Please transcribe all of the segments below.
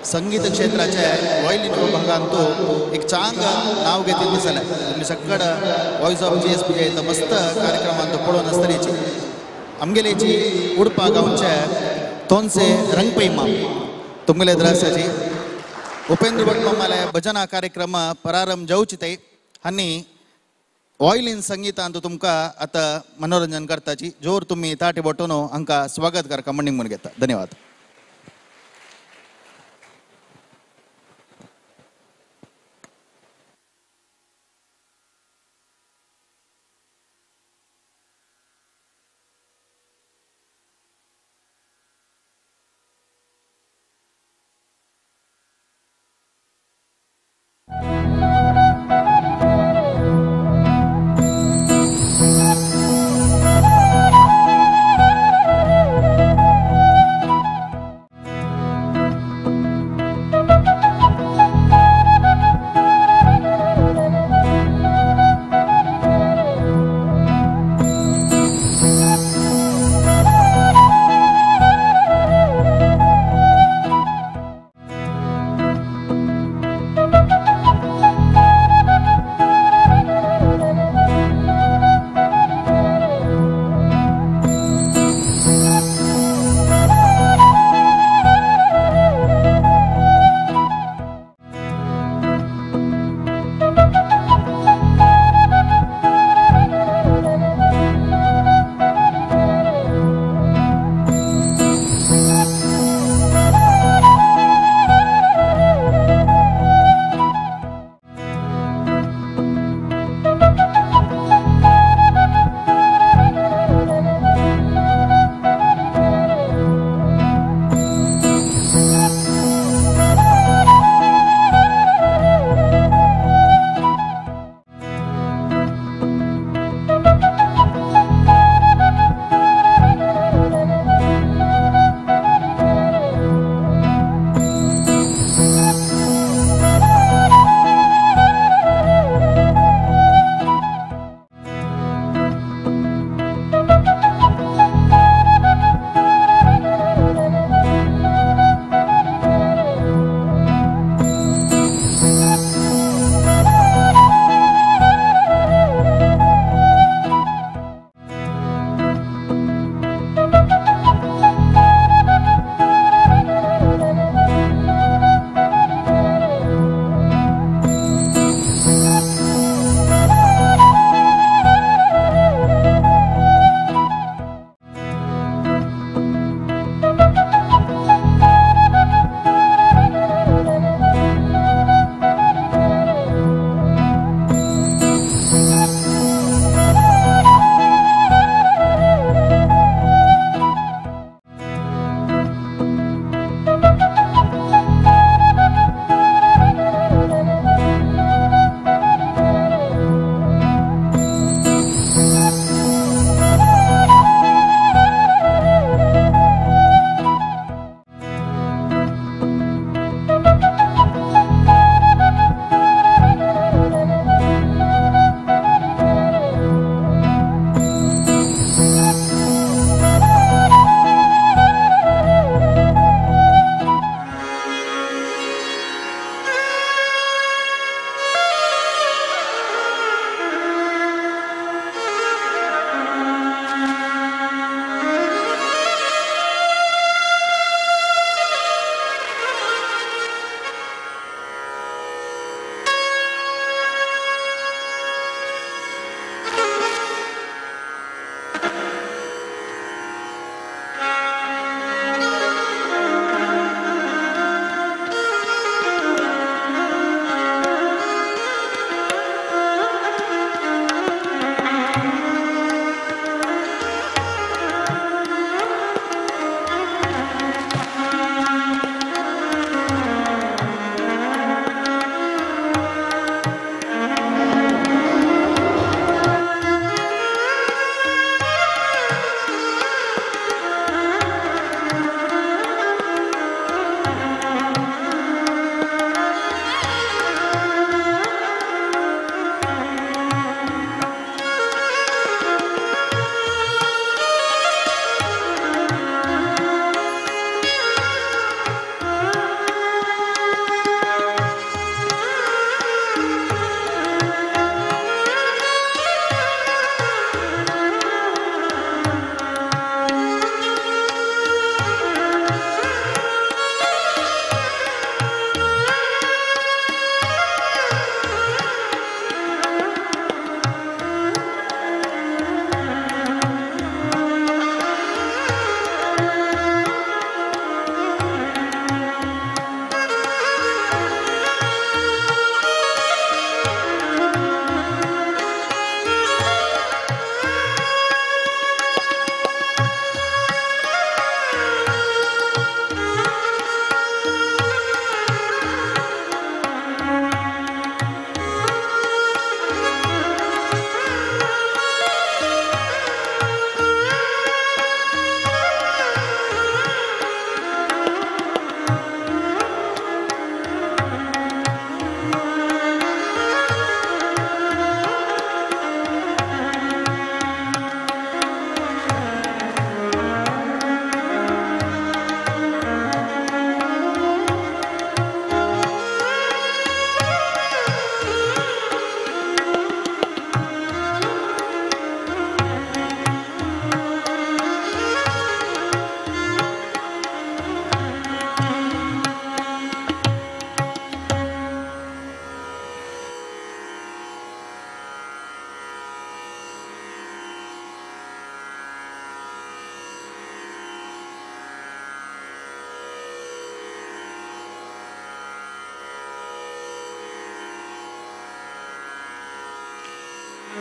संगीत क्षेत्राचे वॉयलिन विभागांत तो एक चांग नाव घेतिल्लें जालें. तुमी सकड वॉयस ऑफ GSP मस्त कार्यक्रमांत पळोवन आसतलीची आमगेलेची उडपा गांवचे तोनसे रंगपै माम तुमगेले द्रासाची उपेंद्र भट मामाले भजना कार्यक्रम प्रारंभ जावची ते आनी वॉयलिन संगीतांत तुमकां आतां मनोरंजन करताची जोर तुमी ताटे बोटोन हांकां स्वागत करका म्हणून म्हूण घेता. धन्यवाद.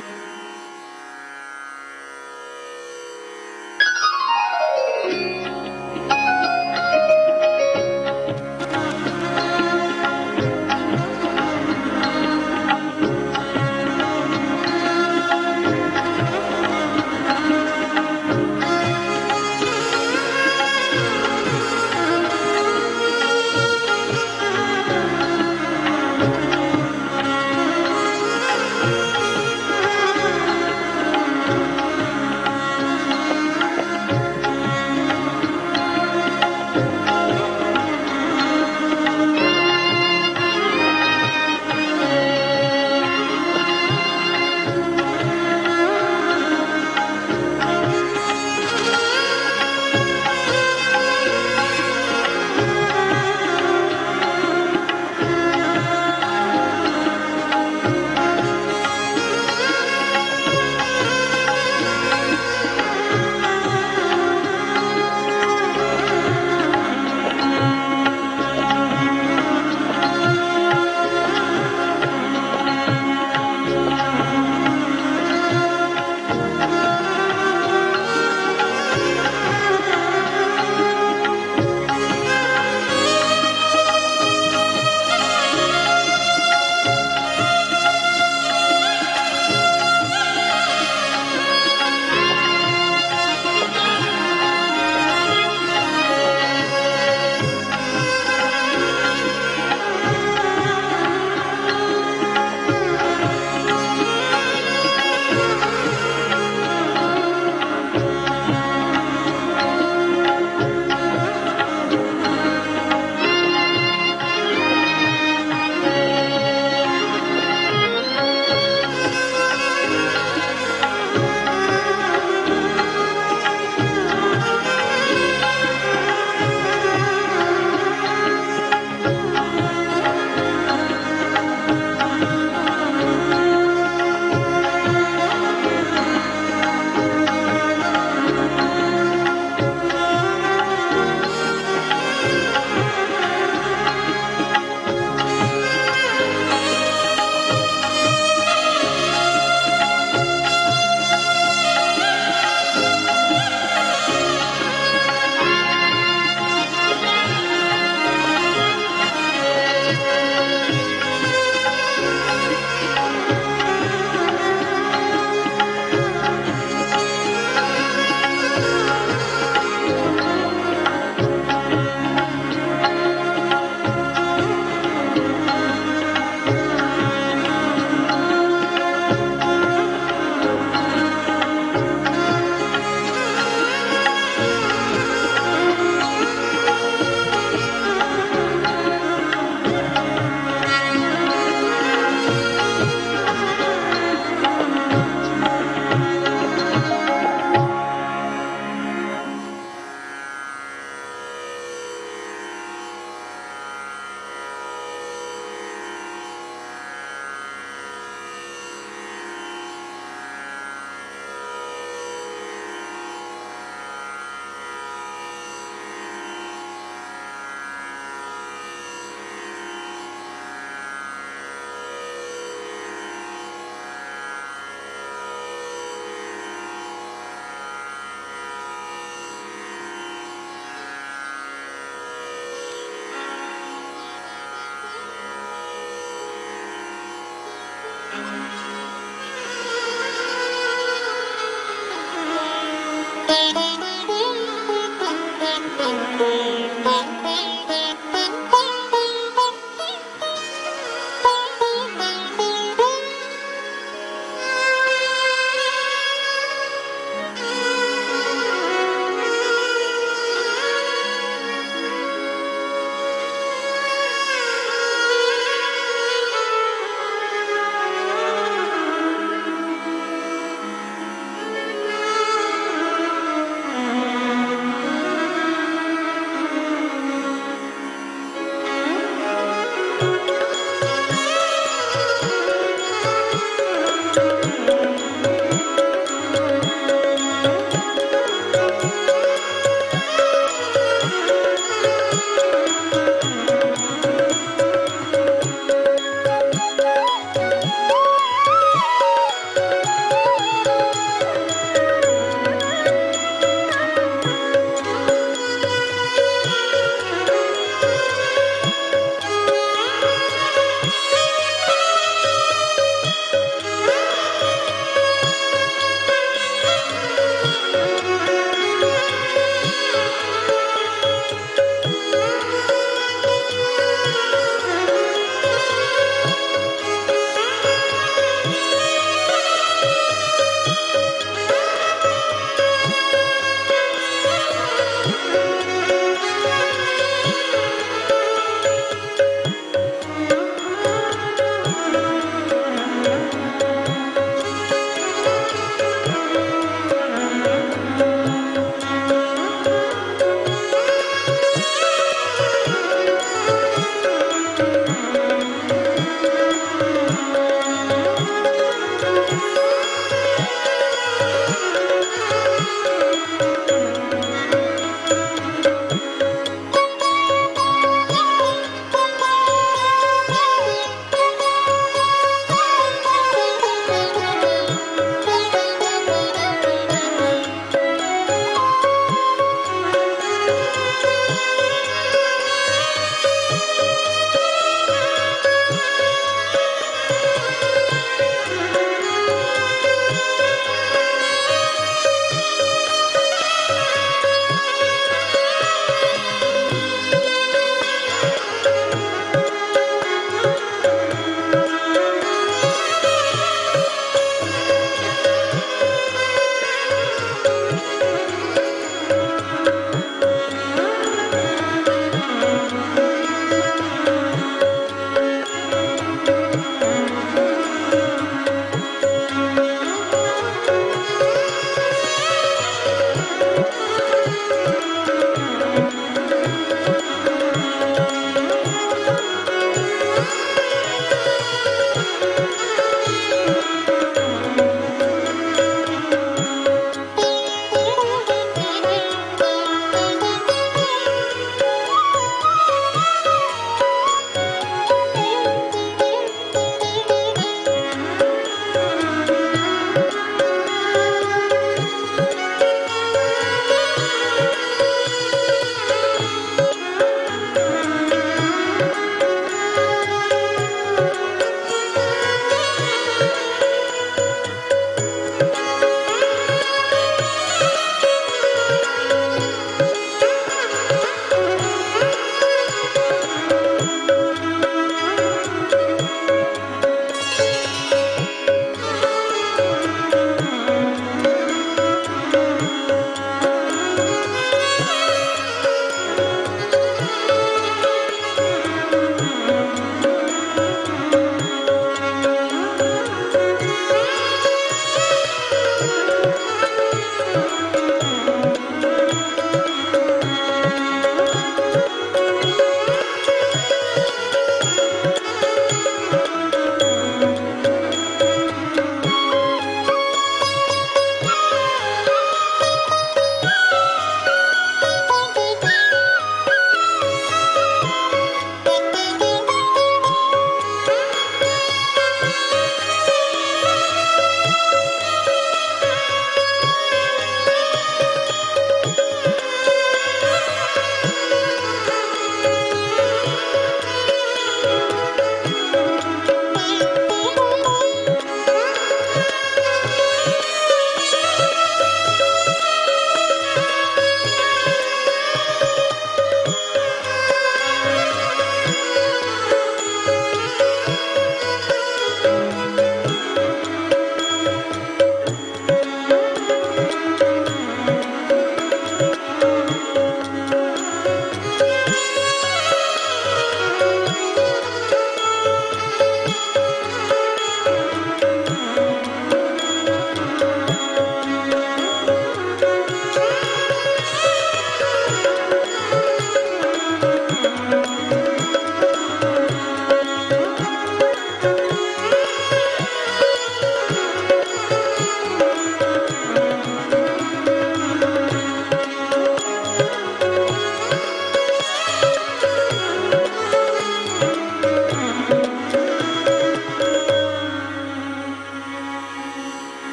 Thank you.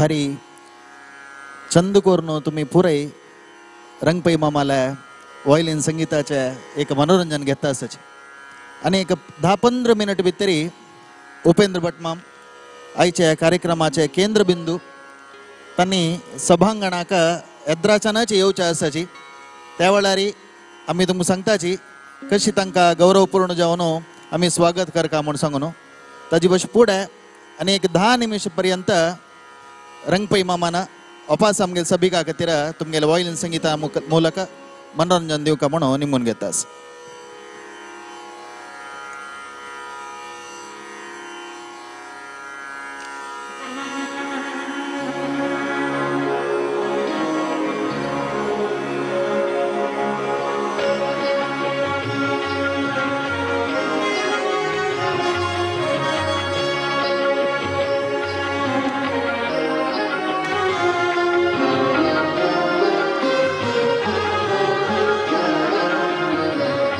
भारी चंद करून तुमी पुराय रंगपै मामाल्या वॉयलीन संगीताचें एक मनोरंजन घेता आसाचे. आनी एक 10-15 मिनट भितरी उपेंद्र भट माम आयच्या कार्यक्रमाचे केंद्रबिंदू तांणी सभांगणाक येद्राच्यानच येवचें आसाची. त्या वेळार आमी तुमकां सांगताची कशी तांकां गौरवपूर्ण जावन आमी स्वागत करका म्हूण सांगून ताजी बस फुडें आनी एक 10 निमिश पर्यंत रंगपै मामान अपास आमगेले सभिका खातीर तुमगेले वॉयलीन संगीता ಮೂಲಕ मनोरंजन दिवका म्हणून निमून घेतास. Thank you.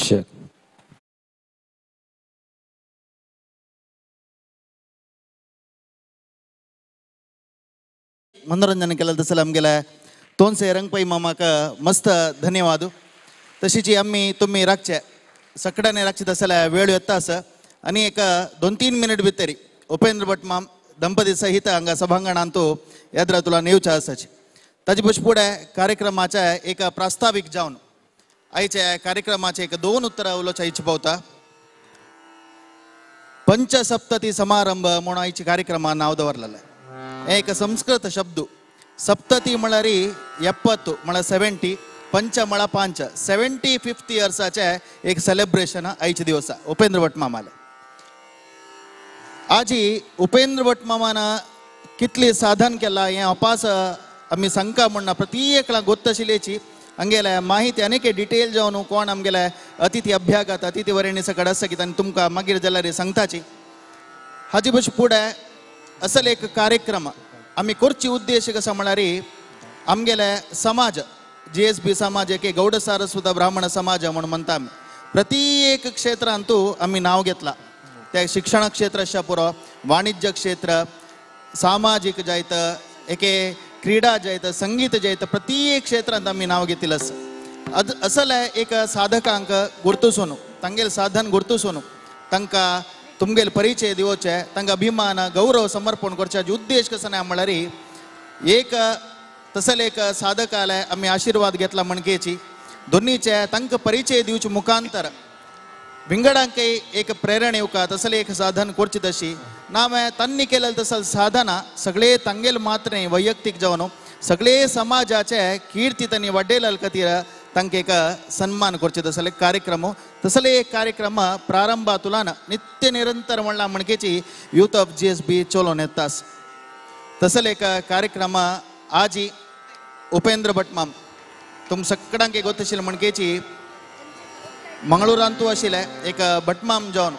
आवश्यक. मनोरंजन केलं तसं आमगेल्या तोनसे रंगपै मामाक मस्त धन्यवाद. तशीची आम्ही तुम्ही राखचे सकडाने राखचे तसल्या वेळ येता असं आणि एक 2-3 मिनिट भितरी उपेंद्र भट माम दंपती सहित हांगा सभांगणांत यात्रा तुला नेवच्या आसाची. ताजे पशी फुडें कार्यक्रमाच्या एक प्रास्तावीक जावन आयच्या कार्यक्रमाचे एक 2 उतरां उलोवच्या इच्छा पावता. पंचसप्तती समारंभ म्हणून आयच्या कार्यक्रमाक नांव दवरलेलें. एक संस्कृत शब्द सप्तती म्हळ्यार 70 म्हळ्यार 70, पंच म्हळ्यार 5, 75th इयर्साचे एक सेलिब्रेशन आयचे दिवसा उपेंद्र भट मामाले. आजी उपेंद्र भट मामान कितली साधन केला हें अपास आमी सांगका म्हणना, प्रत्येकला गोत्त आशिल्ल्याची हांगेल्या माहिती अनेक डिटेल जावन कोण आमगेले अतिथी अभ्यागत अतिथी वरेणी सकड आसा की तांणी तुमकां मागीर जाल्यार सांगताची. हाजे पशी फुडें असल एक कार्यक्रम आमी करची उद्देश कसा म्हळ्यार आमगेले समाज जी एस बी समाज एक गौड सारस्वत ब्राह्मण समाज म्हणून म्हणटा आमी. प्रत्येक क्षेत्रांतू आमी नांव घेतला, त्या शिक्षण क्षेत्र आसच्या पुरो, वाणिज्य क्षेत्र, सामाजीक जायत, एके क्रीडा जायत, संगीत जायत, प्रत्येक क्षेत्रांत आमी नांव घेतिल्लें आसा. असले एक साधकांक गुर्तुसून तांगेले साधन गुर्तुसून तांकां तुमगेले परिचय दिवचे, तांकां अभिमान गौरव समर्पण करचे उद्देश कसो ना म्हळ्यार एक तसले एक साधकाले आमी आशिर्वाद घेतला म्हणकेची दोन्हीचे तांकां परिचय दिवचे मुखांतर विंगडांकय एक प्रेरणा येवका तसले एक साधन करची तशी ना मागीर तांणी केलें तसले साधना सगळे तांगेले मात्र न्ही वैयक्तीक जावन सगळे समाजाचे कीर्ती तांणी वाडयले खातीर तांकां एक सन्मान करचे तसले कार्यक्रम. तसले एक कार्यक्रम प्रारंभातुलान नित्य निरंतर म्हणला म्हणकेची youth of G S B चलोवन येता. तसले एक कार्यक्रम आजी उपेंद्र भटमाम तुम सगळ्यांक गोत आशिल्लें म्हणकेची मंगळूरांतू आशिल्लें एक भटमाम जावन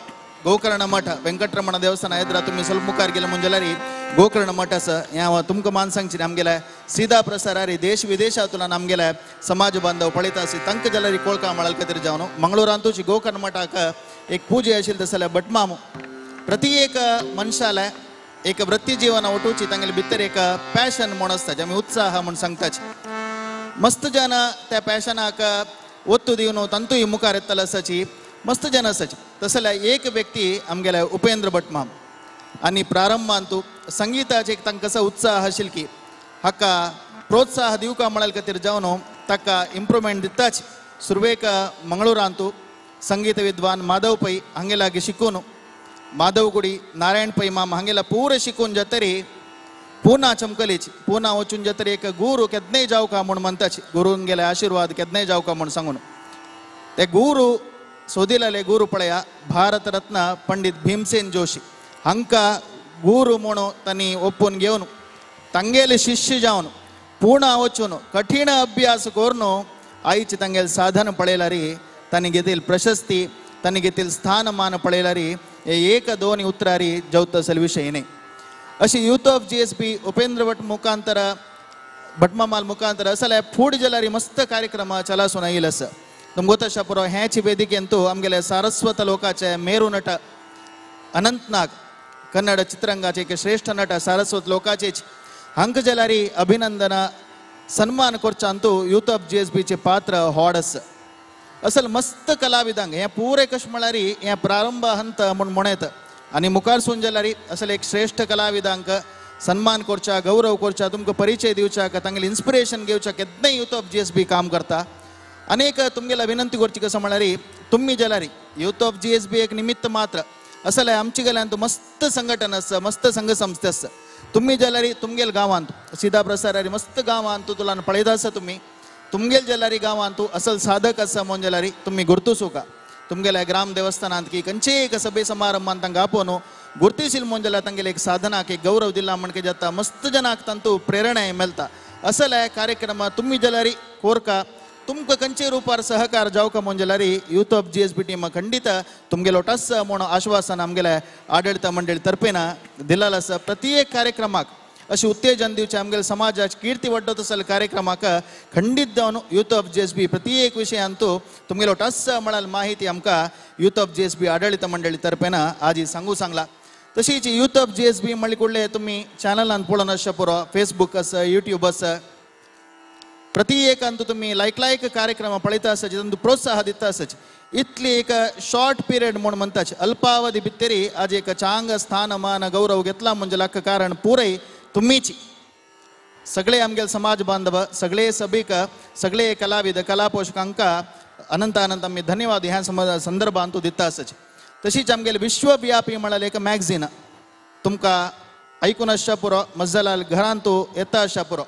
गोकर्ण मठ वेंकटरमण देवस्थान येद्रा तुमी ಸ್ವಲ್ಪ मुखार गेले म्हूण जाल्यार गोकर्ण मठ आसा. हें तुमकां मान सांगची आमगेल्या सीधा प्रसारारी देश विदेशांतल्यान आमगेल्या समाज बांधव पळयता आसी तांकां जाल्यार कोळका मळाल खातीर जावन मंगळूरांतूच गोकर्ण मठाक एक पुजे आशिल्ली तसल्या भटमाम प्रति एक मनशाले एक वृत्ती जीवन वटूची तांगेले भितर एक पॅशन म्हूण आसता जे आमी उत्साह म्हूण सांगताची. मस्त जन त्या पॅशनाक ಒತ್ತು दिवन तांतूय मुखार येतलो आसाची मस्त जन आसाची. तसल्या एक व्यक्ती आमगेल्या उपेंद्र भटमाम आनी प्रारंभांतू संगीताचे एक तांकां कसो उत्साह आशिल्लो की हाका प्रोत्साह दिवका म्हळ्यार खातीर जावन ताका इम्प्रुवमेंट दिताच. सुरवेक मंगळूरांतू संगीत विद्वान माधव पै हांगे लागीं शिकून माधवगुडी नारायण पै माम हांगेला पूर शिकून जातरी पुना चमकलीची पुना वचून जातरी एक गुरू केदनेय जावका म्हूण म्हणटाची गुरून गेले आशिर्वाद केदनेय जावका म्हूण सांगून ते गुरू सोदिलेले गुरू पळया भारतरत्न पंडित भीमसेन जोशी हांकां गुरू म्हूण तांणी ओपून घेवन तांगेले शिष्य जावन पुणा वचून कठीण अभ्यास करून आयचे तांगेले साधन पळयल्यार तांणी घेतील प्रशस्ती तांणी घेतील स्थानमान पळयल्यार एक दोन उतरारी जवता असल विशय न्ही. अशी youth of G S B Upendra Bhat मुखांतर भटमामाल मुखांतर असले फूड जाल्यार मस्त कार्यक्रम चलासून येयल आसा. तुमकां गोत पुरो हेच वेदिकेंतू आमगेले सारस्वत लोकाचे मेरू नट अनंतनाग कन्नड चित्रंगाचे एक श्रेष्ठ नट सारस्वत लोकाचेच हांकां जाल्यार अभिनंदन सन्मान करच्यांतू यूथ ऑफ जी एस बीचे पात्र होड आसा. असल मस्त कलाविदांक हें पुरें कशें म्हळ्यार हें प्रारंभ हंत म्हूण म्हणत आनी मुखार सून जाल्यार असल एक श्रेष्ठ कलाविदांक सन्मान करच्या गौरव करच्या तुमकां परिचय दिवच्याक तांगेलें इन्स्पिरेशन घेवच्याक केन्नाय youth of G S B काम करता. अनेक तुमगेल्या विनंती करची कसं म्हळ्यार तुमी जाल्यार youth of G S B एक निमित्त मात्र असले आमचे गेल्यान मस्त संघटन आसा मस्त संघ संस्था आसा. तुमी जाल्यार तुमगेल गांवांत सीधा प्रसारारी मस्त गांवांत तुला पळयता आसा तुमी तुमगेल जाल्यार गांवांत असल साधक आसा म्हूण जाल्यार तुमी गुर्तुसूका तुमगेल्या ग्राम देवस्थानांत की खंयचेय एक सभे समारंभान तांकां आपोवन गुर्तीशील म्हूण जाल्यार तांगेले एक साधनाक एक गौरव दिला म्हणके जाता मस्त जनाक तांतू प्रेरणाय मेळटा. असले कार्यक्रम तुमी जाल्यार कोरका तुमकां खंयचे रुपार सहकार जावका म्हूण जाल्यार youth of G S B team खंडीत तुमगेलो टस म्हूण आश्वासन आमगेल्या आडळीत मंडळी तर्फेन दिलेलें आसा. प्रत्येक कार्यक्रमाक अशी उत्तेजन दिवचे आमगेले समाजाची कीर्ती वाडत आसले कार्यक्रमाक खंडीत जावन यूथ ऑफ GSB प्रति एक विशयांतू तुमगेलो टस म्हळ्यार माहिती आमकां यूथ ऑफ GSB आडळीत मंडळी तर्फेन आजी सांगू सांगला. तशीच यूथ ऑफ GSB म्हणले कुडले तुमी चॅनलान पळोवन आसचे पुरो, फेसबूक आसा, युट्यूब आसा, प्रति एकांतू तुमी लायक लायक कार्यक्रम पळयता आसा जितून प्रोत्साह दिता आसाच. इतली एक शॉर्ट पिरियड म्हूण म्हणटाच अल्पावधी भितरी आज एक चांग स्थान मान गौरव घेतला म्हणजे लाख कारण पुरय तुमीची सगळे आमगेले समाज बांधव, सगळे सभीक, सगळे कलाविद कला पोषकांका अनंत अनंत आमी धन्यवाद ह्या संदर्भांतू दिता आसाच. तशीच आमगेले विश्वव्यापी म्हळ्यार एक मॅगझीन तुमकां आयकून आसच्या पुरो, मज्जलाल घरांतू येता आसच्या पुरो.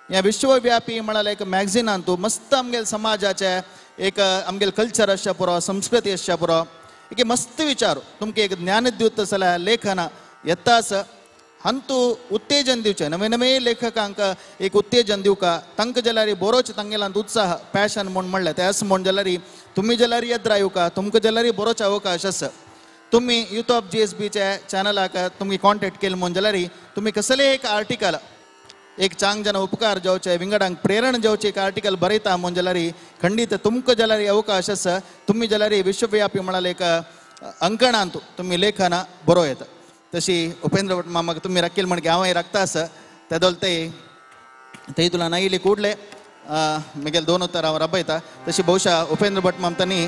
ह्या विश्वव्यापी म्हळ्यार एक मॅगझिनांतू मस्त आमगेले समाजाचे एक आमगेले कल्चर आसच्या पुरो, संस्कृती आसच्या पुरो, एक मस्त विचार तुमकां एक ज्ञानद्यूत जाल्यार लेखन येता आसा. हांतू उत्तेजन दिवचें नवे नवे लेखकांक एक उत्तेजन दिवका, तांकां जाल्यार बरोच तांगेल्यांत उत्साह पॅशन म्हूण म्हणलें तें अशें म्हूण जाल्यार तुमी जाल्यार येत रावका, तुमकां जाल्यार बरोच अवकाश आसा. तुमी यूथ ऑफ GSBच्या चॅनलाक तुमी कॉन्टेक्ट केले म्हूण जाल्यार तुमी कसलें एक आर्टिकल एक चांग जन उपकार जावचे विंगडांक प्रेरण जावचे एक आर्टिकल बरयता म्हूण जाल्यार खंडीत तुमकां जाल्यार अवकाश आसा. तुमी जाल्यार विश्वव्यापी म्हळ्यार एक अंकणांत तुमी लेखन बरोवं येता. तशी उपेंद्र भट मामाक तुमी राखील म्हण हांवय राखता आसा तेदोल ते तुला नायली ಕೂಡಲೇ मिगेल दोन उतर हांव राबयता. तशी बहुशा उपेंद्र भट माम तांणी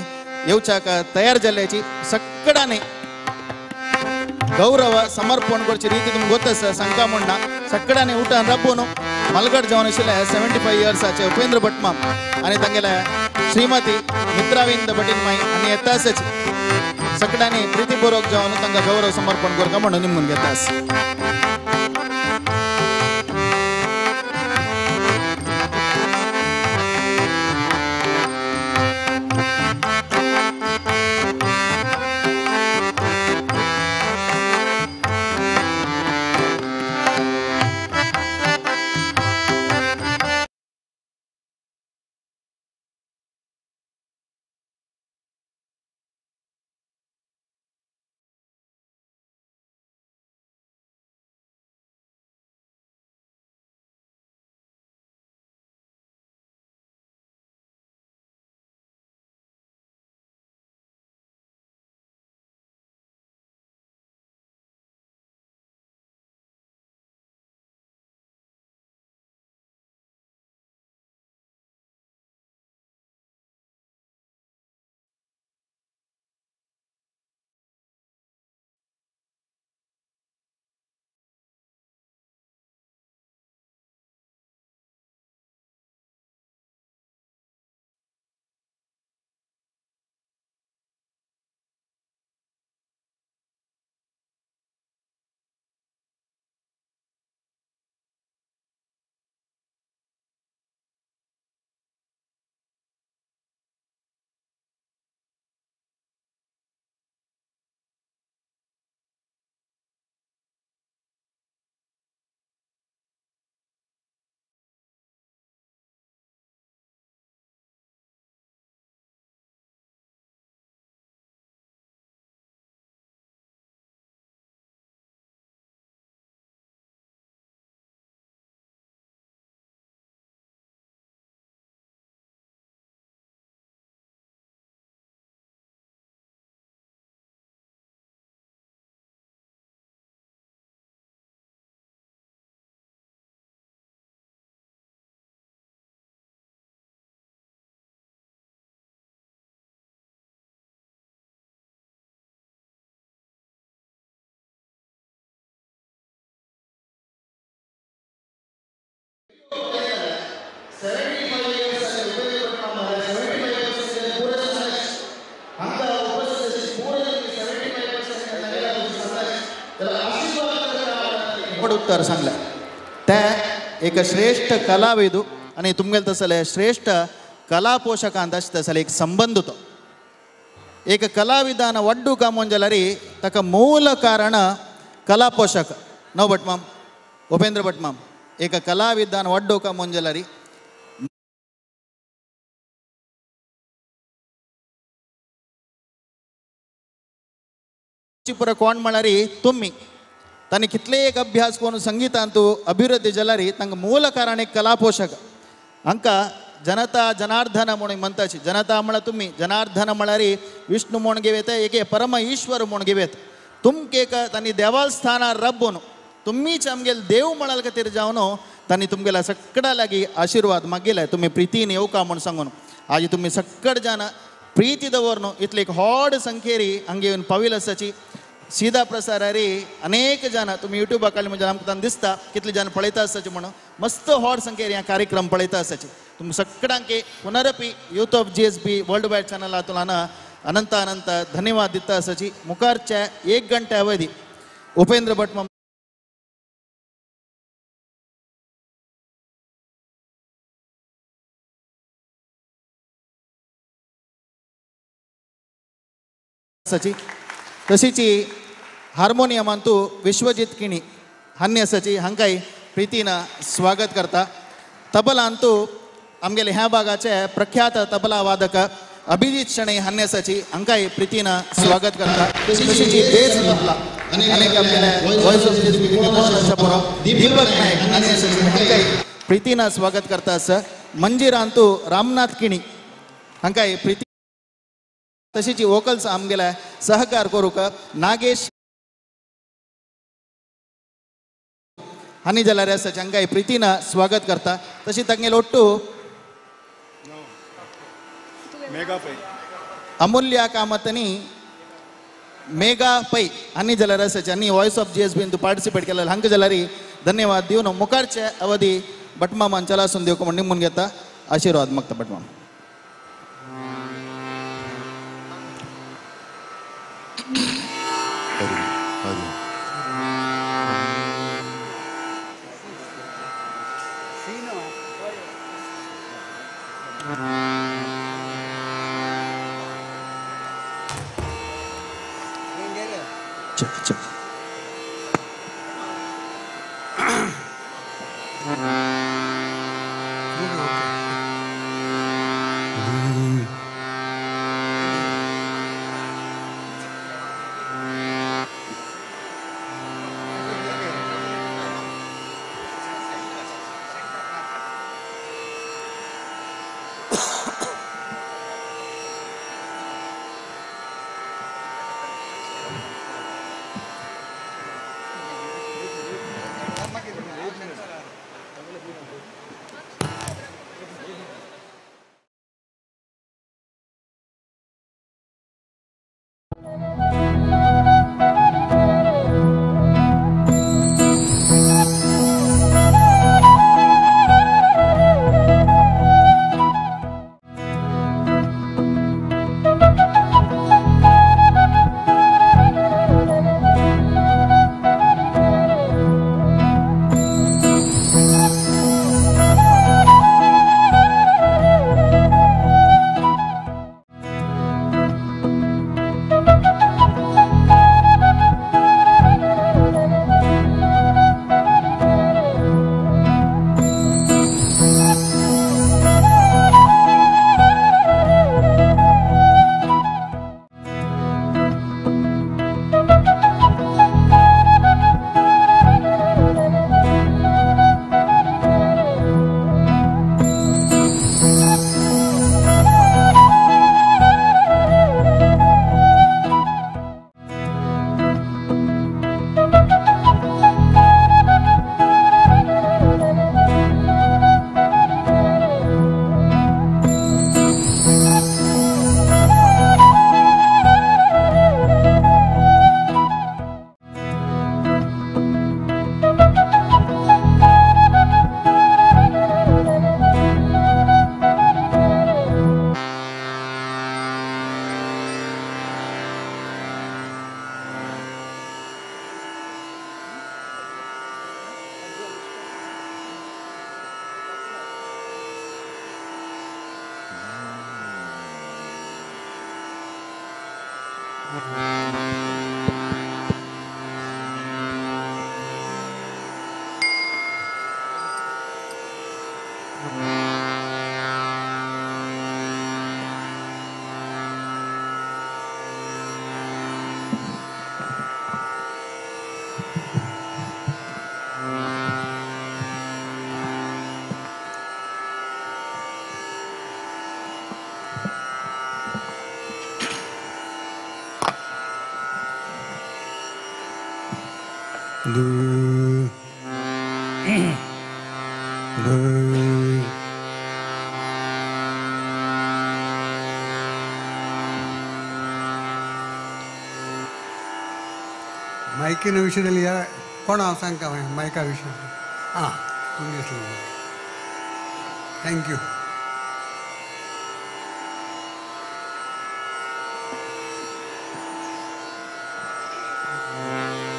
येवच्याक तयार जाल्ल्याची सगळ्यांनी गौरव समर्पण करची रीती तुमकां गोत आसा सांगता म्हण ना. सगळ्यांनी उठान राबोवन मलगड जावन आशिल्ले 75 इयर्साचे उपेंद्र भट माम आनी तांगेले श्रीमती मित्राविंद भटीन माई आनी येता आसाच सगळ्यांनी प्रितीपूर्वक जावन तांकां गौरव समर्पण करता म्हणून निमून घेता आसा. उत्तर सांगले ते एक श्रेष्ठ कलाविदू आनी तुमगेले तसले श्रेष्ठ कला पोषकांत तसले एक संबंद तो एक कलाविदान वड्डू कामोन जाल्यार ताका मूल कारण कला पोषक नो भटमाम उपेंद्र भटमाम एक कलाविदान वड्डू कामोन जाल्यार पुरा कोण म्हळ्यार तुमी तांणी कितले एक अभ्यास करून संगीतांतू अभिवृद्धी जाल्यार तांकां मूल कारण एक कला पोशक हांकां जनता जनार्दन म्हणून म्हणटाची. जनता म्हळ्यार तुमी, जनार्दन म्हळ्यार विष्णू म्हूण घेवेत, एक परम ईश्वर म्हूण घेवेत. तुमके तांणी देवस्थानार रब्बून तुमीच आमगेले देव म्हणाल खातीर जावन तांणी तुमगेल्या सगळ्या लागीं आशिर्वाद मागिल्ले तुमी प्रितीन येवका म्हूण सांगून आज तुमी सगळे जाण प्रीती दवरून इतले एक व्हड संख्येरी हांगा येवन पाविल आसाची. सीधा प्रसारारी अनेक जाण तुमी युट्यूबा काडले म्हणजे आमकां दिसता कितले जाण पळयता आसाचे म्हणून मस्त व्हड संख्येर ह्या कार्यक्रम पळयता आसाचे. तुमी सगळ्यांके पुनरपी youth of GSB world wide चॅनलांतल्यान अनंत अनंत धन्यवाद दिता आसाची. मुखारच्या एक घंट्या अवधी उपेंद्र भट आसाची. तशीच हार्मोनियमांतू विश्वजीत किणी हान्य आसाची हांकांय प्रितीन स्वागत करता. तबलांतू आमगेले ह्या भागाचे प्रख्यात तबला वादक अभिजित शणै हान्य आसाची हांकांय प्रितीन स्वागत करता. तशीच बेस तबला अनेक आमगेले voice of GSB Deepak Naik हान्य आसाची हांकांय प्रितीन स्वागत करता. आसा मंजिरांतू रामनाथ किणी हांकांय प्रिती. तशीच वोकल्स आमगेले सहकार करूंक नागेश हांणी जाल्यार आसा हांकांय प्रितीन स्वागत करता. तशी तांगेले ಒಟ್ಟು अमूल्य कामतनी मेघा पै हांणी जाल्यार आसा हांणी वॉयस ऑफ जीएसबी पार्टिसिपेट केलें हांकां जाल्यार धन्यवाद दिवन मुखारचे अवधी भटमामान चलासून दिवंक म्हूण निमून घेता. आशिर्वाद मागता भटमाम. Check, check. मायकीन विशय जाल्यार कोण हांव सांगता मायका विशय आं तुमी दिसलें. Thank you.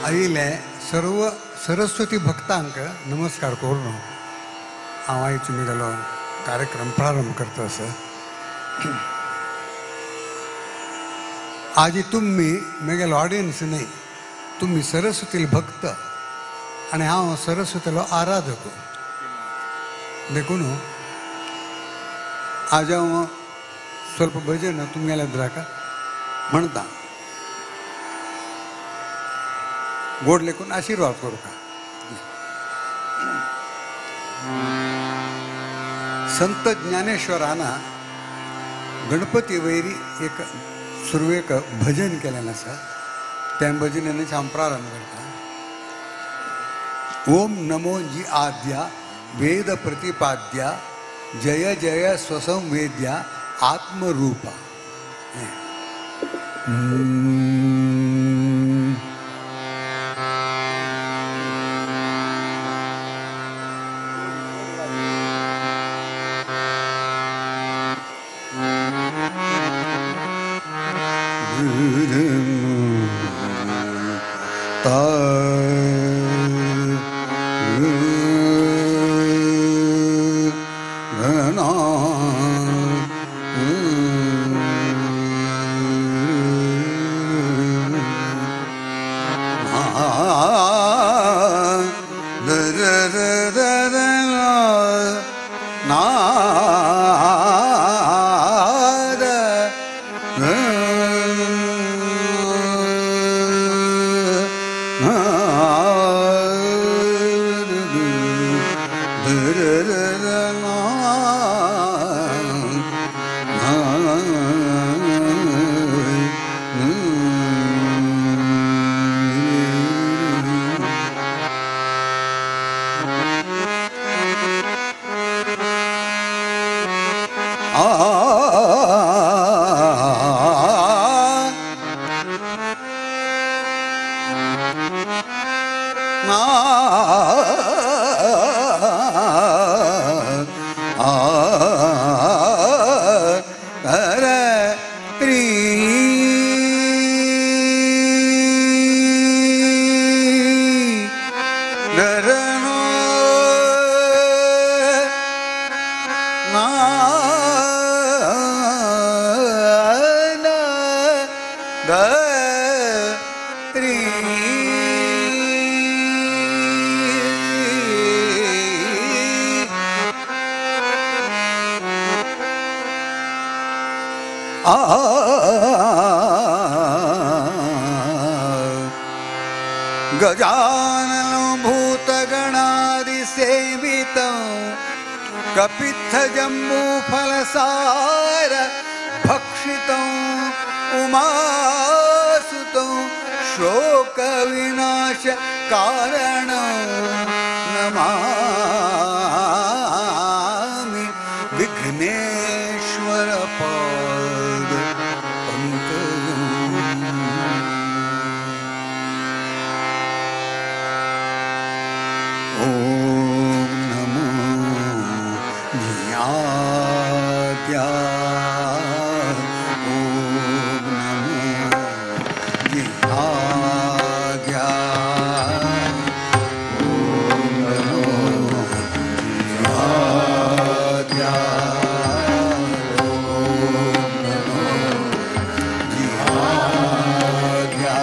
आयिल्ले सर्व सरस्वती भक्तांक नमस्कार करून हांव आयज तुमगेलो कार्यक्रम प्रारंभ करता आसा. आज तुमी म्हगेलो ऑडियन्स न्हय, तुमी सरस्वतीले भक्त आनी हांव सरस्वतीलो आराधक. देखून आज हांव स्वल्प भजन तुमगेल्या द्राका म्हणटा, गोड लेखून आशीर्वाद करूका. संत ज्ञानेश्वराना गणपती वैरी एक सुरवेक भजन केलें आसा, त्या भजनान हांव प्रारंभ करता. ओम नमो जी आद्या वेद प्रतिपाद्या जय जय स्वसंवेद्या आत्मरूपा. गजाननं भूतगणादिसेवितं कपित्थजम्बूफलसार भक्षितं उमासुतं शोकविनाश कारणं नमामि विघ्नेश्वर पाद पंकजम्. ओम नमो ज्ञात्या, ओम नमो ज्ञात्या, ओम नमो ज्ञात्या, ओम नमो ज्ञात्या.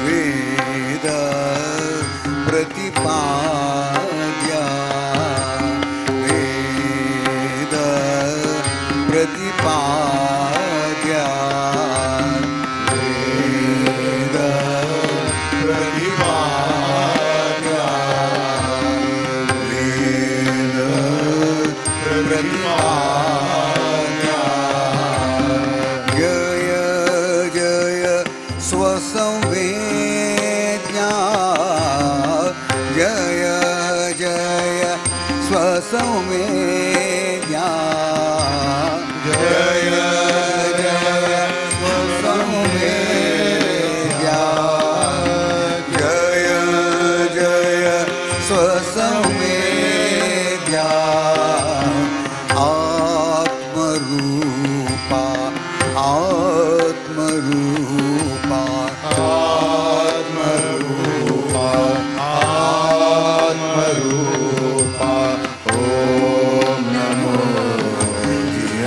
वेद प्रतिपाद्या, वेद प्रतिपाद्या, वेद प्रतिपाद्या, वेद प्रतिपाद्या. जय जय स्वसंवेद्या, आत्मरूपा आत्मरूपा आत्मरूपा ॐ नमो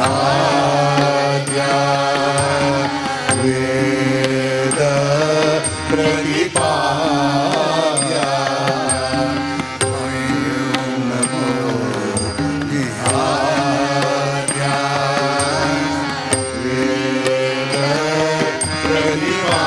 आद्या वेद प्रतिपाद्या ॐ नमो आद्या वेद प्रतिपाद्या.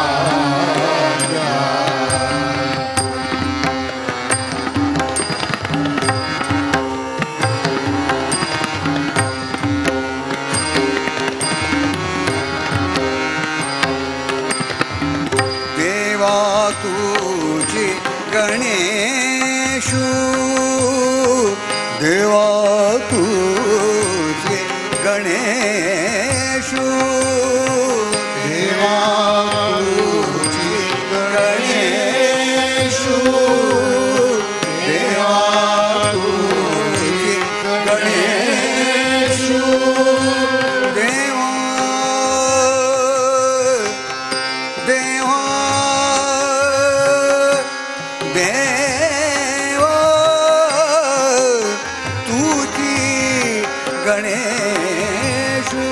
देवा तुझी गणेशू देवा तुझे गणेशू देवा तुझी गणेशू देवा तुझी गणेशू देवा देवा देवा तुझी गणेशू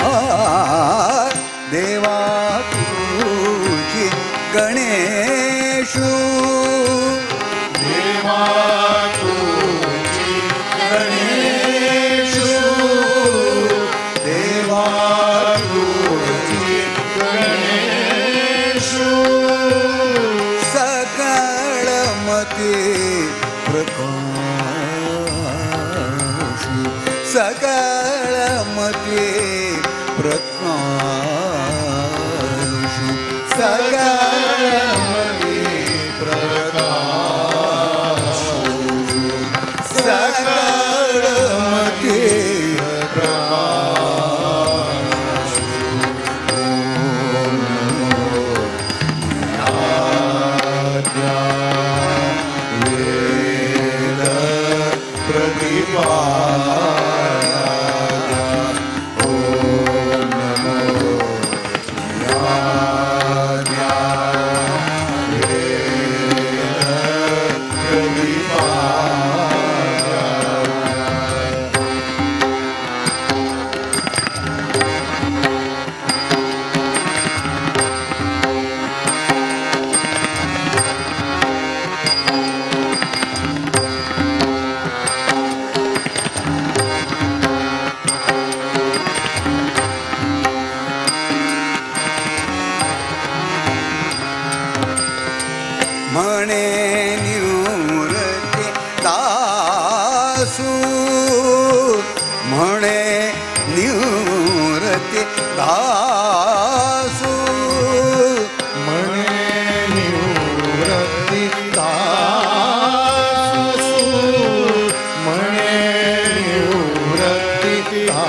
आ देवा तुझी गणेशू देवा तुझी गणेशू देवा तुझी गणेशू सकळ मती प्रकाशु सकळ मती प्रकाशु सकळ मती प्रकाशु सकळ मती प्रकाशु ॐ नमो आद्या वेद प्रतिपाद्या ॐ नमो आद्या वेद प्रतिपाद्या. म्हणे निवृत्ती दासू म्हणे निवृत्ती दासू म्हणे निवृत्ती दासू म्हणे निवृत्ती दासू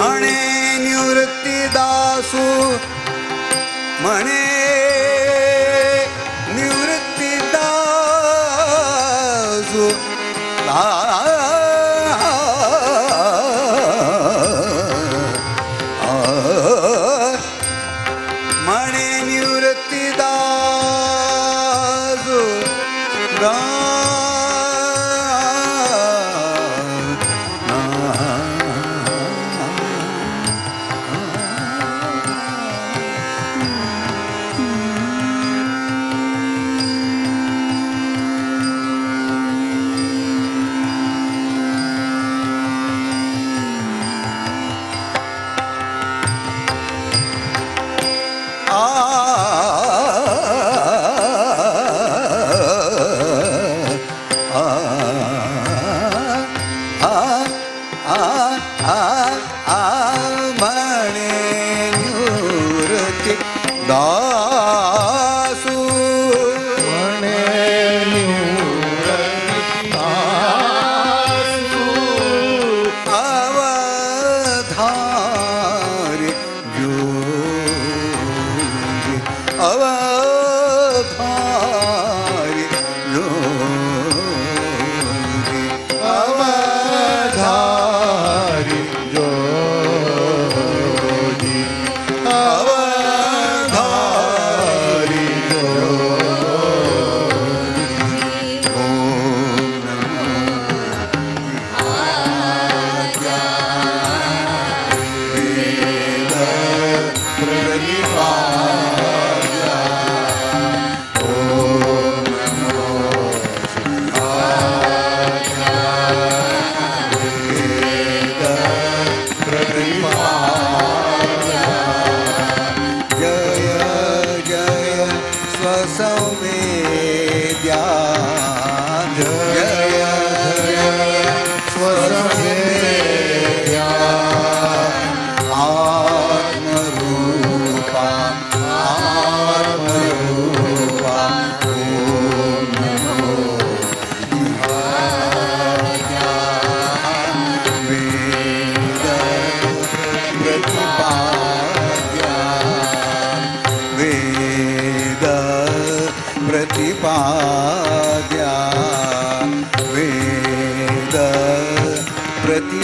म्हणे निवृत्ती दासू म्हणे निवृत्ती दासू म्हणे निवृत्ती दासू दा आ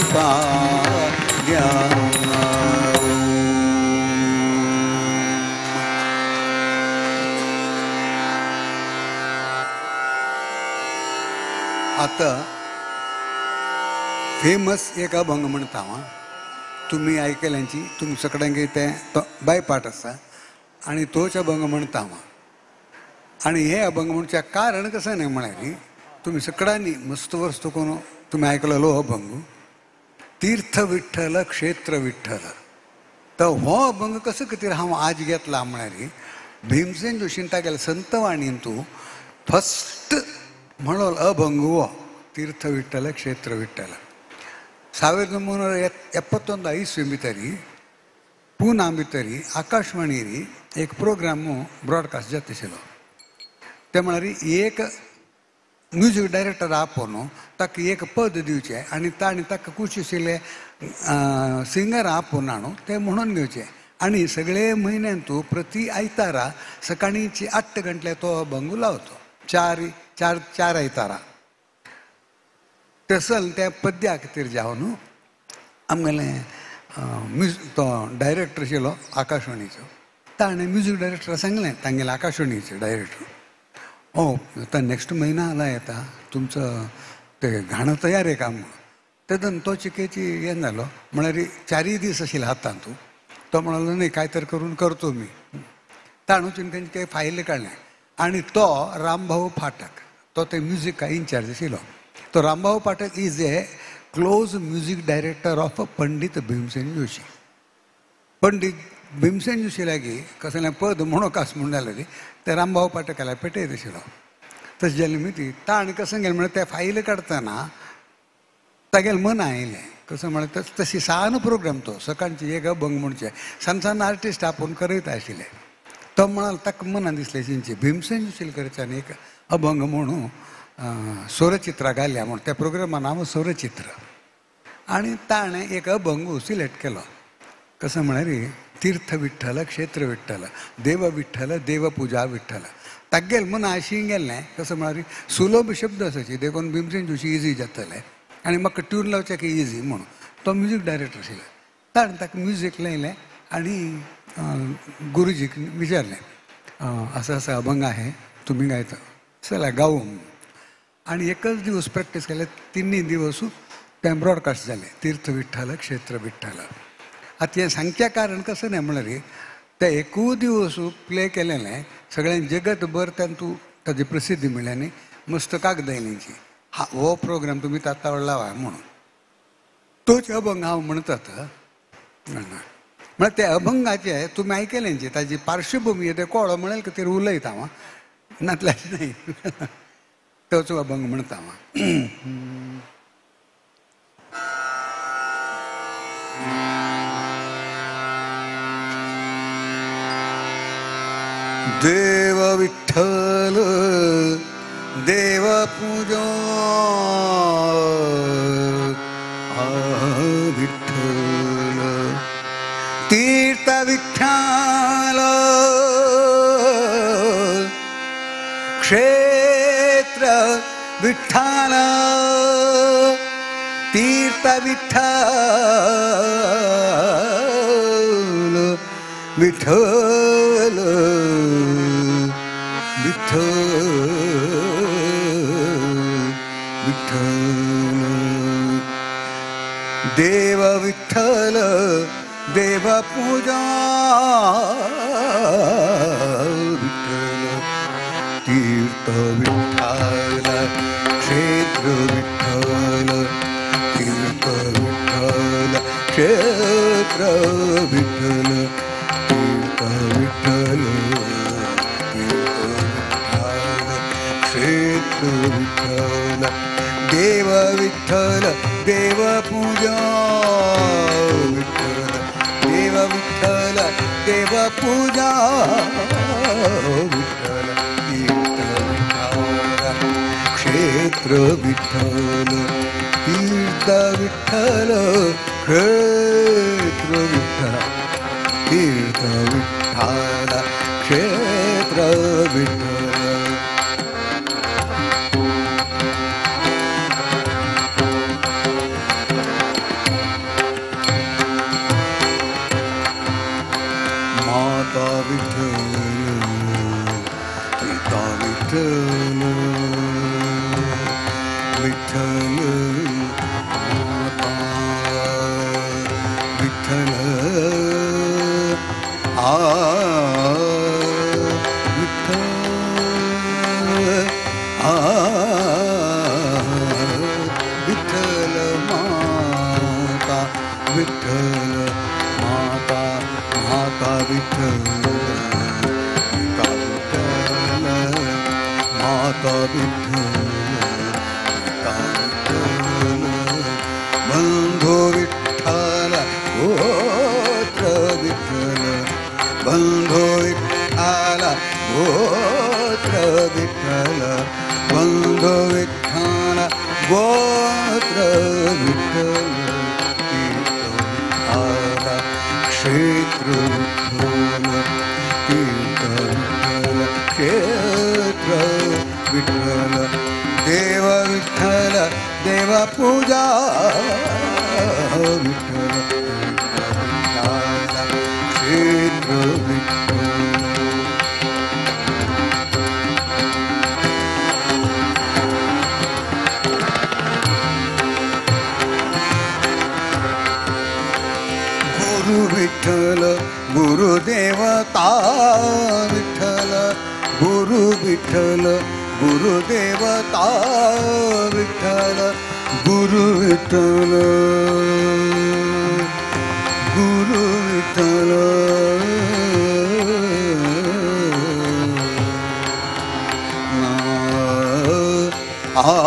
कृपा ज्ञान। आता फेमस एक अभंग म्हणता हांव, तुमी आयकल्यांची तुमी सगळ्यांक तें बाय पाठ आसा आनी तोच अभंग म्हणता हांव। आनी हे अभंग म्हणच्या कारण कसं न्ही म्हळ्यार तुमी सगळ्यांनी मस्त वर्स कोण तुमी आयकलेलो अभंग तीर्थ विठ्ठल क्षेत्र विठ्ठल। तर हो अभंग कसो खातीर हांव आज घेतला म्हळ्यार भीमसेन जोशीन तागेले संतवाणीन तूं फस्ट म्हणून अभंग हो तीर्थ विठ्ठल क्षेत्र विठ्ठल। 1371 ಇಸ್ವಿ भितर पुना भितर आकाशवाणीर एक प्रोग्राम ब्रॉडकास्ट जाता आशिल्लो। ते म्हळ्यार एक म्युजीक डायरेक्टर आपोवन ताका एक पद दिवचें आनी ताणें ताका खुश आशिल्ले सिंगर आपोवन हाडून ते म्हणून घेवचें आनी सगळे म्हयन्यांत तूं प्रति आयतारा सकाळीं 8 घंटे तो अभंग लावचो, चार चार चार आयतारा। तसल त्या पद्या खातीर जावन आमगेलें तो डायरेक्टर आशिल्लो आकाशवाणीचो, ताणें म्युजीक डायरेक्टरा सांगलें, तांगेलें आकाशवाणीचो डायरेक्टर, ओ आतां नेक्स्ट म्हयना आला येता तुमचो ते गाणं तयार आहे का म्हणून। तेदन तो चिकेची हें जालो म्हळ्यार 4 दीस आशिल्ले हातांत, तो म्हणलो न्ही काय तर करून करतो मी। ताणें वचून तेंचे काही फायल काडलें आनी तो रामभाऊ फाटक तो ते म्युजिका इनचार्ज आशिल्लो। तो Rambhau Pathak is a close music director of Pandit Bhimsen Joshi. Pandit Bhimsen Joshi लागीं कसलें पद म्हणोकास म्हूण जाल्यार ते रामभाऊ पाठकाला पेटयत आशिल्लो। तशें जालें न्ही ताणें कसं गेलें म्हळ्यार ते फायल काडटना तागेलें मन आयलें कसं म्हळ्यार तशी सान प्रोग्राम तो सकाळची एक अभंग म्हणचें सान सान आर्टिस्ट आपोवन करयत आशिल्ले। तो म्हणाल ताका मनान दिसलें चिंचे भीमसेन जोशी करच्यान एक अभंग म्हणून स्वरचित्रा घाल्या म्हूण त्या प्रोग्रामा नांव स्वरचित्र। आनी ताणें एक अभंग सिलेक्ट केलो कसं म्हळ्यार तीर्थ विठ्ठल क्षेत्र विठ्ठल देव विठ्ठल देवपुजा विठ्ठल। तागेल मन आशी गेल्लें कसं म्हळ्यार सुलभ शब्द आसाची देखून भीमसेन जोशी इजी जातलें आनी म्हाका ट्यून लावचें की इजी म्हणून तो म्युजीक डायरेक्टर आशिल्लो। ताणें ताका म्युजीक लायलें आनी गुरुजीक विचारलें असं असं अभंग आहे तुम्ही गायता चला गाऊ। आनी एकच दिवस प्रॅक्टीस केले 3 दिवस तें ब्रॉडकास्ट जालें तीर्थ विठ्ठल क्षेत्र विठ्ठल। आतां हें सांगचें कारण कसं न्ही म्हळ्यार ते एकूय दिवस प्ले केलेलें सगळ्यां जगतभर तांतू ताजी प्रसिद्धी मेळ्ळी आनी मस्त कागदां आयली हा हो प्रोग्राम तुमी तातावळ लावा म्हणून तोच अभंग हांव म्हणटात। म्हळ्यार ते अभंगाचे तुमी आयकलेंचे ताजी पार्श्वभूमी ते कोळो म्हणेल खातीर उलयता हांव नातल्यार न्ही तोच अभंग म्हणटा हांव। देव विठ्ठल देव पूजा विठ्ठल तीर्थ विठ्ठल क्षेत्र विठ्ठल तीर्थ विठ्ठल विठ्ठल विठ्ठल विठ्ठल देव विठ्ठल देव पूजा विठ्ठल तीर्थ विठ्ठल क्षेत्र विठ्ठल तीर्थ विठ्ठल क्षेत्र विठ्ठल तीर्थ विठ्ठल तीर्थ विठ्ठल क्षेत्र विठ्ठल देव विठ्ठल देव पूजा विठ्ठल देव विठ्ठल देव पूजा विठ्ठल तीर्थ विठ्ठल क्षेत्र विठ्ठल तीर्थ विठ्ठल क्षेत्र विठ्ठल तीर्थ विठ्ठल क्षेत्र विठ्ठल। विठ्ठल माता विठ्ठल आ विठ्ठल आ विठ्ठल माता विठ्ठल माता माता विठ्ठल विठ्ठल माता विठ्ठल विठ्ठल बंधु विठ्ठल गोत्र विठ्ठल बंधु विठ्ठल गोत्र विठ्ठल बंधु विठ्ठल गोत्र विठ्ठल तीर्थ विठ्ठल क्षेत्र विठ्ठल तीर्थ विठ्ठल क्षेत्र विठ्ठल देव विठ्ठल देव पूजा विठ्ठल विठ्ठल क्षेत्र विठ्ठल। गुरु विठ्ठल गुरुदेवता विठ्ठल गुरु विठ्ठल गुरुदेवता विठ्ठल गुरु विठ्ठल गुरु विठ्ठल आ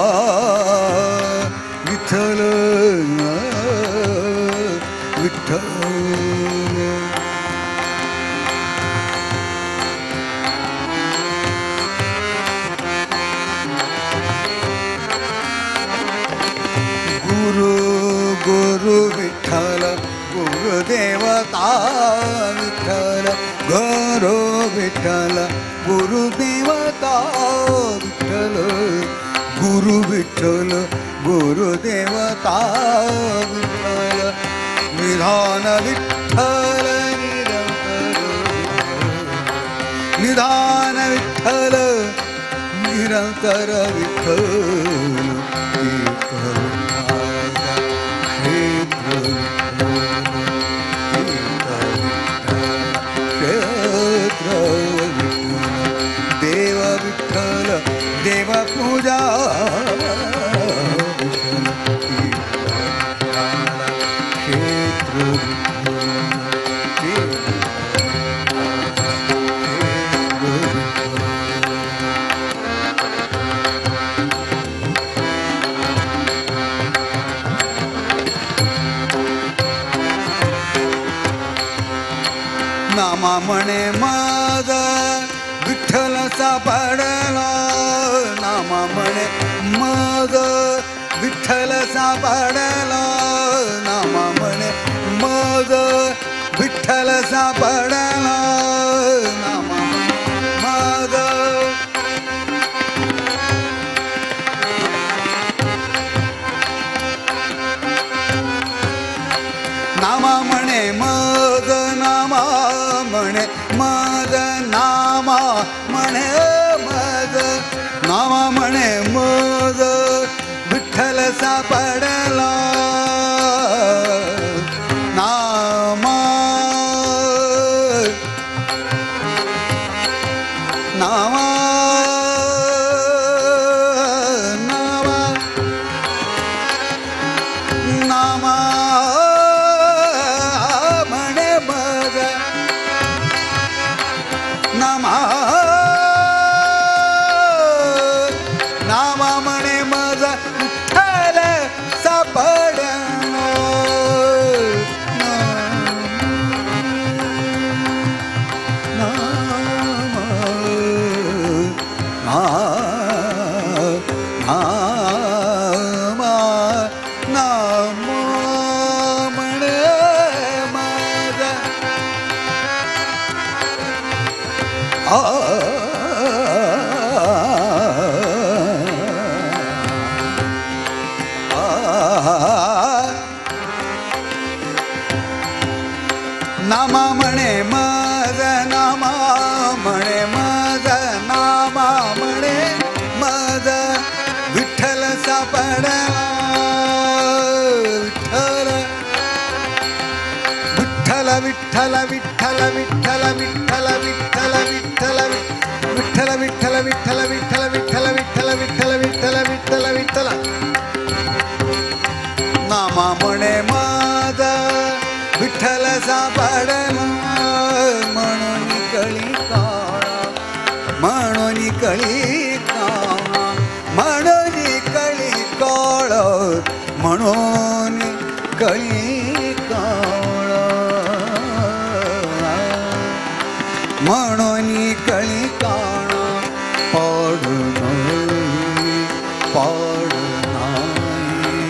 विठ्ठल विठ्ठल। गुरु गुरु विठ्ठल गुरुदेवता विठ्ठल गुरु विठ्ठल गुरुदेवता विठ्ठल गुरु विठ्ठल गुरुदेवता विठ्ठल निधान विठ्ठल निरंतर निधान विठ्ठल निरंतर विठ्ठल तीर्थ क्षेत्र तीर्थ क्षेत्र विठ्ठल देव विठ्ठल देव पूजा विठ्ठल तीर्थ क्षेत्र विठ्ठल तीर्थ क्षेत्र विठ्ठल। नामा म्हणे माझा विठ्ठल सापडला नामा म्हणे माझ विठ्ठल सापडला नामा म्हणे माझ विठ्ठल सापडला नामा माझ नामा म्हणे मज नामा म्हणे मज नामा म्हणे मज नामा म्हणे मज विठ्ठल सापडला नामा नामा नामा नामा म्हणे मज नामा नामा म्हणे मज विठ्ठल सापडला नामा नामा नामा म्हणे मज आ नामा म्हणे मज नामा म्हणे मज नामा म्हणे मज विठ्ठल सापडला विठ्ठल विठ्ठल विठ्ठल विठ्ठल विठ्ठल विठ्ठल विठ्ठल विठ्ठल विठ्ठल विठ्ठल विठ्ठल विठ्ठल विठ्ठल विठ्ठल विठ्ठल विठ्ठल विठ्ठल नामा म्हणे माझा विठ्ठल सापडला म्हणून कळी काळा म्हणून कळी काळा म्हणून कळी काळ म्हणून कळी काळ म्हणून कळी काळ पाड नाही पाड नाही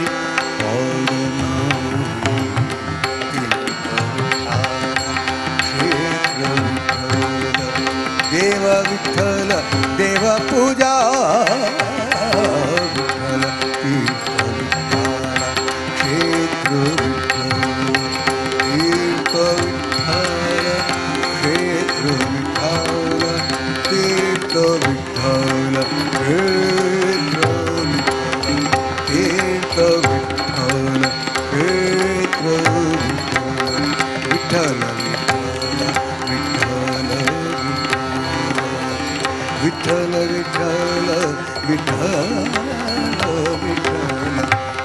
पाड नाही क्षेत्र विठ्ठल देव विठ्ठल देव पूजा विठ्ठल तीर्थ विठ्ठल क्षेत्र विठ्ठल तीर्थ विठ्ठल क्षेत्र विठ्ठल तीर्थ विठ्ठल क्षेत्र तीर्थ विठ्ठल क्षेत्र विठ्ठल विठ्ठल विठ्ठल विठ्ठल विठ्ठल विठ्ठल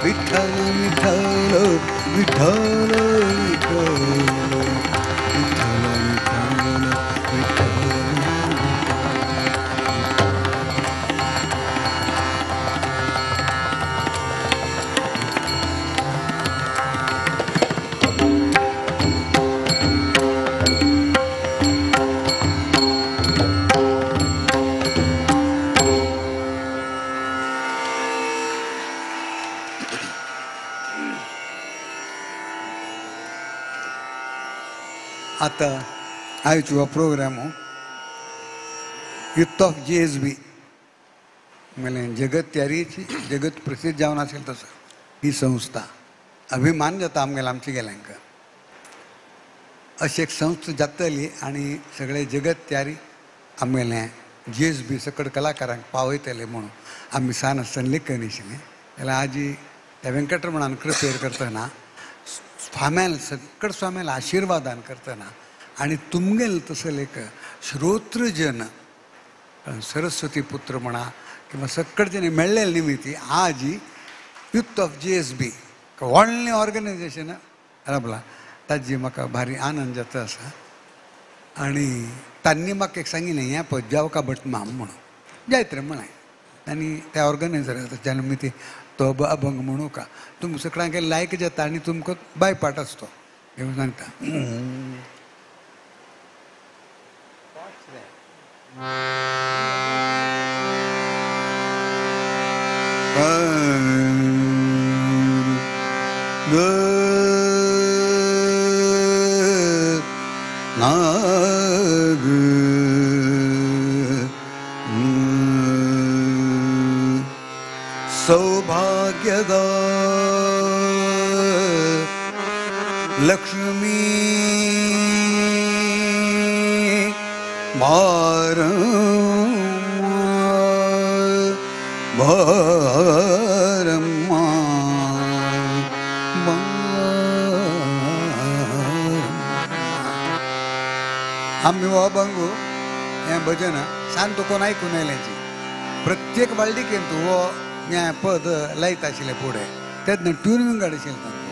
विठ्ठल विठ्ठल विठ्ठल विठ्ठल विठ्ठल विठ्ठल। आतां आयज हो प्रोग्राम youth of GSB म्हणल्यार जगत त्यारीची जगत प्रसिद्ध जावन आसेल तसो ही संस्था अभिमान जाता आमगेल्या आमच्या गेल्यांक अशी एक संस्था जातली आनी सगळे जगत त्यारी आमगेलें GSB सकड कलाकारांक पावयतले म्हणून आमी सान आसतना लेखन आशिल्लें जाल्यार आजी त्या वेंकटरमणान कृपेर करतना स्वाम्याल सकड स्वाम्याल आशिर्वादान करतना आनी तुमगेल तसले एक श्रोत्रजन सरस्वती पुत्र म्हणा किंवा सकड जन मेळ्ळेले निमित्ती आज युथ ऑफ GSB व्हडलें ऑर्गनायझेशन राबला ताजी म्हाका भारी आनंद जाता आसा। आनी तांणी म्हाका एक सांगिल्लें हें पळय जावका भट माम म्हणून जायत रे म्हळें आनी त्या ऑर्गनायझर त्या निमित्ती तो अभंग म्हणू का तुमकां सगळ्यांक लायक जाता आनी तुमकां बायपाट आसतो हें सांगता। सौभाग्यदा लक्ष्मी बारम्मा बारम्मा आमी हो अभंग हें भजन शांत कोण आयकून आयल्याची प्रत्येक वाळडिकेन तूं हो हें पद लायता आशिल्लें फुडें तेन्ना ट्युनिंग आशिल्लें तांकां।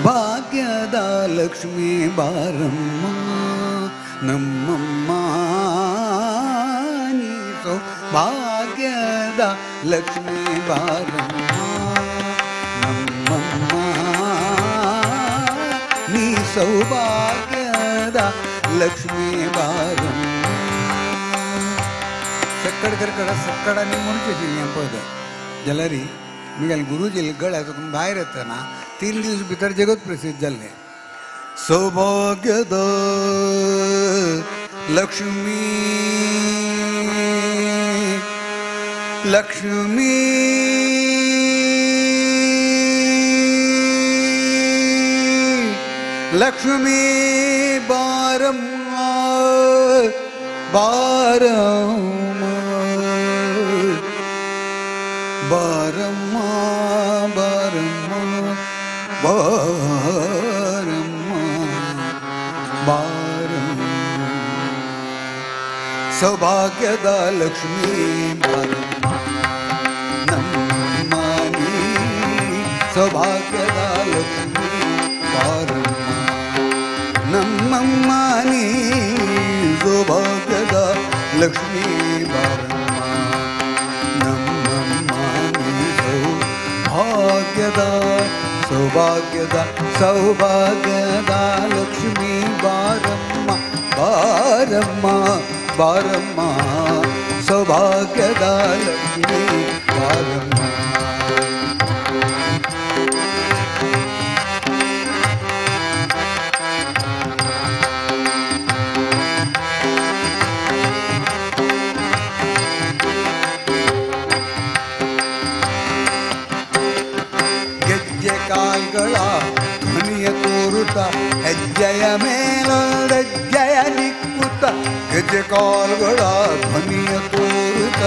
भाग्यदा लक्ष्मी बारम्मा नम्मम्मा नी भाग्यदा लक्ष्मी बारम्मा नम्मम्मा नी सौभाग्यदा लक्ष्मी बारम्मा। सक्कड करकड सक्कड आनी म्हणचें आशिल्लें हें पद जाल्यार मुगेले गुरुजी गळ्या साकून भायर येतना 3 दीस भितर जगत प्रसिद्ध जाल्लें। सौभाग्यदा लक्ष्मी लक्ष्मी ಲಕ್ಷ್ಮೀ ಬಾರಮ್ಮ ಬಾರಮ್ಮ ಬಾರಮ್ಮ ಬಾರಮ್ಮ ಬಾರಮ್ಮ ಬಾರಮ್ಮ ಸೌಭಾಗ್ಯದ ಲಕ್ಷ್ಮೀ ಬಾರಮ್ಮ ನಮ್ಮ ನೀ ಸೌಭಾಗ್ಯದ ಲಕ್ಷ್ಮೀ ಬಾರಮ್ಮ ನಮ್ಮಮ್ಮ ನೀ ಸೌಭಾಗ್ಯದ ಲಕ್ಷ್ಮೀ ಬಾರಮ್ಮ ನಮ್ಮಮ್ಮ ನೀ ಸೌಭಾಗ್ಯದ ಸೌಭಾಗ್ಯದ ಸೌಭಾಗ್ಯದ ಲಕ್ಷ್ಮೀ ಬಾರಮ್ಮ ಬಾರಮ್ಮ ಬಾರಮ್ಮ ಸೌಭಾಗ್ಯದ ಲಕ್ಷ್ಮೀ ಬಾರಮ್ಮ. ಗೆಜ್ಜೆ ಕಾಲ್ಗಳ ಧ್ವನಿಯ ತೋರುತ್ತ ಹೆಜ್ಜೆಯ ಮೇಲೊಂದೆಜ್ಜೆಯ ನಿಕ್ಕುತ್ತ ಗೆಜ್ಜೆ ಕಾಲ್ಗಳ ಧ್ವನಿಯ ತೋರುತ್ತ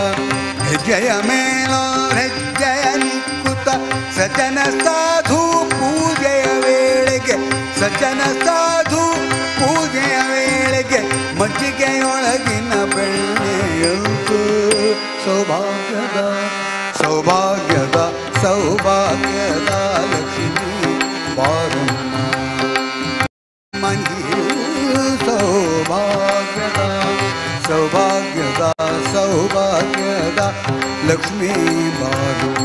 ಹೆಜ್ಜೆಯ ಮೇಲೊಂದೆಜ್ಜೆಯ ನಿಕ್ಕುತ್ತ ಸಜ್ಜನ ಸಾಧು ಪೂಜೆಯ ವೇಳೆಗೆ ಸಜ್ಜನ ಸಾಧು ಪೂಜೆಯ ವೇಳೆಗೆ ಮಜ್ಜಿಗೆಯೊಳಗಿನ ಬೆಣ್ಣೆಯಂತು ಸೌಭಾಗ್ಯದ ಸೌಭಾಗ್ಯದ ಸೌಭಾಗ್ಯದ ಲಕ್ಷ್ಮೀ ಬಾರಮ್ಮ ಮನಿ ಸೌಭಾಗ್ಯದ ಸೌಭಾಗ್ಯದ ಸೌಭಾಗ್ಯದ ಲಕ್ಷ್ಮೀ ಬಾರಮ್ಮ.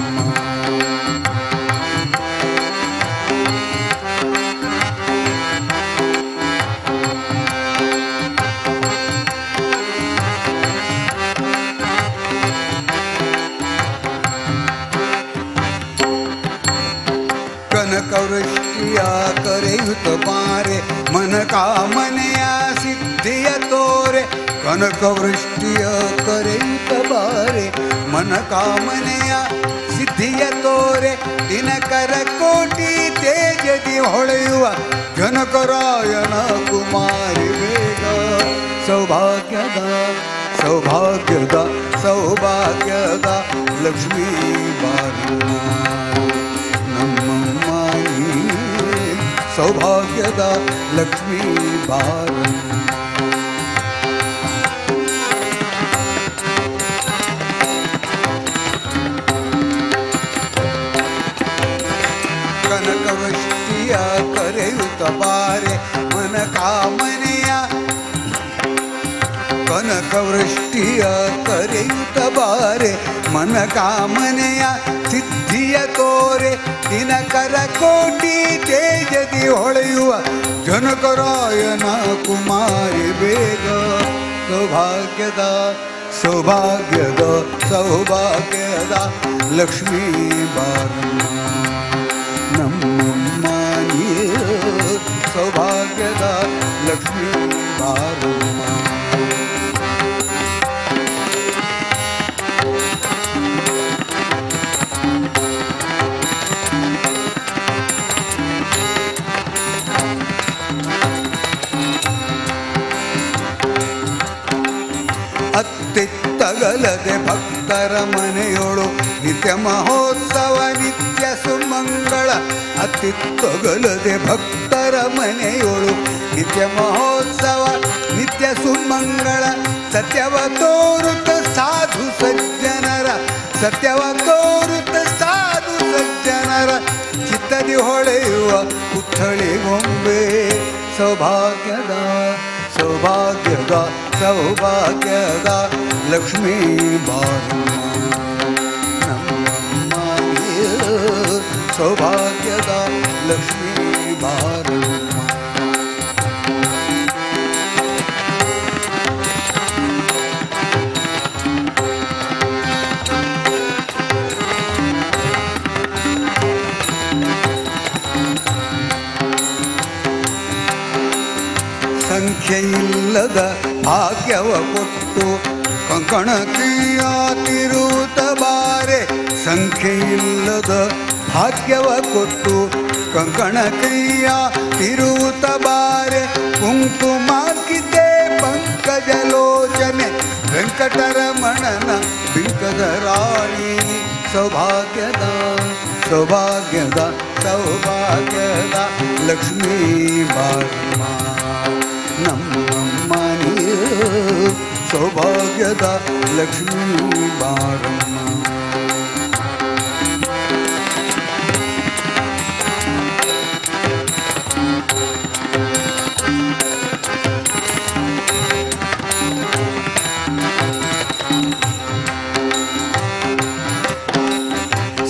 ಕನಕವೃಷ್ಟಿಯ ಕರೆಯುತ್ತ ಬಾರೆ ಮನ ಕಾಮನೆಯ ಸಿದ್ಧಿಯ ತೋರೆ ಕನಕವೃಷ್ಟಿಯ ಕರೆಯುತ್ತ ಬಾರೆ ಮನ ಕಾಮನೆಯ ಸಿದ್ಧಿಯ ತೋರೆ ದಿನಕರ ಕೋಟಿ ತೇಜದಿ ಹೊಳೆಯುವ ಜನಕರಾಯನ ಕುಮಾರಿ ಬೇಗ ಸೌಭಾಗ್ಯದ ಸೌಭಾಗ್ಯದ ಸೌಭಾಗ್ಯದ ಲಕ್ಷ್ಮೀ ಬಾರಮ್ಮ ನಮ್ಮಮ್ಮ ಸೌಭಾಗ್ಯದ ಲಕ್ಷ್ಮೀ ಬಾರಮ್ಮ. ಕನಕವೃಷ್ಟಿಯ ಕರೆಯುತ್ತ ಬಾರೆ ಮನ ಕಾಮನೆಯ ಕನಕವೃಷ್ಟಿಯ ಕರೆಯುತ್ತ ಬಾರೆ ಮನ ಕಾಮನೆಯ ಸಿದ್ಧಿಯ ತೋರೆ ದಿನಕರ ಕೋಟಿ ತೇಜದಿ ಹೊಳೆಯುವ ಜನಕರಾಯನ ಕುಮಾರಿ ಬೇಗ ಸೌಭಾಗ್ಯದ ಸೌಭಾಗ್ಯದ ಸೌಭಾಗ್ಯದ ಲಕ್ಷ್ಮೀ ಬಾರಮ್ಮ ನಮ್ಮಮ್ಮ ನೀ ಸೌಭಾಗ್ಯದ ಲಕ್ಷ್ಮೀ ಬಾರಮ್ಮ. ಅತ್ತಿತ್ತಗಲದೆ ಭಕ್ತರ ಮನೆಯೊಳು ನಿತ್ಯ ಮಹೋತ್ಸವ ನಿತ್ಯ ಸುಮಂಗಳ ಅತ್ತಿತ್ತಗಲದೆ ಭಕ್ತರ ಮನೆಯೊಳು ನಿತ್ಯ ಮಹೋತ್ಸವ ನಿತ್ಯ ಸುಮಂಗಳ ಸತ್ಯವ ತೋರುತ್ತ ಸಾಧು ಸಜ್ಜನರ ಸತ್ಯವ ತೋರುತ್ತ ಸಾಧು ಸಜ್ಜನರ ಚಿತ್ತದಿ ಹೊಳೆಯುವ ಪುತ್ಥಳಿ ಗೊಂಬೆ ಸೌಭಾಗ್ಯದ ಸೌಭಾಗ್ಯದ ಸೌಭಾಗ್ಯದ ಲಕ್ಷ್ಮೀ ಬಾರಮ್ಮ ನಮ್ಮಮ್ಮ ಸೌಭಾಗ್ಯದ ಲಕ್ಷ್ಮೀ ಬಾರಮ್ಮ. ಸಂಖ್ಯೆಯಿಲ್ಲದ ಭಾಗ್ಯವ ಕೊಟ್ಟು ಕಂಕಣಕಿಯ ತಿರುತ ಬಾರೆ ಸಂಖ್ಯೆಯಿಲ್ಲದ ಭಾಗ್ಯವ ಕೊಟ್ಟು ಕಂಕಣ ಕೈಯ ತಿರುವುತ ಬಾರೆ ಕುಂಕುಮಾಕಿದೆ ಪಂಕಜಲೋಚನೆ ವೆಂಕಟರಮಣನ ಬಿಂಕದ ರಾಣಿ ಸೌಭಾಗ್ಯದ ಸೌಭಾಗ್ಯದ ಸೌಭಾಗ್ಯದ ಲಕ್ಷ್ಮೀ ಬಾರಮ್ಮ ನಮ್ಮಮ್ಮ ನೀ ಸೌಭಾಗ್ಯದ ಲಕ್ಷ್ಮೀ ಬಾರಮ್ಮ.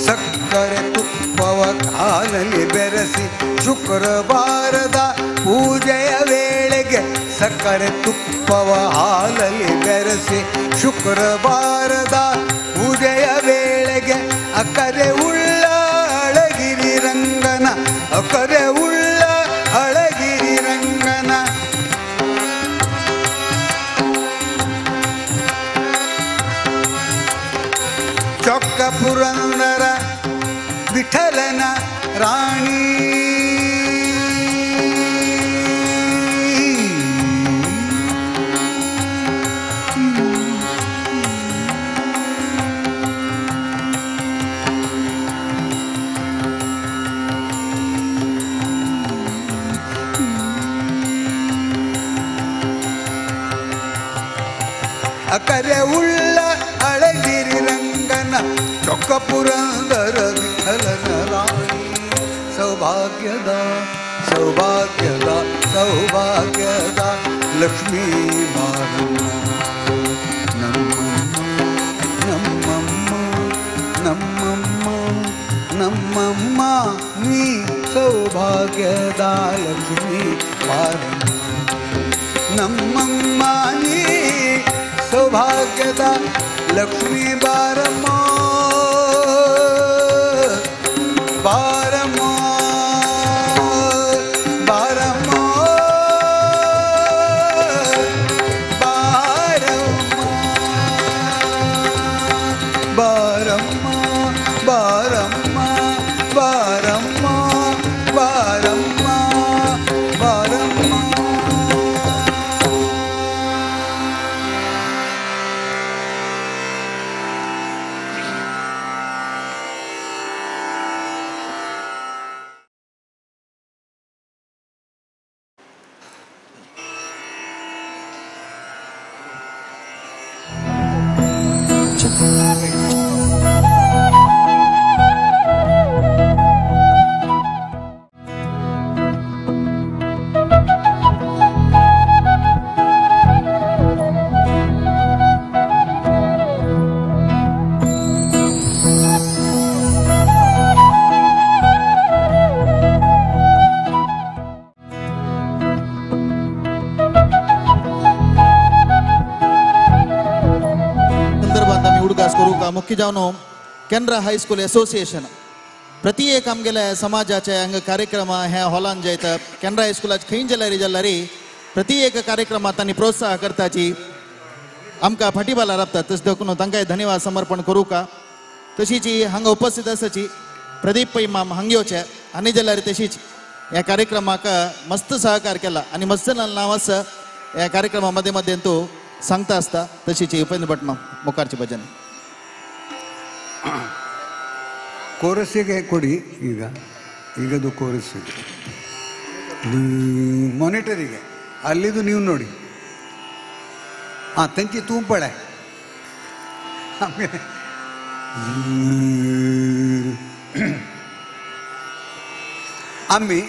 ಸಕ್ಕರೆ ತುಪ್ಪವ ಕಾಲಲ್ಲಿ ಬೆರೆಸಿ ಶುಕ್ರವಾರದ ಪೂಜೆಯ ವೇಳೆಗೆ ಸಕ್ಕರೆ ತುಪ್ಪವ ಹಾಲಲ್ಲಿ ಬೆರೆಸಿ ಶುಕ್ರವಾರದ ಪೂಜೆಯ ವೇಳೆಗೆ ಅಕ್ಕರೆ ಉಳ್ಳ ಅಳಗಿರಿ ರಂಗನ ಅಕ್ಕರೆ ಉಳ್ಳ ಅಳಗಿರಿ ರಂಗನ ಚೊಕ್ಕ ಪುರಂದರ ವಿಠಲನ ರಾಣಿ ಅಕರೆ ಉಳ್ಳ ಅಳಗಿರಿ ರಂಗನ ಚೊಕ್ಕ ಪುರಂದರ ವಿಠಲನ ರಾಣಿ ಸೌಭಾಗ್ಯದ ಸೌಭಾಗ್ಯದ ಸೌಭಾಗ್ಯದ ಲಕ್ಷ್ಮೀ ಬಾರಮ್ಮ ನಮ್ಮಮ್ಮ ನಮ್ಮಮ್ಮ ನಮ್ಮಮ್ಮ ನಮ್ಮಮ್ಮ ನೀ ಸೌಭಾಗ್ಯದ ಲಕ್ಷ್ಮೀ ಬಾರಮ್ಮ ನಮ್ಮಮ್ಮ ನೀ ಸೌಭಾಗ್ಯದ ಲಕ್ಷ್ಮೀ ಬಾರಮ್ಮ ಬಾರಮ್ಮ ಬಾರಮ್ಮ ಬಾರಮ್ಮ ಬಾರಮ್ಮ ಬಾರಮ್ಮ ಬಾರಮ್ಮ ಬಾರಮ್ಮ ಬಾರಮ್ಮ. मुख्य जावन केनरा हायस्कूल एसोसिएशन प्रति एक आमगेले समाजाचे हांगा कार्यक्रम हे हॉलान जायत केनरा हायस्कुलाचे खंय जाल्यार जाल्यार प्रति एक कार्यक्रमात तांणी प्रोत्साह करताची आमकां फाटीबाला राबतात तशें देखून तांकांय धन्यवाद समर्पण करूं का. तशीच हांगा उपस्थित आसाची प्रदीप पै माम हांगा येवचे आनी जाल्यार तशीच ह्या कार्यक्रमाक मस्त सहकार केला आनी मस्त नांव आसा ह्या कार्यक्रमा मदें मदें तूं सांगता आसता. तशीच उपेंद्र भट माम मुखारचें भजन ಕೋರಸ್ಸಿಗೆ ಕೊಡಿ. ಈಗ ಈಗದು ಕೋರಸ್ಸಿಗೆ ಮಾನಿಟರಿಗೆ ಅಲ್ಲಿದು ನೀವು ನೋಡಿ. ಹಾಂ ತಂಚಿ ತೂಂಪಳೆ ಆಮೇಲೆ आम्ही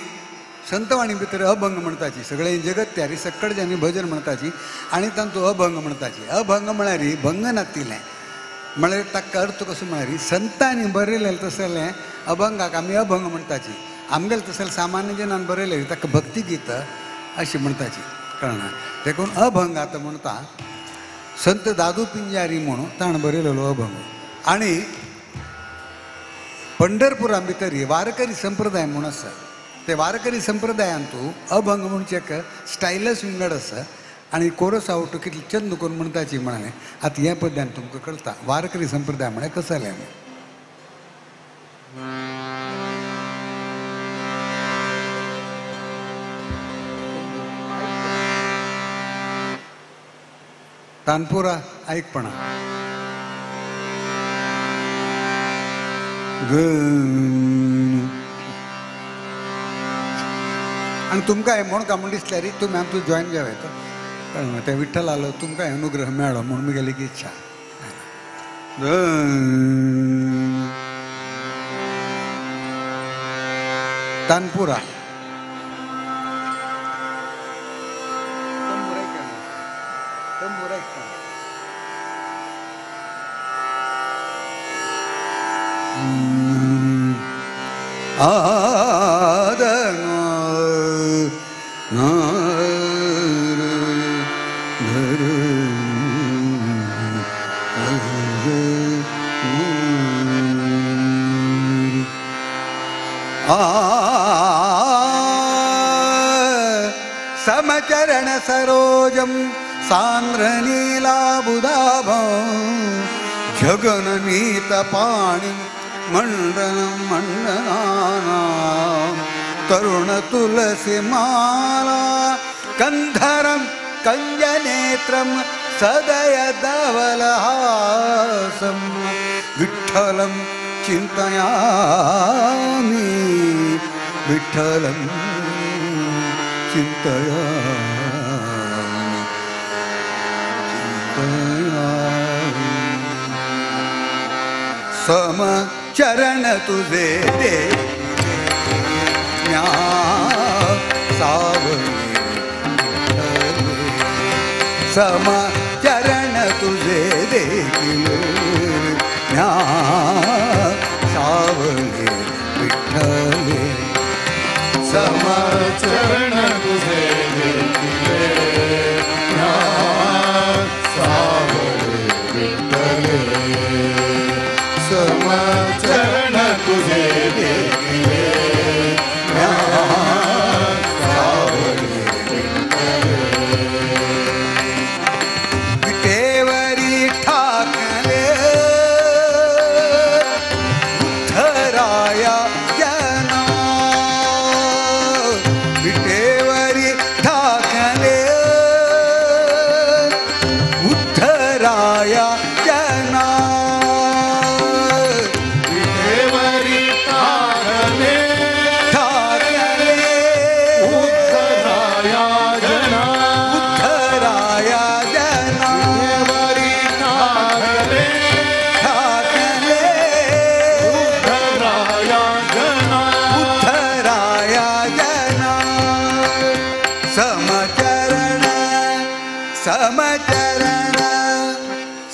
संतवाणी भितर अभंग म्हणताची सगळे जगत त्यारी सक्कडजांनी भजन म्हणताची आनी तांचो अभंग म्हणताची. अभंग म्हळ्यार भंग नातिल्लें म्हळ्यार ताका अर्थ कसो म्हळ्यार संतांनी बरयलें तसलें अभंगाक आमी अभंग म्हणताची. आमगेलें तसलें सामान्य जनान बरयलें ताका भक्तिगीत अशें म्हणताची कळना. देखून अभंग आतां म्हणटा संत दादू पिंजारी म्हणून ताणें बरयलेलो अभंग. आनी पंढरपुरा भितर वारकरी संप्रदाय म्हूण आसा ते वारकरी संप्रदायांतू अभंग म्हणचे एक स्टायलस विंगड आसा आनी कोरस आवटो कितले चंद करून म्हणटाची म्हळें. आतां ह्या पद्यान तुमकां कळटा वारकरी संप्रदाय म्हळ्यार कसलें. तानपुरा ऐकपणा. आनी तुमकां हें म्हूण का म्हूण दिसल्यार तुमी आमचो जॉयन जावं येता. ते विठ्ठल आलो तुमकां अनुग्रह मेळ्ळो म्हूण म्हगेली इच्छा. तानपुरा. समचरण सरोजं सान्द्रनीलाबुदाभं जगनमीतपाणिं मण्डनं मण्डनानां तरुणतुलसीमाला कंधरं कञ्जनेत्रं सदय धवलहासं विठ्ठलं चिन्तयामि विठ्ठलं चिन्तयामि चिन्तयामि. समचरण तुझे दे सावळे समचरण तुझे देखिले सावळे विठ्ठले. समचरण तुझे देखिले सावळे विठ्ठले. समचरण तुझे देखिले सावळे विठ्ठले. विटेवरी ठाकले उद्धराया जना. विटेवरी ठाकले उद्धराया जना. विटेवरी ठाकले ठाकले उद्धराया जना. उद्धराया जना. विटेवरी ठाकले ठाकले उद्धराया जना. उद्धराया जना. समचरण समचरण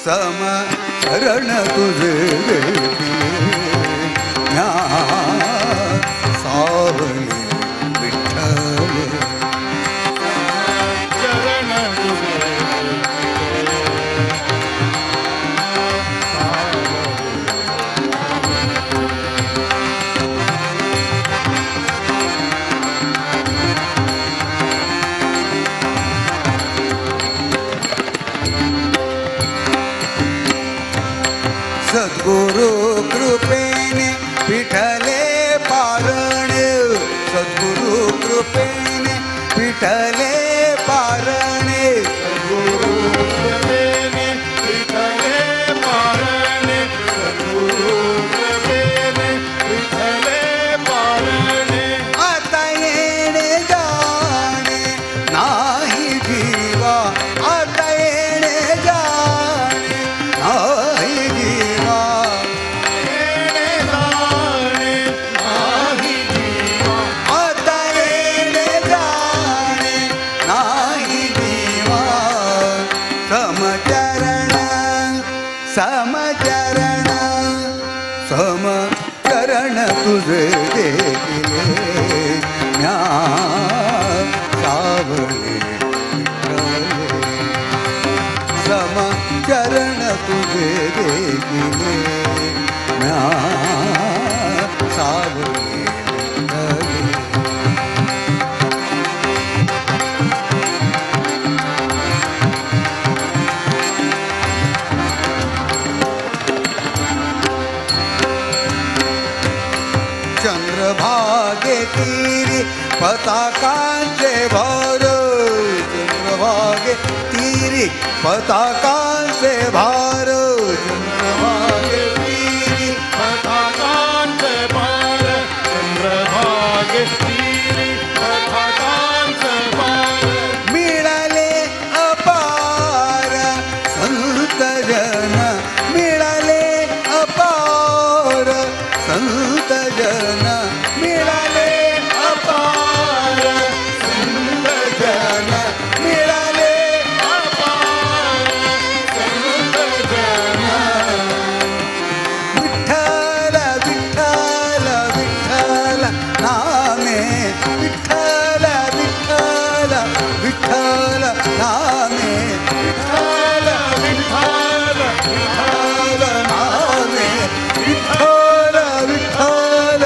समचरण तुझे देखिले सावळे विठ्ठले. चरण तुझे सद्गुरु कृपेने पिठले पारणे. सद्गुरु कृपेने पिठले पारणे. सद्गुरु कृपेने विठ्ठले पारणे. सद्गुरु कृपेने विठ्ठले पारणे. आता येणे जाणे नाही जीवा. आता येणे जाणे नाही जीवा. येणे जाणे नाही जीवा. आता येणे जाणे नाही जीवा. समचरण समचरण समचरण तुझे देखिले सावळे विठ्ठले. समचरण तुझे देखिले सावळे विठ्ठले. चंद्रभागे तीरी पताकांचे भर. चंद्रभागे तीरी तीरी पताकांचे भार चंद्रभागे तीरी पताकांचे भार चंद्रभागे तीरी पताकांचे भार मिळाले अपार संत जन मिळाले अपार संत जन मिळाले अपार संत जन मिळाले अपार संत जन विठ्ठल विठ्ठल विठ्ठल नामे विठ्ठल विठ्ठल विठ्ठल नामे विठ्ठल विठ्ठल विठ्ठल नामे विठ्ठल विठ्ठल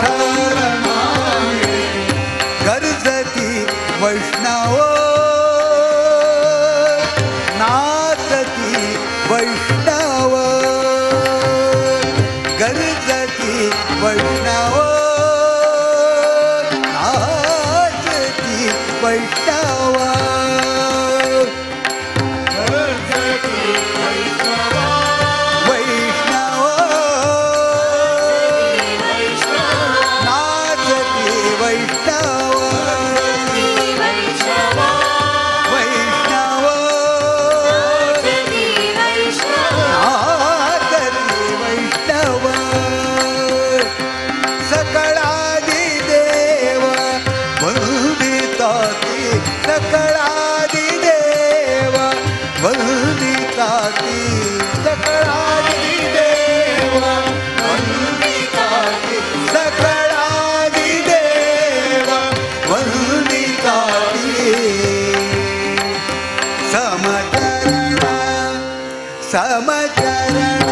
विठ्ठल नामे गरजती वैष्णव नाचती वैष्णव गरजती वैष्णव नाचती वैष्णव गरजती वैष्णव वैष्णव नाचती वैष्णव वैष्णव नाचती वैष्णव सकळादी देव वंदिताती सकळादी देव वंदिताती सकळादी देव वंदिताती सकळादी देव वंदिताती समचरण समचरण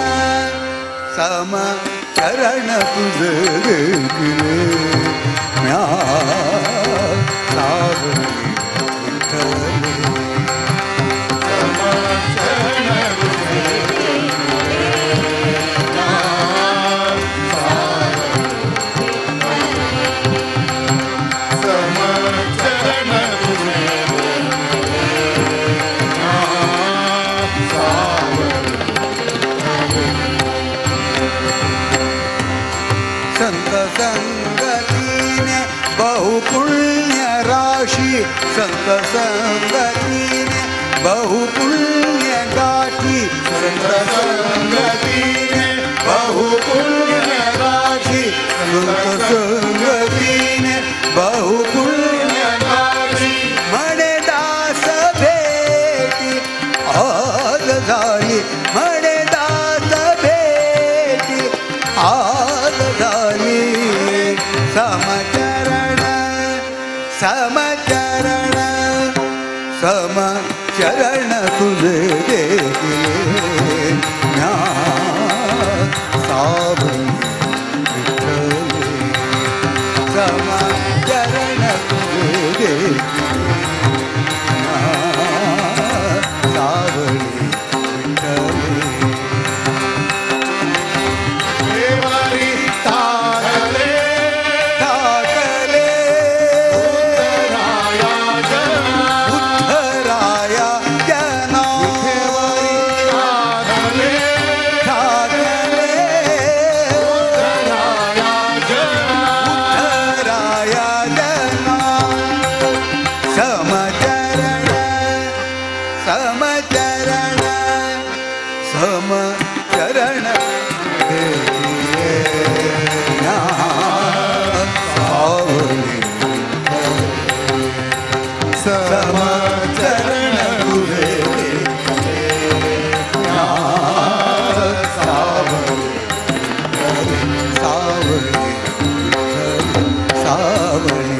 समचरण तुझे देखिले म्या सावली विठ्ठले समचरण तुझे संत संगतीने बहुपुण्य राशी संत संगतीने बहुपुण्य गाठी संत संगतीने बहुपुण्य राशी संत संगतीने बहुपुण्य गाठी म्हणे दास भेटी आज झाली म्हणे दास भेटी आज झाली समचरण समचरण समचरण तुझे देखिले म्या सावली विठ्ठले समचरण तुझे देखिले म्या सावली विठ्ठले देवारी तारले ठाकले राया जना उद्धराया जना तारले ठाकले राया जना उद्धराया जना समचरण समचरण समचरण सावली समचरण तुझे सावली सावली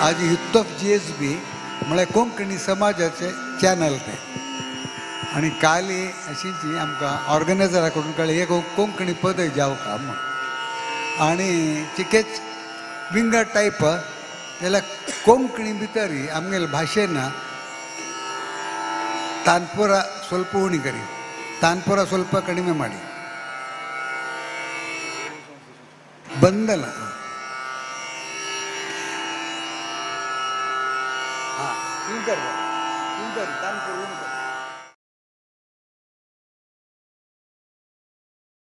आज युत्तफ जी एस बी म्हळ्यार कोंकणी समाजाचे चॅनल तें आनी काली अशीच आमकां ऑर्गनायझरा कडून कळ्ळें एक कोंकणी पद जावं का म्हूण आनी चिकेच विंगड टायप जाल्यार कोंकणी भितर आमगेले भाशेन ತಾನ್ಪುರ ಸ್ವಲ್ಪ ಉಣಿ ಕರಿ ತಾನ್ಪುರ ಸ್ವಲ್ಪ ಕಡಿಮೆ ಮಾಡಿ. बंद जालां. हां कर कर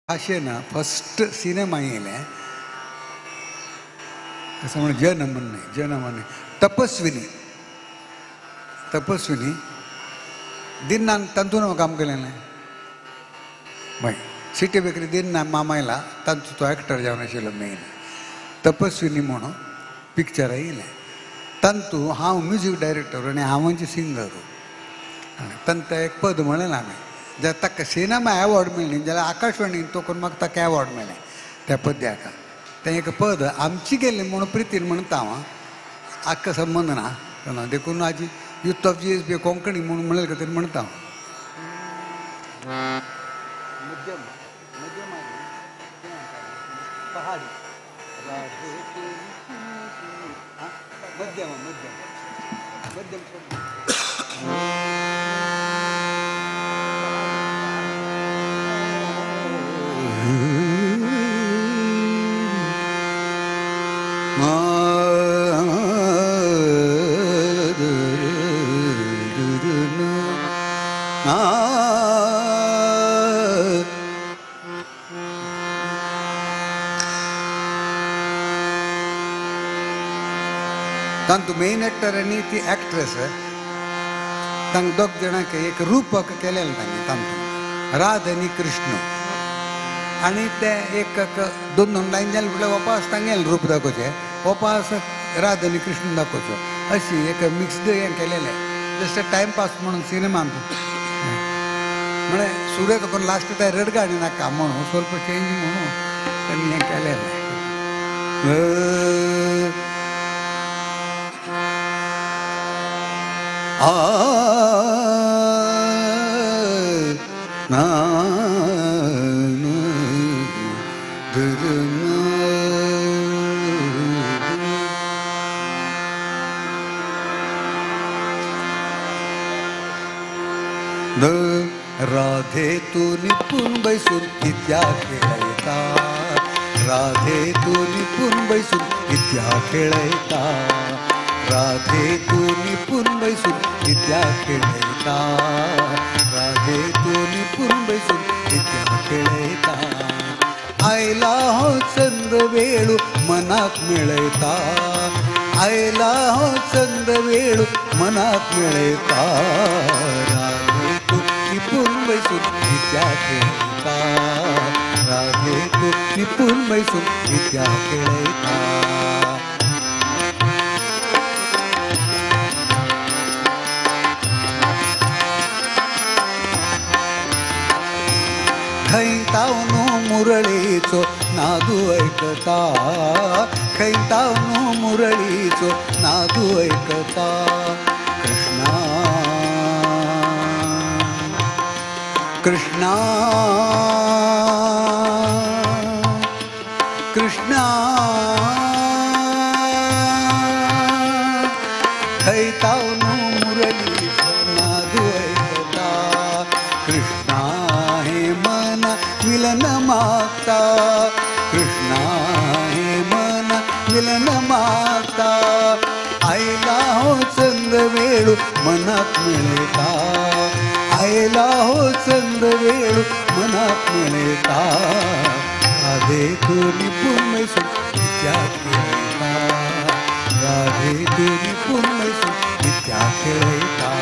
भाशेन फस्ट सिनेमा येयलें कसं म्हण जनमन न्ही, जनमन न्ही, तपस्विनी. तपस्विनी दिन्नान तांतून हांव काम केलें. हय सिटी बेकरी दिन्ना मामायला तांचो तो एक्टर जावन आशिल्लो मेन. तपस्विनी म्हणून पिक्चर येयलें. तांतू हांव म्युजीक डायरेक्टर आनी हांवांचे सिंगर. तांकां एक पद म्हणलें हांवें. जाल्यार ताका सिनेमा एवॉर्ड मेळ्ळी जाल्यार आकाशवाणीन तो करून म्हाका ताका एवॉर्ड मेळ्ळें त्या पद्याक. तें एक पद आमची गेल्ली म्हणून प्रितीन म्हणटा हांव, आक्का संबंद ना देखून आजी youth of G S B Konkani म्हणून म्हणलें खातीर म्हणटा हांव. मध्यम मध्यम पहाडी मध्यम मध्यम मध्यम तांतू मेन एक्टर आनी ती एक्ट्रेस तांकां दोग जाणांक एक रूपक केलेलें तांणी तांतू राध आनी कृष्ण. आनी ते एक दोन दोन लायन जालें म्हटल्यार वापास तांगेलें रूप दाखोवचें, वापास राध आनी कृष्ण दाखोवचो, अशी एक मिक्स्ड हें केलेलें. जस्ट टायमपास म्हणून सिनेमा म्हळ्यार सुर्य करून लास्ट ते रडगाणी नाका म्हणून स्वल्प चेंज म्हणून तांणी हें केलेलें. आ ना राधे तू निपून बैसून कित्या खेळयता, राधे तू निपून बैसून कित्या खेळयता, राधे तू निपून बैसून कित्या खेळयता, राधे तू निपून बैसून कित्या खेळयता. आयला हो चंद वेळू मनाक मेळयता, आयला हो चंद वेळू मनाक मेळयता, राधे तू निपून बैसून कित्या खेळयता, राधे तू निपून बैसून कित्या खेळयता. खंयतावनो मुरळीचो नादू ऐकता, खंयतावनो मुरळीचो नादू ऐकता, कृष्णा कृष्णा कृष्णा. खंयतावनो मुरळीचो नादू ऐकता, कृष्णा हे मन मिलन मागता, कृष्णा हे मन मिलन मागता. आयला हो चंद वेळू मनाक मेळयता, आयला हो चंद वेळू मनाक मेळयता, राधे तू निपून बैसून कित्या खेळयता, राधे तू निपून बैसून कित्या खेळयता.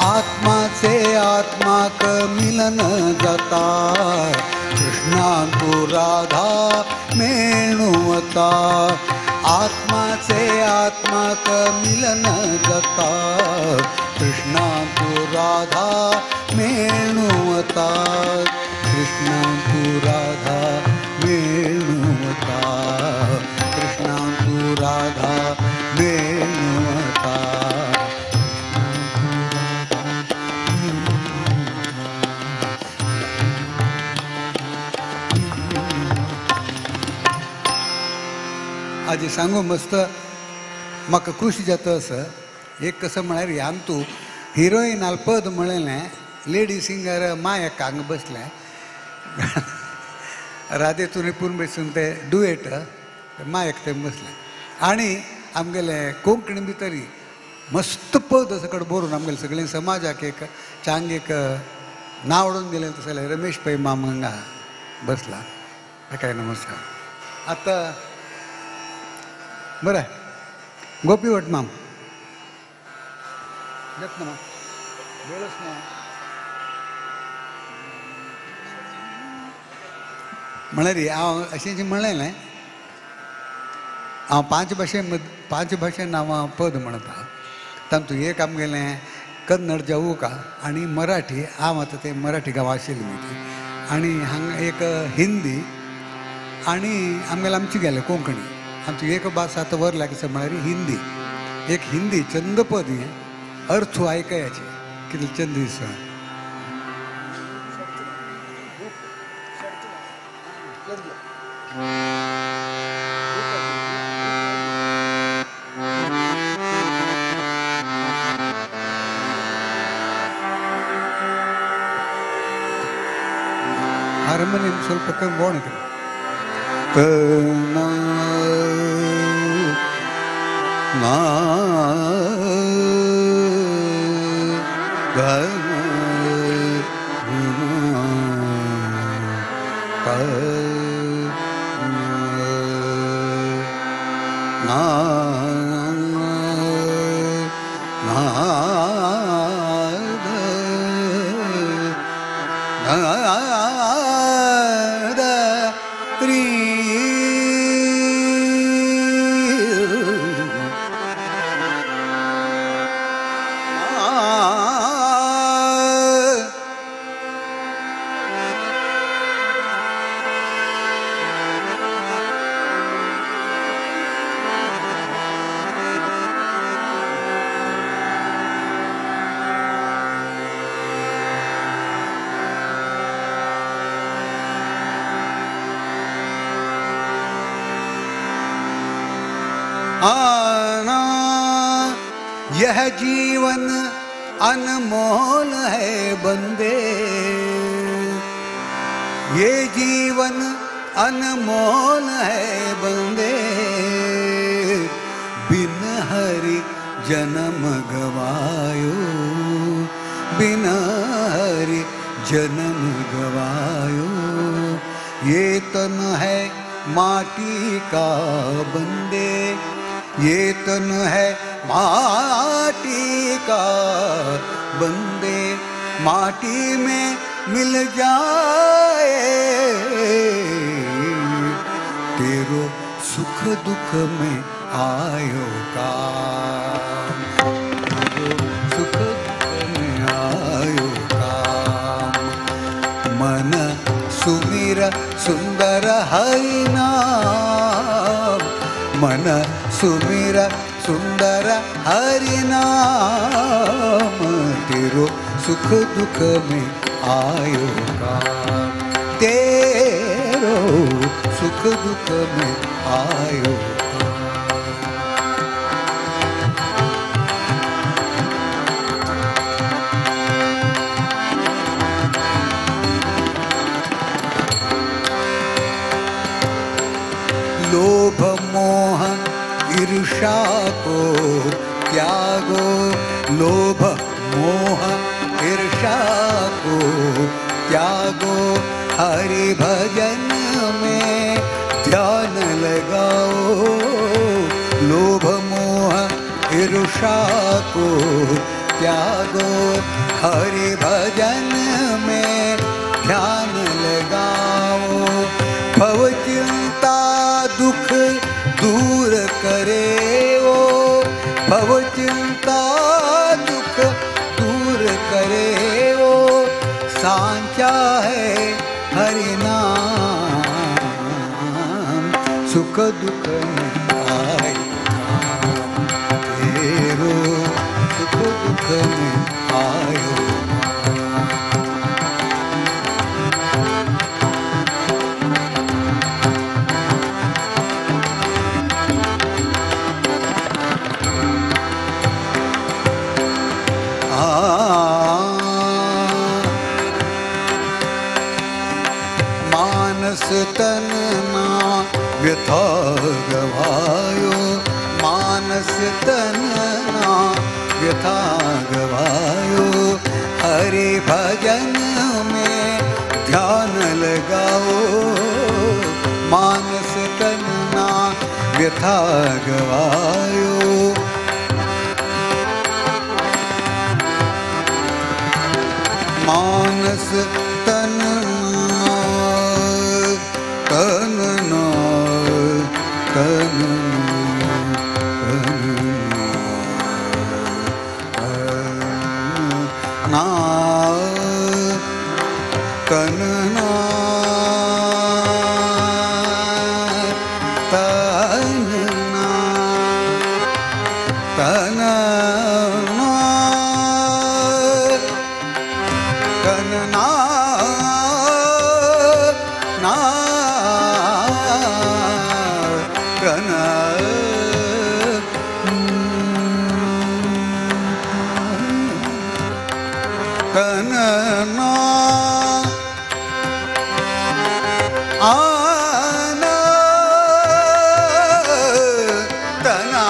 आत्माचे आत्माक मिलन जाता, कृष्णा तू राधा मेळूं वता, आत्माचे आत्माक मिलन जाता, कृष्णा तू राधा मेळूं वता, कृष्णा तू राधा मेळूं वता, कृष्णा तू राधा मेळूं वता. आजी सांगू मस्त म्हाका खुश जाता असं. एक कसं म्हळ्यार ह्यान तूं हिरोईन पद म्हणलें लेडी सिंगर मायक हांगा बसलें राधे तूं निपून बसून ते डुएट मायक ते बसलें आनी आमगेले कोंकणी भितरी मस्त पद सकट बरोवन आमगेले सगळे समाजाक एक चांग एक नाव उडोवन दिलें तसलें रमेश पै माम हांगा बसला ताकाय नमस्कार. आतां बरें गोपी भट माम येत ना वेळच ना म्हळ्यार हांव अशें जें म्हणलें हांव पांच भाशेन हांव पद म्हणटा तातूंत एक आमगेलें कन्नड जावूका आनी मराठी हांव आतां तें मराठी गांव आशिल्ली ती आनी हांगा एक हिंदी आनी आमगेलें आमची गेलें कोंकणी आमची एक भास आतां वर लागीं म्हळ्यार हिंदी. एक हिंदी चंदपद हें अर्थ आयकयाचे कितले चंद दिसा हार्मोनियम ಸ್ವಲ್ಪ ಕಮ್ಮಿ ಬೋಣಕ್ಕೆ ನಾ आना यह जीवन अनमोल है बंदे, ये जीवन अनमोल है बंदे, बिन हरि जन्म गवायो, बिन हरि जन्म गवायो, ये तन है माटी का बंदे, ये तन है माटी का बंदे, माटी में मिल जाए, तेरो सुख दुख में आयो काम, तेरो सुख दुख में आयो काम, मन सुमिर सुंदर हरि नाम, मन सुमिर सुंदर हरि नाम, तेरो सुख दुख में आयो काम, तेरो सुख दुख में आयो काम। लोभ मोह ईर्षा को त्यागो, लोभ मोह ईर्षा को त्यागो, हरि भजन में ध्यान लगाओ, लोभ मोह ईर्षा को त्यागो, हरि भजन में ध्यान लगाओ, भव चिंता दुख दूर करे ओ, भव चिंता दुख दूर करे ओ, सांचा है हरि नाम, सुख दुख में आयो काम, तेरो सुख दुख में आयो। व्यथा गवायो मानस तनना व्यथा गवायो। हरि भजन में ध्यान लगाओ मानस तनना व्यथा गवायो। मानस तनना तनना तनना तनना तनना तनना तनना तनना ना तन तनना आना तना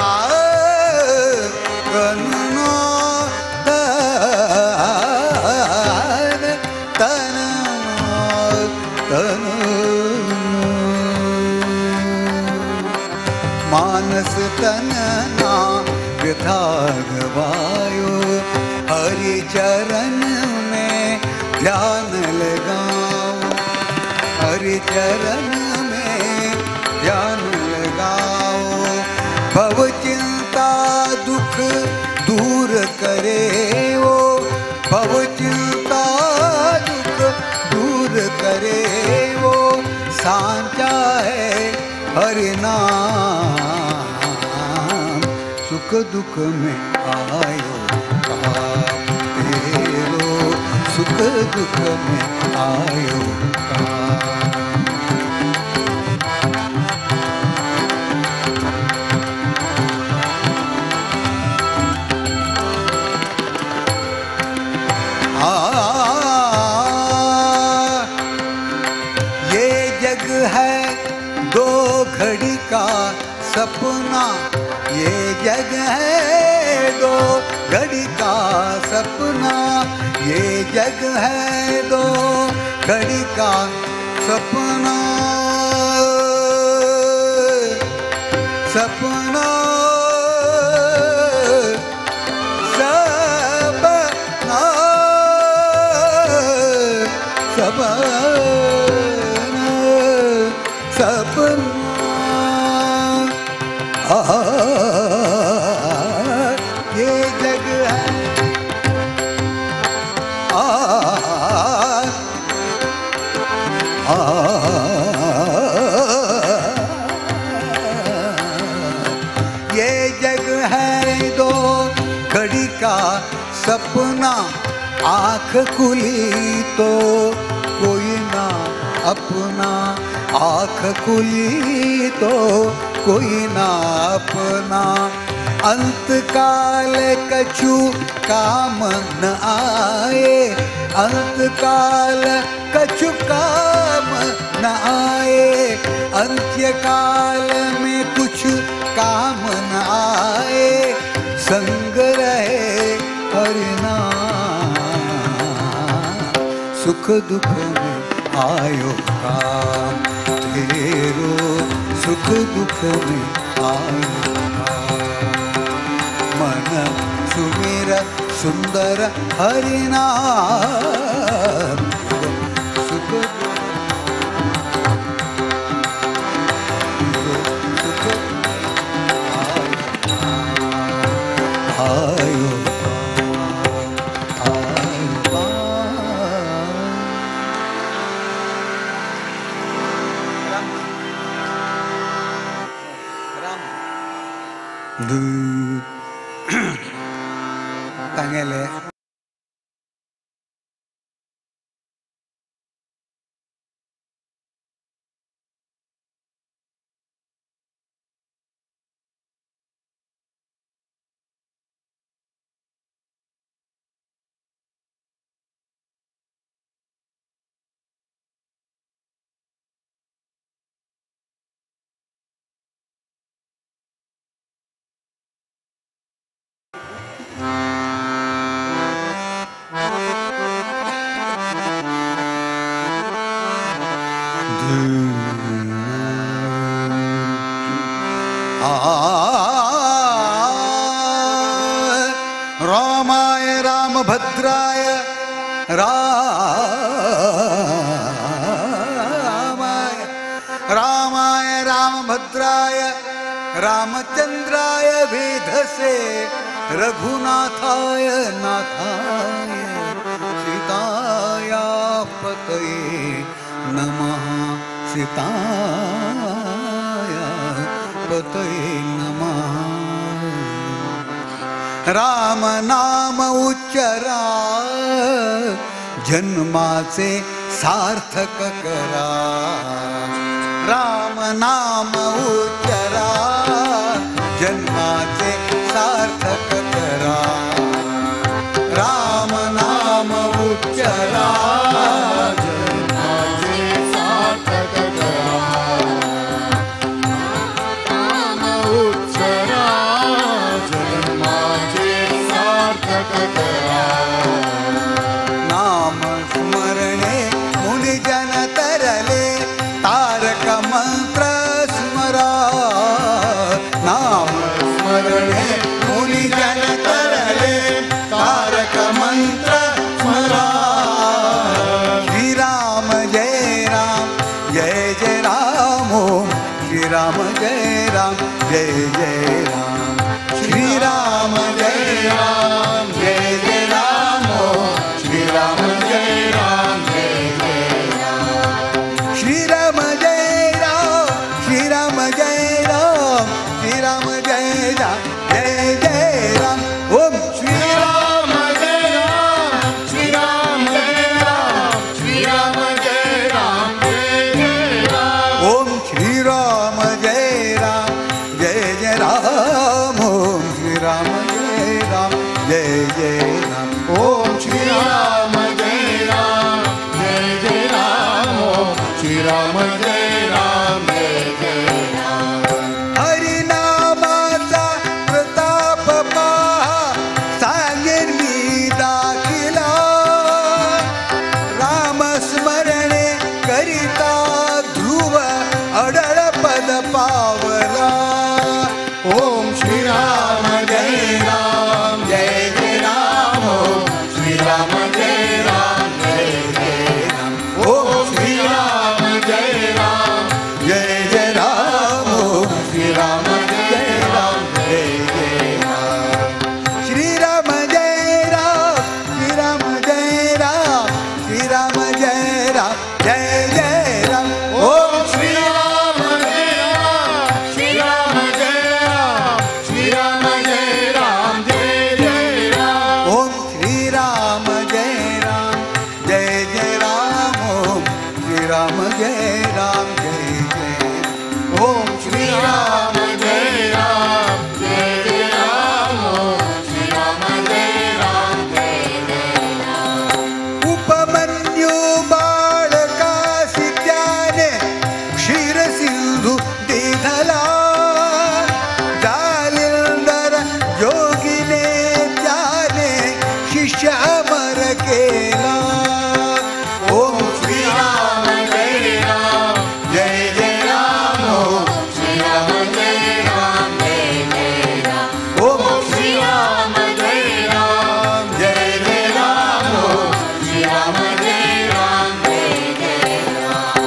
तनना तन तन तन मानस तनना व्यथा गवायो। हरि चरण में ध्यान लगाओ हरि चरण में ध्यान लगाओ। भव चिंता दुख दूर करे वो भव चिंता दुख दूर करे वो सांचा है हरि नाम। सुख दुख में आयो काम तेरो सुख दुख में आयो काम। ये जग है दो घड़ी का सपना ये जग है दो घड़ी का सपना ये जग है दो घड़ी का सपना सपना सपना सपना सपना ये जग है आ आ ये जग है दो घड़ी का सपना। आँख खुली तो कोई ना अपना आँख खुली तो कोई ना अपना। अंत काल कछु काम न आए अंत काल कछु काम न आए। अंत्य काल में कुछ काम न आए संग रहे हरि नाम। सुख दुख में आयो काम तेरो सुख दुख में आयो काम। मन सुमेर सुंदर हरि नाम सुख सुख आयो आयो। तांगेले रामाय रामभद्राय रामाय रामाय रामभद्राय रामचंद्राय वेधसे रघुनाथाय नाथाय सीताया पतये नमः सीताया पतये नमः। राम नाम उच्चरा जन्माचे सार्थक करा। राम नाम उच्चरा जन्माचे सार्थक करा। राम नाम उच्चरा जन्माचे सार्थक करा। नाम उच्चरा जन्माचे सार्थक करा। नाम स्मरणे मुनिजन तरले तारक मंत्र स्मरा। नाम स्मरणे मुनिजन तरले तारक मंत्र स्मरा। श्री राम जय राम जय जय राम ओम श्री राम जय राम जय जय राम। श्री राम जय राम जय जय राम ओम श्री राम जय राम जय जय राम। श्री राम जय राम श्री राम जय राम श्री राम जय राम जय जय राम ओम श्री राम जय राम श्री राम जय राम श्री राम जय राम जय जय राम ओम श्री राम जय राम जय जय राम ओम श्री राम जय राम जय जय राम ओम श्री राम जय राम जय जय राम ओम श्री राम जय राम जय जय राम। हरिनामाचा प्रताप पहा सांगेन मी दाखिला। राम स्मरणे करिता ध्रुव अडळ पद पावला। ओम श्री राम जय राम जय जय राम ओम श्री राम जय राम जय जय राम ओम श्री राम जय राम जय जय राम ओम श्री राम जय राम जय जय राम। श्री राम जय राम श्री राम जय राम श्री राम जय राम जय जय राम ओम श्री राम जय राम श्री राम जय राम श्री राम जय राम जय जय राम ओम श्री राम जय राम जय जय राम ओम श्री राम जय राम जय जय ओम श्री राम जय राम जय जय राम ओम श्री राम जय राम जय जय राम। उपमन्यु बाळकासी त्याने क्षीर सिंधू दिधला। जालिंदर जोगीने त्याने शिष्य अमर केला। ओम श्री राम जय राम जय जय राम ओम श्री राम जय राम जय जय राम ओम श्री राम जय राम जय जय राम ओम श्री राम जय राम जय जय राम।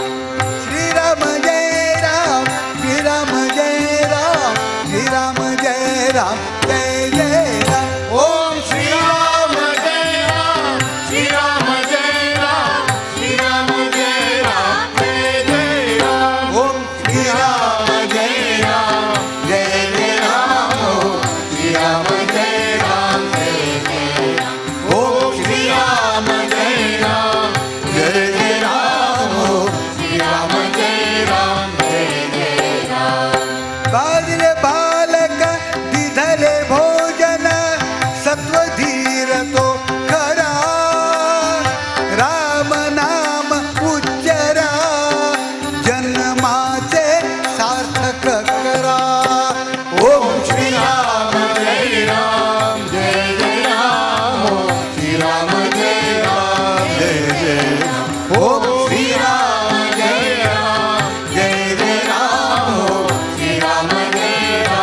श्री राम जय राम श्री राम जय राम श्री राम जय राम जय जय राम ओम श्री राम जय राम श्री राम जय राम श्री राम जय राम जय जय राम ओम श्री राम जय राम जय जय राम ओम श्री राम जय राम जय जय राम ओम श्री राम जय राम जय जय राम ओम श्री राम जय राम जय जय राम। बाजले बालक दिधले भोजन सत्वधीर तो खरा। राम नाम उच्चरा जन्माचे सार्थक करा। ओम श्री राम जय राम जय जय राम ओम श्री राम जय राम जय जय राम ओम श्री राम जय राम जय जय राम ओम श्री राम जय राम।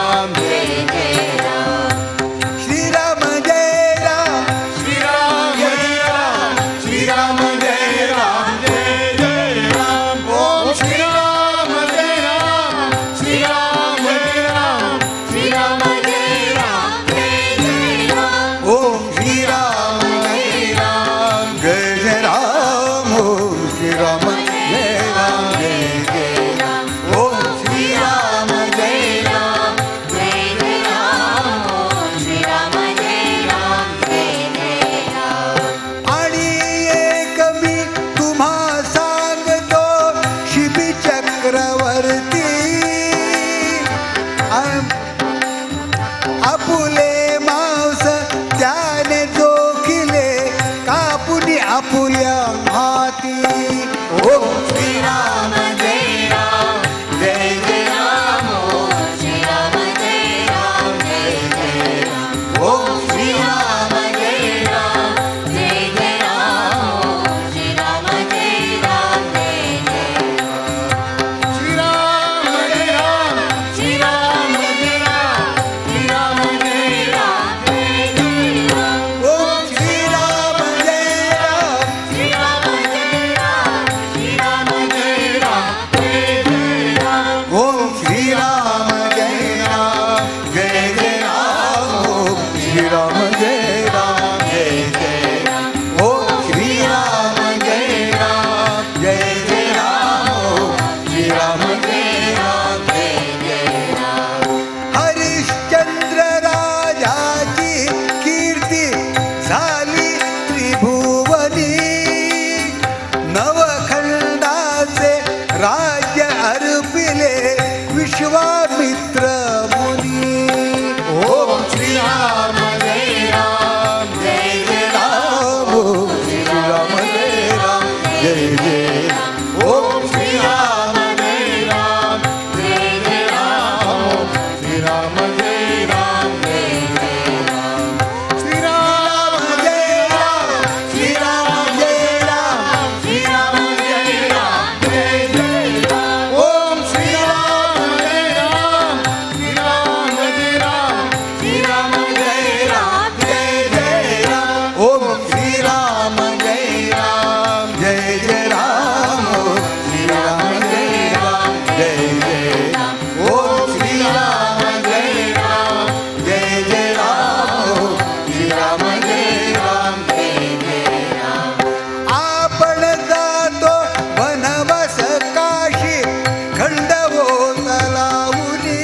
विश्वामित्र मुनी। ओम श्री राम जय राम जय जय राम, श्री राम जय राम जय जय। ओम श्री राम जय राम जय जय राम, श्री राम जय राम जय जय राम, श्री राम जय राम, श्री राम जय राम, श्री राम जय राम जय जय राम। ओम श्री राम जय राम, श्री राम जय राम, श्री राम जय राम जय जय राम। ओम श्री राम जय राम जय जय राम, श्री राम जय राम जय जय राम। ओम श्री राम जय राम जय जय राम, श्री राम जय राम जय जय राम। आपण जातो वनवास काशी खंडवो तलावुनी,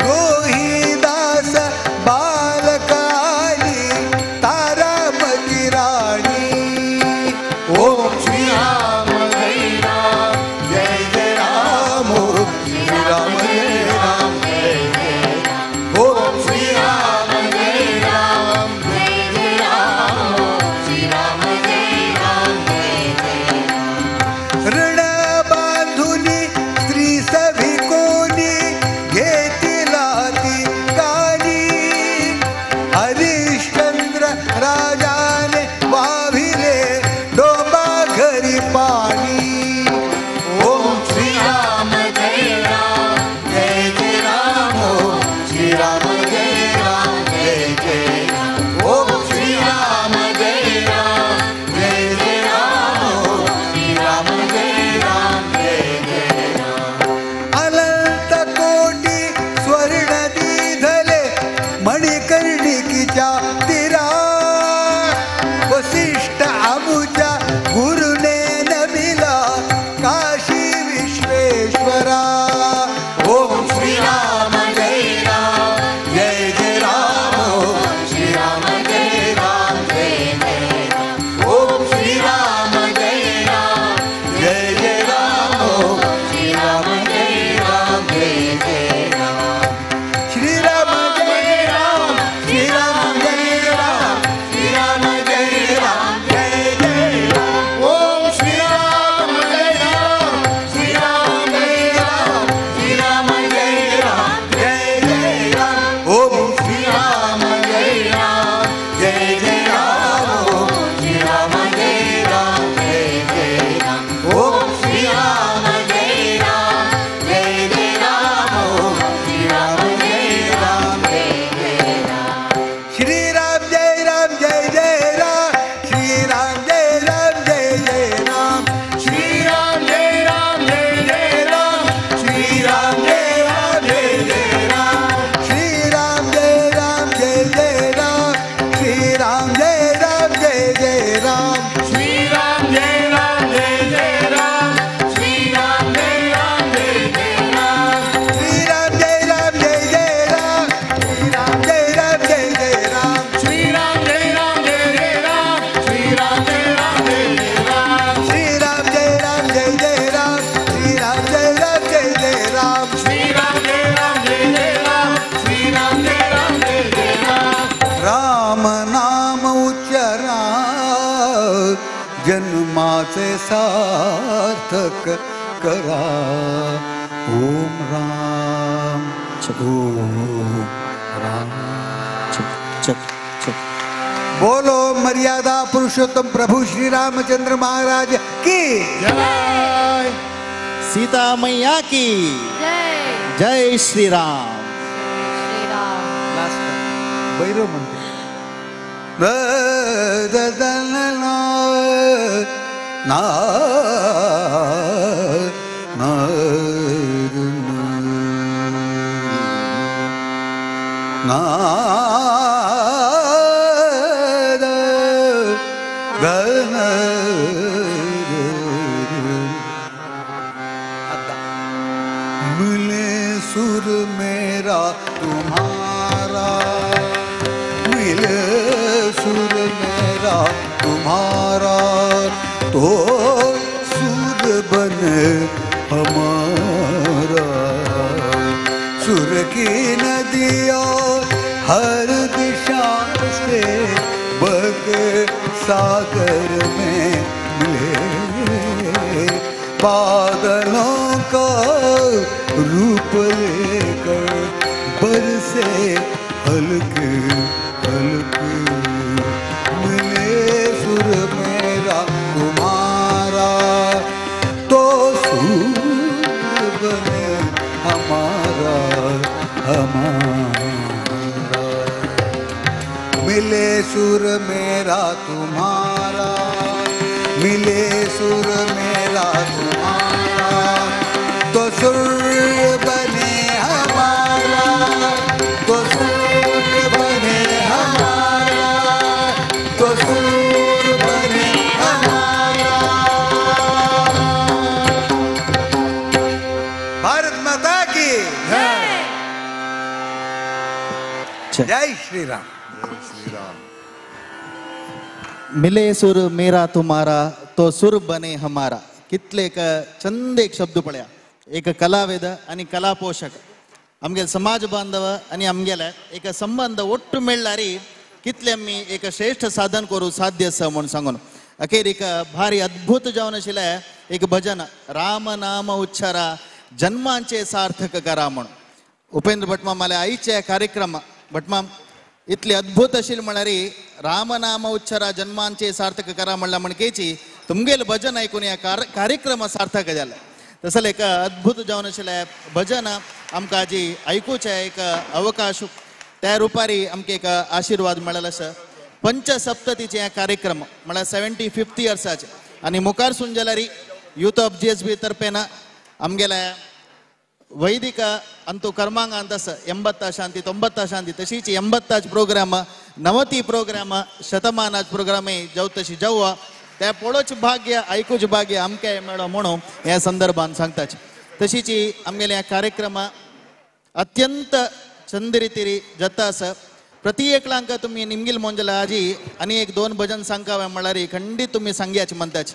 रोहिदास बालकाली तारामती राणी। ओम श्री राम जय राम जय जय राम, श्री राम जय राम जय जय राम। ओम श्री राम जय राम जय जय राम, श्री राम जय राम जय जय राम। ऋण बांधुनी स्त्री सभिकोनी घेतिला ती कानी, हरिश्चंद्र राजाने वाभिले डोबा घरी पाणी। ओम श्री राम जय राम जय जय राम, श्री राम जय राम जय जय राम। ओम श्री राम जय राम जय जय राम, श्री राम जय राम जय जय राम। अनंत कोटी स्वर्ण दिधले मणिकर्णिकीच्या तीरा, वसिष्ठ आमुच्या गुरुने नमिला काशी विश्वेश्वरा। ओम श्री राम जय राम जय जय राम, श्री राम जय राम जय जय राम। ओम श्री राम जय राम जय जय राम, श्री राम जय राम जय जय राम। श्री राम जय राम, श्री राम जय राम, श्री राम जय राम जय जय राम। ओम श्री राम जय राम, श्री राम जय राम, श्री राम जय राम जय जय राम। ओम श्री राम जय राम जय जय राम, श्री राम जय राम जय जय राम। ओम श्री राम जय राम जय जय राम, श्री राम जय राम जय जय राम। श्री राम जय राम जय जय राम, श्री राम जय राम जय जय राम, श्री राम जय राम जय जय राम, श्री राम जय राम जय जय राम। श्री राम जय राम जय जय राम, श्री राम जय राम जय जय राम। श्री राम जय राम जय जय राम, श्री राम जय राम जय जय राम। श्री राम जय राम जय जय राम, श्री राम जय राम जय जय राम। श्री राम जय राम जय जय राम, श्री राम जय राम जय जय राम। श्री राम जय राम जय जय राम, श्री राम जय राम जय जय राम। श्री राम जय राम जय जय राम, श्री राम जय राम जय जय राम। राम नाम उच्चरा जन्माचे सार्थक करा। ओम राम ओम राम। बोलो मर्यादा पुरुषोत्तम प्रभु श्री रामचंद्र महाराज की जय, सीता मैया की जय, जय श्री राम। श्री राम। लास्ट भैरव म्हणते ना ना ना मिले सुर मेरा तुम्हारा, मिले सुर मेरा तुम्हारा, तो सुर बने हमारा। सुर की नदियों हर दिशा से बह सागर में मिले, बादलों का रूप लेकर बरसे हल्के हल्के, मिले सुर मेरा तुम्हारा तो सुर बने हमारा हमारा, मिले सुर मेरा तुम्हारा, मिले सुर मेरा तुम्हारा तो सुर बने हमारा, तो सुर बने हमारा, तो सुर बने हमारा। भारत माता की जय। जय श्री राम। मिले सुर मेरा तुम्हारा तो सुर बने हमारा। कितले एक चंद एक शब्द पळया, एक कलावेद आणि कला पोषक आमगेले समाज बांधव आणि आमगेले एक संबंध ಒಟ್ಟು मेळ्ळारी कितले आमी एक श्रेष्ठ साधन करू साध्य आसा म्हणून सांगून अखेर एक भारी अद्भुत जावन आशिल्लें एक भजन राम नाम उच्चारा जन्मांचे सार्थक करा म्हणून उपेंद्र भटमामाले आईचे कार्यक्रम भटमाम इतले अद्भुत आशिल्लें म्हळ्यार रामनाम उच्चारा जन्मांचे सार्थक करा म्हणल्यार म्हणकेची तुमगेले भजन आयकून ह्या कार्यक्रम सार्थक जालें। तसलें एक अद्भुत जावन आशिल्लें भजन आमकां जी आयकुचें एक अवकाश त्या रुपारी आमकां एक आशिर्वाद मेळ्ळो आसा। पंचसप्ततीचे हे कार्यक्रम म्हळ्यार 75 इयर्साचे आनी मुखार सून जाल्यार यूथ ऑफ GSB तर्फेन आमगेल्या वैदिक अंतू कर्मांगांत आसा 80 शांती 90 शांती तशीच 80 प्रोग्राम 90 प्रोग्राम शतमानाच प्रोग्राम जाव तशी जावया त्या पळोवचें भाग्य आयकुचें भाग्य आमकां मेळो म्हणून ह्या संदर्भान सांगताच। तशीच आमगेले ह्या कार्यक्रम अत्यंत चंद रितीरी जाता आसा। प्रति एकलांक तुमी निमगील मोंजला आजी आनी एक दोन भजन सांगावे म्हळ्यार खंडीत तुमी सांगयाचे म्हणताच।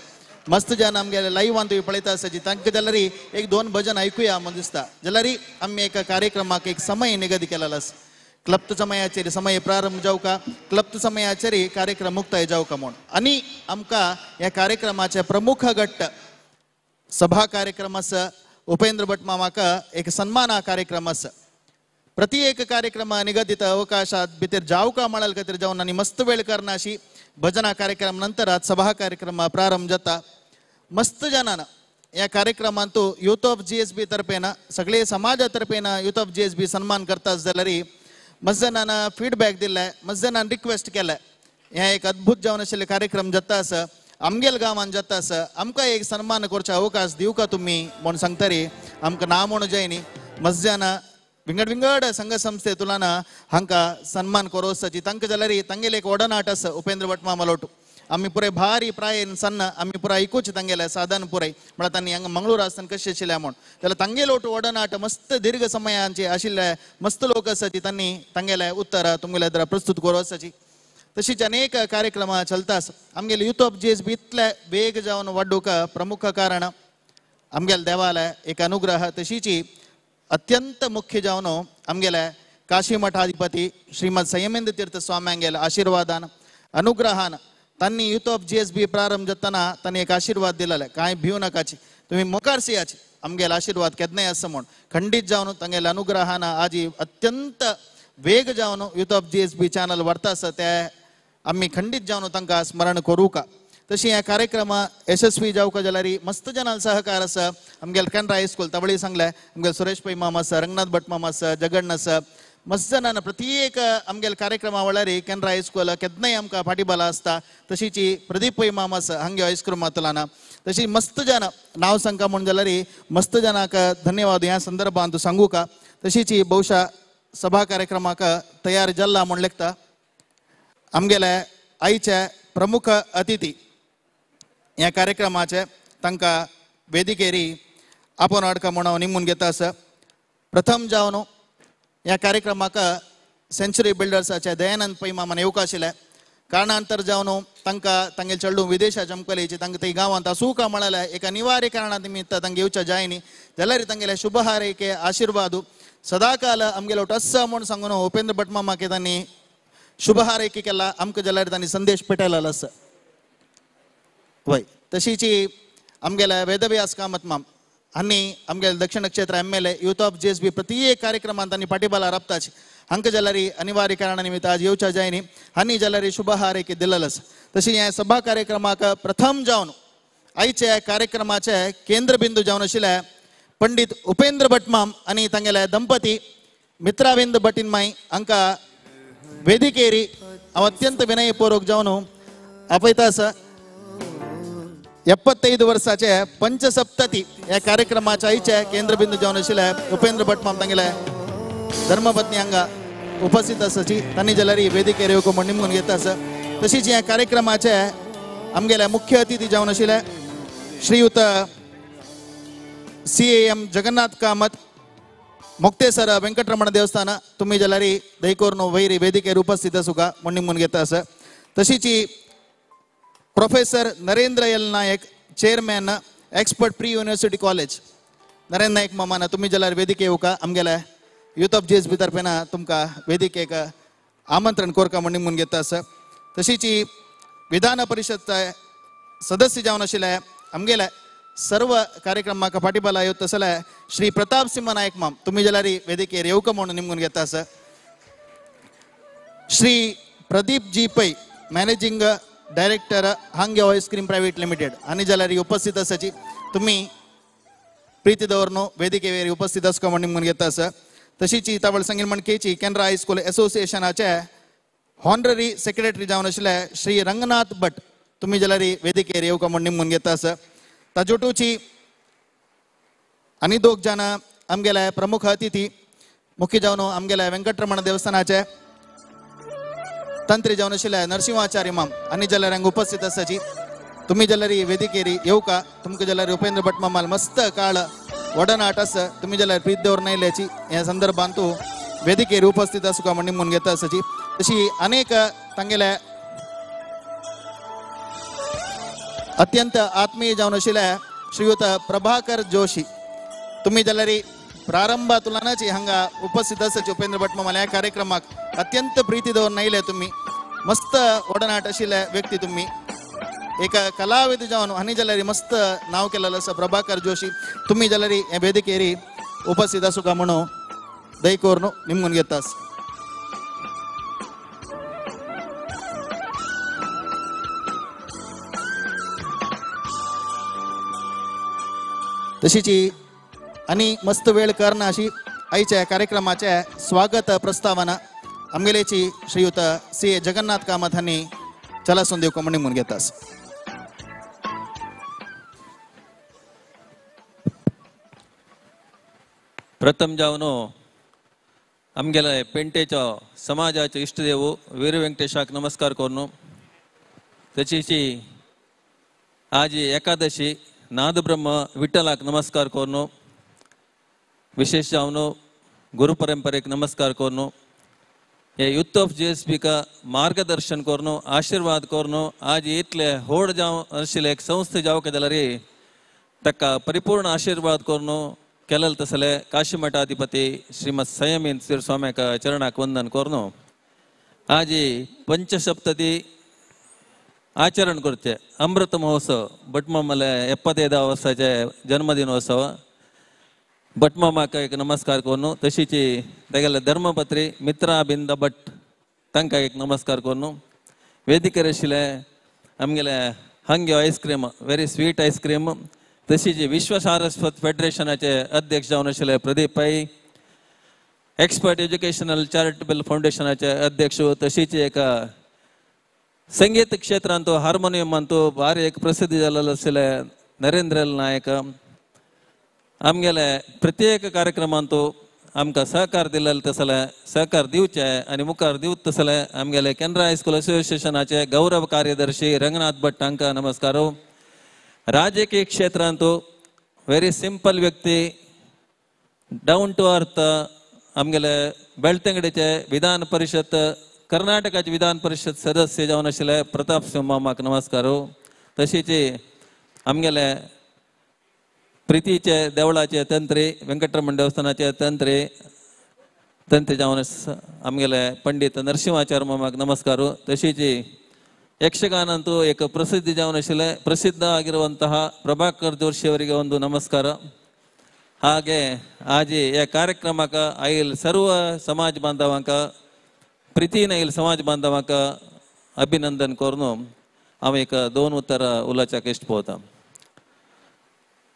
मस्त जन आमगेले लायव्हान तुमी पळयता आसा तांकां जाल्यार एक दोन भजन आयकुया म्हूण दिसता। जाल्यार आमी एका कार्यक्रमाक एक समय निगदी केलेलो आसा। क्लप्त समयाचेर समय प्रारंभ जावका क्लप्त समयाचेर कार्यक्रम मुक्ताय जावका म्हूण आनी आमकां ह्या कार्यक्रमाचे प्रमुख गट्ट सभा कार्यक्रम आसा। उपेंद्र भट मामाक एक सन्माना कार्यक्रम आसा। प्रति एक कार्यक्रम निगदित अवकाशात भितर जावका म्हळ्यार खातीर जावन आनी मस्त वेळ करनाशी भजना कार्यक्रम नंतर आज सभा कार्यक्रम प्रारंभ जाता। मस्त जनान ह्या कार्यक्रमांत यूथ ऑफ GSB तर्फेन सगळे समाजा तर्फेन यूथ ऑफ GSB सन्मान करता जाल्यार मस्त जाणान फिडबॅक दिले, मस्त जाणान रिक्वेस्ट केले। हे एक अद्भुत जावन आशिल्ले कार्यक्रम जाता आसा आमगेल गांवान जाता आसा आमकां एक सन्मान करचो अवकाश दिवका तुमी म्हूण सांगतरी आमकां ना म्हणून जायनी। मस्त जाणां विंगड विंगड संघ संस्थे तुलाना हांकां सन्मान करो आसाची तांकां जाल्यार तांगेले एक वडनाट आसा उपेंद्र भट मामालोटू आमी पुराय भारी प्रायेन सन्न आमी पुराय आयकुचें तांगेलें साधन पुराय म्हळ्यार तांणी हांगा मंगळूर आसतना कशें आशिल्लें म्हूण जाल्यार तांगेलो वडनाट मस्त दीर्घ समयांचे आशिल्ले मस्त लोक आसाची तांणी तांगेले उत्तर तुमगेले दर प्रस्तुत करो आसाची। तशीच अनेक कार्यक्रम चलता आसा। आमगेले यूथ ऑफ GSB इतले वेग जावन वाडूंक प्रमुख कारण आमगेले देवालय एक अनुग्रह तशीच अत्यंत मुख्य जावन आमगेले काशी मठाधिपती श्रीमद संयमेंद्र तीर्थ स्वाम्यांगेले आशीर्वादान अनुग्रहान तांणी यूथ ऑफ GSB प्रारंभ जातना तांणी एक आशीर्वाद दिलेले कांय भिवू नाकाची तुमी मुखार सियाची आमगेले आशीर्वाद केन्नाय आसा म्हूण खंडीत जावन तांगेले अनुग्रहान आजी अत्यंत वेग जावन यूथ ऑफ GSB channel व्हरता आसा ते आमी खंडीत जावन तांकां स्मरण करूंका। तशी ह्या कार्यक्रम यशस्वी जावका जाल्यार मस्त जनां सहकार आसा। आमगेले केनरा हायस्कूल तवळी सांगलें आमगेले सुरेश पै मामा आसा, रंगनाथ भट मामा आसा, जगण आसा, मस्त जाणां प्रत्येक आमगेले कार्यक्रमा वेळार केनरा हायस्कूल केन्नाय आमकां फाटीबला आसता। तशीच प्रदीप पै मामा आसा हांगे हायस्कूल मातलाना तशी मस्त जाणां नांव सांगका म्हूण जाल्यार मस्त जाणांक धन्यवाद ह्या संदर्भांत सांगूका। तशीच बहुशा सभा कार्यक्रमाक तयार जाला म्हूण लेखता आमगेले आयचे प्रमुख अतिथी ह्या कार्यक्रमाचे तांकां वेदिकेरी आपोवन हाडका म्हूण हांव निमून घेता आसा। प्रथम जावन ह्या कार्यक्रमाक सेंचुरी बिल्डर्साचे दयानंद पै मामान येवका आशिल्ले कारणांतर जावन तांकां तांगेले चेडूं विदेशा जमकलेची तांकां थंय गांवांत आसूंका म्हळ्यार एक अनिवार्य कारणा निमित्त तांकां येवच्या जायनी जाल्यार तांगेले शुभहार एक आशिर्वाद सदाकाल आमगेलो टस्स म्हूण सांगून उपेंद्र भट मामाक तांणी शुभ हारैकी केला आमकां जाल्यार तांणी संदेश पेटयलो आसा. वय तशीची आमगेल्या वेदव्यास कामत माम आनी आमगेले दक्षिण क्षेत्र MLA youth of GSB प्रत्येक कार्यक्रमांत तांणी पाठीबाला राबताच हांकां जाल्यार अनिवार्य कारणा निमित्त आज येवच्या जायनी हांणी जाल्यार शुभ हारैकी दिलेलो आसा. तशी ह्या सभा कार्यक्रमाक प्रथम जावन आयच्या कार्यक्रमाचे केंद्रबिंदू जावन आशिल्ले पंडित उपेंद्र भटमाम आनी तांगेले दंपती मित्राविंद भटिनमाई हांकां वेदिकेरी हांव अत्यंत विनयपूर्वक जावन आपयता आसा. 75 वर्साचे पंचसप्तती ह्या कार्यक्रमाच्या आयचे केंद्रबिंदू जावन आशिल्ले उपेंद्र भटमाम तांगेले धर्मपत्नी हांगा उपस्थित आसाची तांणी जाल्यार वेदिकेर येवंक म्हूण निमगून घेता आसा. तशीच ह्या कार्यक्रमाचे आमगेले मुख्य अतिथी जावन आशिल्ले श्रीयुत CAM Jagannath Kamat Mukteshwar Venkataramana देवस्थान तुम्ही जाल्यार दयकोरून वैरी वेदिकेर उपस्थित आसूका म्हूण निमगून घेता आसा. तशीच Professor Narendra L Naik chairman expert pre university college Narendra Naik मामान तुम्ही जाल्यार वेदिके येवका आमगेले यूथ ऑफ GSB तर्फेन तुमकां वेदिकेक आमंत्रण कोरका म्हूण निमगून घेता आसा. तशीच विधान परिषद सदस्य जावन आशिल्ले आमगेले सर्व कार्यक्रमाक पाठीबाला येवत आसले श्री प्रताप सिंह नायक माम तुम्ही जाल्यार वेदिकेर येवका म्हणून निमगून घेता आसा. Shri Pradeep G Pai managing director Hangyo ice cream private limited आनी जाल्यार उपस्थित आसाची तुम्ही प्रीती दवरनो वेदिकेर उपस्थित आसका म्हूण निमगून घेता आसा. तशीच तावळ संगीत मणकेची केनरा हायस्कूल असोसिएशनाचे हॉनररी सेक्रेटरी जावन आशिल्ले श्री रंगनाथ भट तुम्ही जाल्यार वेदिकेर येवका म्हूण निमगून घेता आसा. ताजोटूची आनी दोग जाण आमगेले प्रमुख अतिथी मुख्य जावन आमगेले वेंकटरमण देवस्थानाचे तंत्री जावन आशिल्ले नरसिंहाचार्य माम आनी जाल्यार हांगा उपस्थित आसाची तुम्ही जाल्यार वेदिकेर येवका तुमकां जाल्यार उपेंद्र भट मामाल मस्त काळ वडनाट आसा तुम्ही जाल्यार प्रीत दवरून आयल्याची ह्या संदर्भांत वेदिकेर उपस्थित आसूका म्हूण निमगून घेता आसाची. तशी अनेक तांगेले अत्यंत आत्मीय जावन आशिल्ले श्रीयुत प्रभाकर जोशी तुम्ही जाल्यार प्रारंभ तुलनाची हांगा उपस्थित आसाची उपेंद्र भट मामाल्या ह्या कार्यक्रमाक अत्यंत प्रीती दवरून आयले तुम्ही मस्त वडनाट आशिल्ले व्यक्ती तुम्ही एक कलाविद जावन हांणी जाल्यार मस्त नांव केलेलें आसा प्रभाकर जोशी तुम्ही जाल्यार हे वेदिकेर उपस्थित आसूका म्हणून दयकोरून निमगून घेता. तशीच आनी मस्त वेळ करना अशी आयच्या कार्यक्रमाचे स्वागत प्रस्तावना आमगेलेची श्रीयुत CA Jagannath Kamat हांणी चलासून दिवंक म्हूण निमगून घेता. प्रथम जावन आमगेले पेंटेचो समाजाचो इश्टदेव वीर वेंकटेशाक नमस्कार करून तशीच आज एकादशी नादब्रह्म विठ्ठलाक नमस्कार करून विशेष जावन गुरु परंपरेक नमस्कार करून हे यूथ ऑफ GSB का मार्गदर्शन करून आशीर्वाद करून आज इतले होड जावं आशिल्ले एक संस्थे जावंक जाल्यार ताका परिपूर्ण आशीर्वाद करून केलेल तसले काशी मठाधिपती श्रीमद संयमीन श्री स्वाम्याक चरणाक वंदन करून आज पंचसप्तती आचरण करचे अमृत महोत्सव भटमामाले 75 वर्साचे जन्मदिनोत्सव भटमामाक एक नमस्कार करून तशीच तागेले धर्मपत्री मित्राबिंद भट तांकां एक नमस्कार करून वेदिकेर आशिल्ले आमगेले Hangyo ice cream very sweet ice cream तशीच विश्व सारस्वत फेडरेशनाचे अध्यक्ष जावन आशिल्ले Pradeep Pai expert educational charitable फावंडेशनाचे अध्यक्ष तशीच एक संगीत क्षेत्रांत हार्मोनियमांत भारी एक प्रसिद्धी जाल्लो आशिल्ले नरेंद्र नायक आमगेले प्रत्येक कार्यक्रमांत आमकां सहकार दिलेले तसले सहकार दिवचे आनी मुखार दिवत तसले आमगेले केनरा हायस्कूल असोसिएशनाचे गौरव कार्यदर्शी रंगनाथ भट हांकां नमस्कार. राजकीय क्षेत्रांत व्हेरी सिंपल व्यक्ती डावन टू अर्थ आमगेले बेळतंगडीचे विधान परिषद कर्नाटकाचे विधान परिषद सदस्य जावन आशिल्ले प्रताप सिंह मामाक नमस्कार. तशीच आमगेले प्रितीचे देवळाचे तंत्री वेंकटरमण देवस्थानाचे तंत्री तंते जावन आमगेले पंडित नरसिंहाचार्य मामाक नमस्कार. तशीच ಯಕ್ಷಗಾನಂತೂ ಏಕ ಪ್ರಸಿದ್ಧಿ ಜಾವನ ಶಿಲೆ ಪ್ರಸಿದ್ಧ ಆಗಿರುವಂತಹ ಪ್ರಭಾಕರ್ ಜೋಶಿ ಅವರಿಗೆ ಒಂದು ನಮಸ್ಕಾರ. ಹಾಗೆ ಆಜಿ ಈ ಕಾರ್ಯಕ್ರಮಕ್ಕೆ ಐಲ್ ಸರ್ವ ಸಮಾಜ ಬಾಂಧವಂಕ ಪ್ರೀತಿನ ಇಲ್ಲಿ ಸಮಾಜ ಬಾಂಧವಂಕ ಅಭಿನಂದನ್ ಕೋರ್ನು ಆಮೇಕ ದೋನ್ ಉತ್ತರ ಉಲ್ಲಾಚಕ್ಕೆ ಇಷ್ಟ ಪೋತ.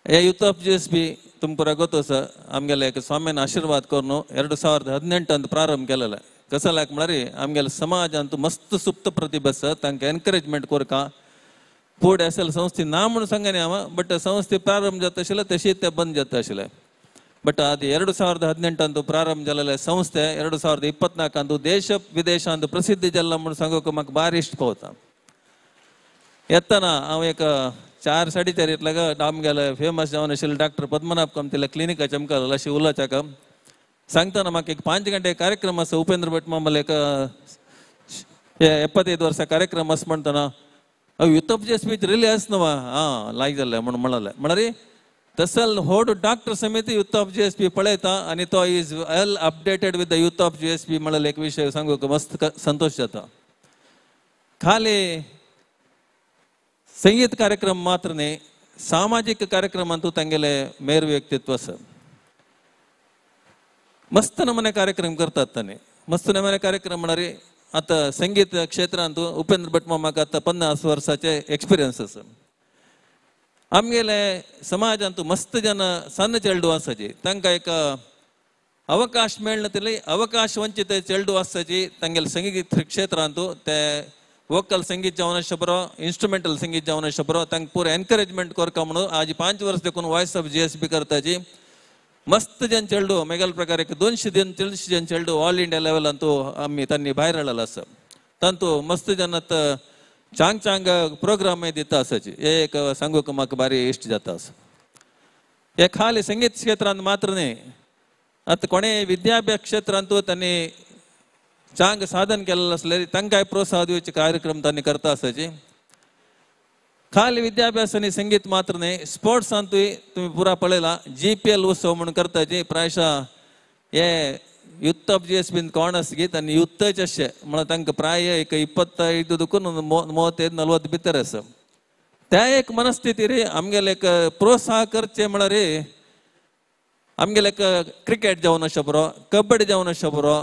ಏ youth of G S B ತುಮಕೂರ ಗೊತ್ತು ಸರ್ ಆಮೇಲೆ ಸ್ವಾಮಿನ ಆಶೀರ್ವಾದ ಕೋರ್ನು 2018 ಅಂತ ಪ್ರಾರಂಭ ಕೆಲ್ಲಲ್ಲ ಕಸಲ್ ಹಾಕಿ ಮಾಡ್ರಿ. ಆಮೇಲೆ ಸಮಾಜ ಅಂತೂ ಮಸ್ತ್ ಸುಪ್ತ ಪ್ರತಿಭೆ ಸರ್ ತಂಕ ಎನ್ಕರೇಜ್ಮೆಂಟ್ ಕೊರಕ ಪೂಡೆ ಅಸಲ್ ಸಂಸ್ಥೆ ನಾಮನು ಸಂಘನೆ ಅವ ಬಟ್ ಸಂಸ್ಥೆ ಪ್ರಾರಂಭ ಜಾತ ಶಿಲೆ ತಶೀತೆ ಬಂದ್ ಜಾತ ಶಿಲೆ ಬಟ್ ಅದು 2018 ಅಂತೂ ಪ್ರಾರಂಭ ಜಲಲೆ ಸಂಸ್ಥೆ 2024 ಅಂತೂ ದೇಶ ವಿದೇಶ ಅಂತೂ ಪ್ರಸಿದ್ಧಿ ಜಲ್ಲ ಸಂಘಕ್ಕೆ ಮಕ್ ಭಾರಿ ಇಷ್ಟ ಪೋತ. ಎತ್ತನ ಅವ 4 ಸಾಡೆ ಇಟ್ಲಾಗ ನಮ್ಗೆಲ್ಲ ಫೇಮಸ್ ಜವನ ಶಿಲ್ ಡಾಕ್ಟರ್ ಪದ್ಮನಾಭ ಕಮ್ತಿಲ್ಲ ಕ್ಲಿನಿಕ್ ಚಮಕಲ್ಲ she ಉಲ್ಲಾಚಕ सांगताना म्हाका एक 5 ಗಂಟೆ ಕಾರ್ಯಕ್ರಮ आसा ಉಪೇಂದ್ರ ಭಟ್ ಮಾಮಲೆ एक 75 ವರ್ಷ ಕಾರ್ಯಕ್ರಮ आसा म्हणटना ಅವು youth of G S B really आस न्हू हां लायक जालें म्हूण म्हणलें म्हणल्यार तसल होड डॉक्टर समिती youth of G S B पळयता आनी तो is well updated with the youth of G S B म्हणलें एक विशय सांगूंक मस्त संतोष जाता. खाली संगीत कार्यक्रम मात्र न्ही सामाजिक कार्यक्रम अंतू तांगेले मेर व्यक्तित्व आसा. मस्त नमूने कार्यक्रम करतात तांणी मस्त नमूने कार्यक्रम म्हणल्यार आतां संगीत क्षेत्रांत उपेंद्र भट मामाक आतां 50 वर्साचे एक्सपिरियन्स आसा. आमगेले समाजांत मस्त जन सन्न चेडू आसाची तांकां एक अवकाश मेळना अवकाश वंचित चेडू आसाची तांगेले संगीत क्षेत्रांत ते वोकल संगीत जावन आसचे बरो इन्स्ट्रुमेंटल संगीत जावन आसचे बरो तांकां पुरो एनकरेजमेंट करता म्हणून आज 5 वर्स देखून वॉयस ऑफ जी एस बी करताची. मस्त जन चेडू मेगल प्रकार एक 200 जन 300 जन चेडू ऑल इंडिया लेवल अंतू आमी तांणी भायर हाडलेलो आसा. तांतू मस्त जन आतां चांग चांग प्रोग्राम दिता आसाची एक सांगूंक म्हाका भारी इश्ट जाता आसा. हे खाली संगीत क्षेत्रांत मात्र न्ही आतां कोणें विद्याभ्यास क्षेत्रांतू तांणी चांग साधन केलेलें आसलें तांकांय प्रोत्साहन दिवचे कार्यक्रम तांणी करता आसाची. खाली विद्याभ्यास आनी संगीत मात्र न्ही स्पोर्ट्सांतूय तुमी पुरा पळयला जी पी एल उत्सव म्हणून करताची प्रायशा हे युथ ऑफ जी एस बीन कोण आसा की तांणी युथच अशें म्हणल्यार तांकां प्राय एक 25 दुखून 35 40 भितर आसा. त्या एक मनस्थिती रे आमगेले एक प्रोत्साह करचें म्हळ्यार आमगेले एक क्रिकेट जावन आसचे बरो कबड्डी जावन आसचे बरो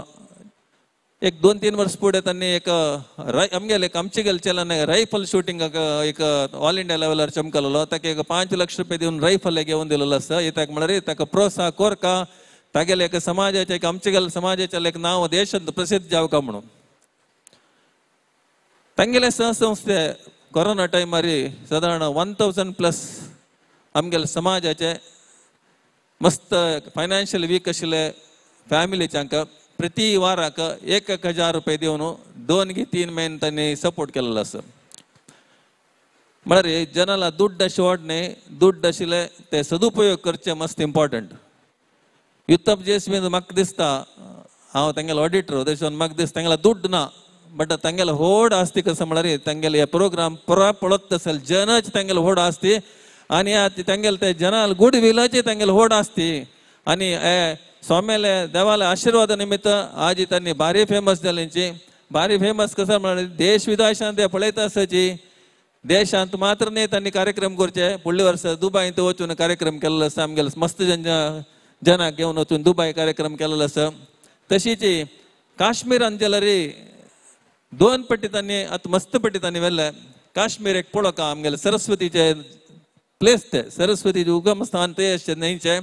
एक 2-3 वर्स फुडें तांणी एक आमगेले आमचे गेले चेल्यान रायफल शुटिंगाक एक ऑल इंडिया लेवलार चमकलेलो ताका एक 5 लाख रुपये दिवन रायफल घेवन दिलेलो आसा. कित्याक म्हळ्यार ताका प्रोत्साह कोरका तागेले एक समाजाचें एक आमचे गेले समाजाचें एक नांव देशांत प्रसिद्ध जावका म्हणून. तांगेले संस्थे कोरोना टायमार सादारण 1000 प्लस आमगेले समाजाचे मस्त फायनान्शियल वीक आशिल्ले फॅमिलीच्यांक प्रति वाराक 1000 रुपये दिवन 2 की 3 म्हयने तांणी सपोर्ट केलेलो आसा. म्हळ्यार जनाला दुड्ड अशें वाडणे दुड्ड आशिल्ले ते सदुपयोग करचे मस्त important. Youth of G S B म्हाका दिसता हांव तांगेलो ऑडिटर देशान म्हाका दिसता तांगेलो दुड्ड ना बट तांगेलो व्हड आस्ती कसो म्हळ्यार तांगेले हे प्रोग्राम पुरा पळत आसल जनच तांगेलो व्हड आस्ती आनी तांगेले ते जनाल गुड विलाचे तांगेलो व्हड आस्ती आनी स्वाम्याले देवाले आशीर्वादा निमित्त आज तांणी भारी फेमस जाल्यांची भारी फेमस कसं म्हळ्यार देश विदेशांत ते पळयता आसाची देशांत मात्र न्ही तांणी कार्यक्रम करचे फुडले वर्सा दुबायंत वचून कार्यक्रम केल्लो आसा आमगेले मस्त जनाक घेवन वचून दुबाय कार्यक्रम केल्लो आसा. तशीच काश्मीरान जाल्यार 2 पट्टी तांणी आतां मस्त पट्टी तांणी व्हेले काश्मीर एक पळोवका आमगेले सरस्वतीचे प्लेस ते सरस्वतीचे उगम स्थान ते अशें न्हंयचें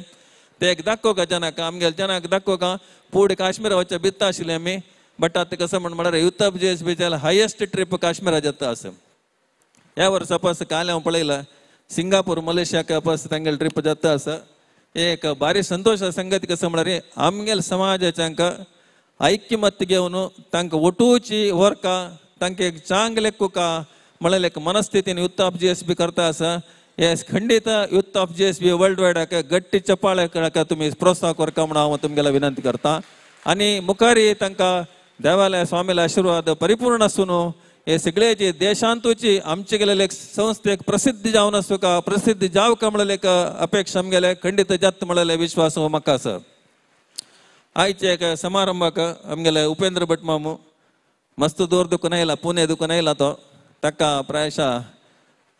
ते एक दाखोवका जनाक आमगेले जनाक दाखोवका फुडें काश्मीरा वचचे भित्ता आशिल्लें आमी बट आतां कसो म्हण म्हळ्यार youth of G S B highest trip काश्मीरा जाता आसा. ह्या वर्सा पास काल हांव पळयलां सिंगापूर मलेशियाक पास तांगेले ट्रीप जाता आसा. एक भारी संतोश संगती कसो म्हळ्यार आमगेले समाजाच्यांक ऐक्यमत्य घेवन तांकां वटूची व्हरका तांकां एक चांग लेखुका म्हळ्यार एक मनस्थितीन youth of G S B करता आसा. हे खंडीत youth of G S B world वायडाक गट्टी चपाळ्याक तुमी प्रोत्साहन करका म्हणून हांव तुमगेलो विनंती करता. आनी मुखारी तांकां देवाल्या स्वामीला आशीर्वाद परिपूर्ण आसून हे सगळे जे देशांतूची आमचे गेलेले एक संस्थेक प्रसिद्ध जावन आसूं का प्रसिद्ध जावका म्हणलेले एक अपेक्षा आमगेले खंडीत जात म्हणलेले विश्वास हो म्हाका आसा. आयच्या एका समारंभाक आमगेले उपेंद्र भट मामू मस्त दूर दुखून आयला, पुणे दुखून आयला तो ताका प्रायशा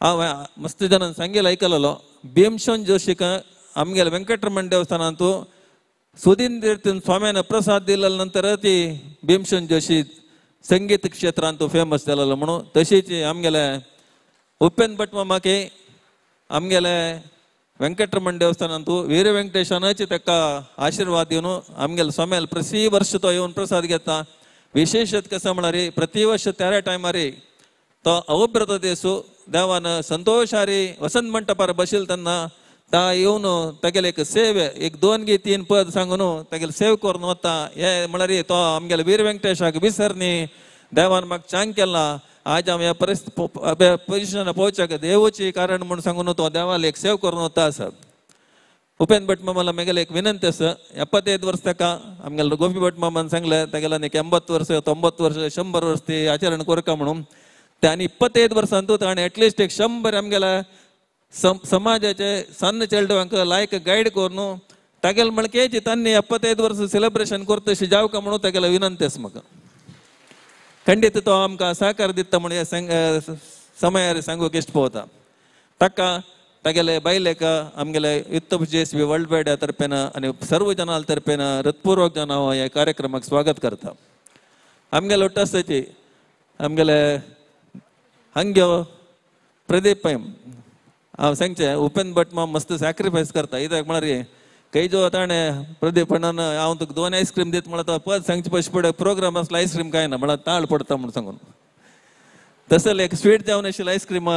हांव मस्त जाणान सांगेल आयकलेलो भीमशन जोशीक आमगेले वेंकटरमण देवस्थानांतू सुदीन तीर्थन स्वाम्यान प्रसाद दिल्या नंतर ती भीमशन जोशी संगीत क्षेत्रांत फेमस जालेलो म्हणून तशीच आमगेले उपेंद्र भट मामाके आमगेले वेंकटरमण देवस्थानांतू वीर वेंकटेशानाची ताका आशीर्वाद दिवन आमगेले स्वाम्याल प्रति वर्ष तो येवन प्रसाद घेता. विशेषत कसं म्हळ्यार प्रति वर्ष त्या टायमार तो अवब्रत देसू देवान संतोषारी वसंत मंटपार बशील तेन्ना ता येवन तागेले एक सेवे एक दोन गी तीन पद सांगून तागेले सेव करून वता. हे म्हळ्यार तो आमगेले वीर वेंकटेशाक विसर न्ही देवान म्हाका चांग केला आज हांव ह्या परिस्थिती पोजिशनार पोवच्याक देवची कारण म्हूण सांगून तो देवाले एक सेव करून वता आसा. उपेंद्र भट मामाला म्हगेले एक विनंती आसा 75 वर्स ताका आमगेले गोपी भट मामान सांगलें तागेल्यान एक 80 वर्स 90 वर्स 100 वर्स ती आचरण करका म्हणून ते आनी 25 वर्सांतू ताणें एटलिस्ट एक 100 आमगेल्या समाजाचे सन्न चेडवांक लायक गायड करून तागेले म्हणकेची तांणी 75 वर्स सेलिब्रेशन करता जावका म्हणून तागेले विनंती आसा म्हाका. खंडीत तो आमकां सहकार दिता म्हणून ह्या समयार सांगूंक इश्ट पळोवता. ताका तागेले बायलेक आमगेले युत्तप J S B world wide तर्फेन आनी सर्व जनां तर्फेन हृत्पूर्वक जन हांव ह्या कार्यक्रमाक स्वागत करता. आमगेले ಒಟ್ಟು आसाची आमगेले हंग्यो प्रदीप पै हांव सांगचें उपेंद्र भट माम मस्त सॅक्रिफायस करता कित्याक म्हळ्यार खंय जो ताणें प्रदीप अण्णान हांव तुका 2 आयस्क्रीम दीत म्हळ्यार तो पद सांगचे पयशे पड प्रोग्राम आसलो आयस्क्रीम कांय ना म्हळ्यार ताळ पडटा म्हूण सांगून तसले एक स्वीट जावन आशिल्लें आयस्क्रीम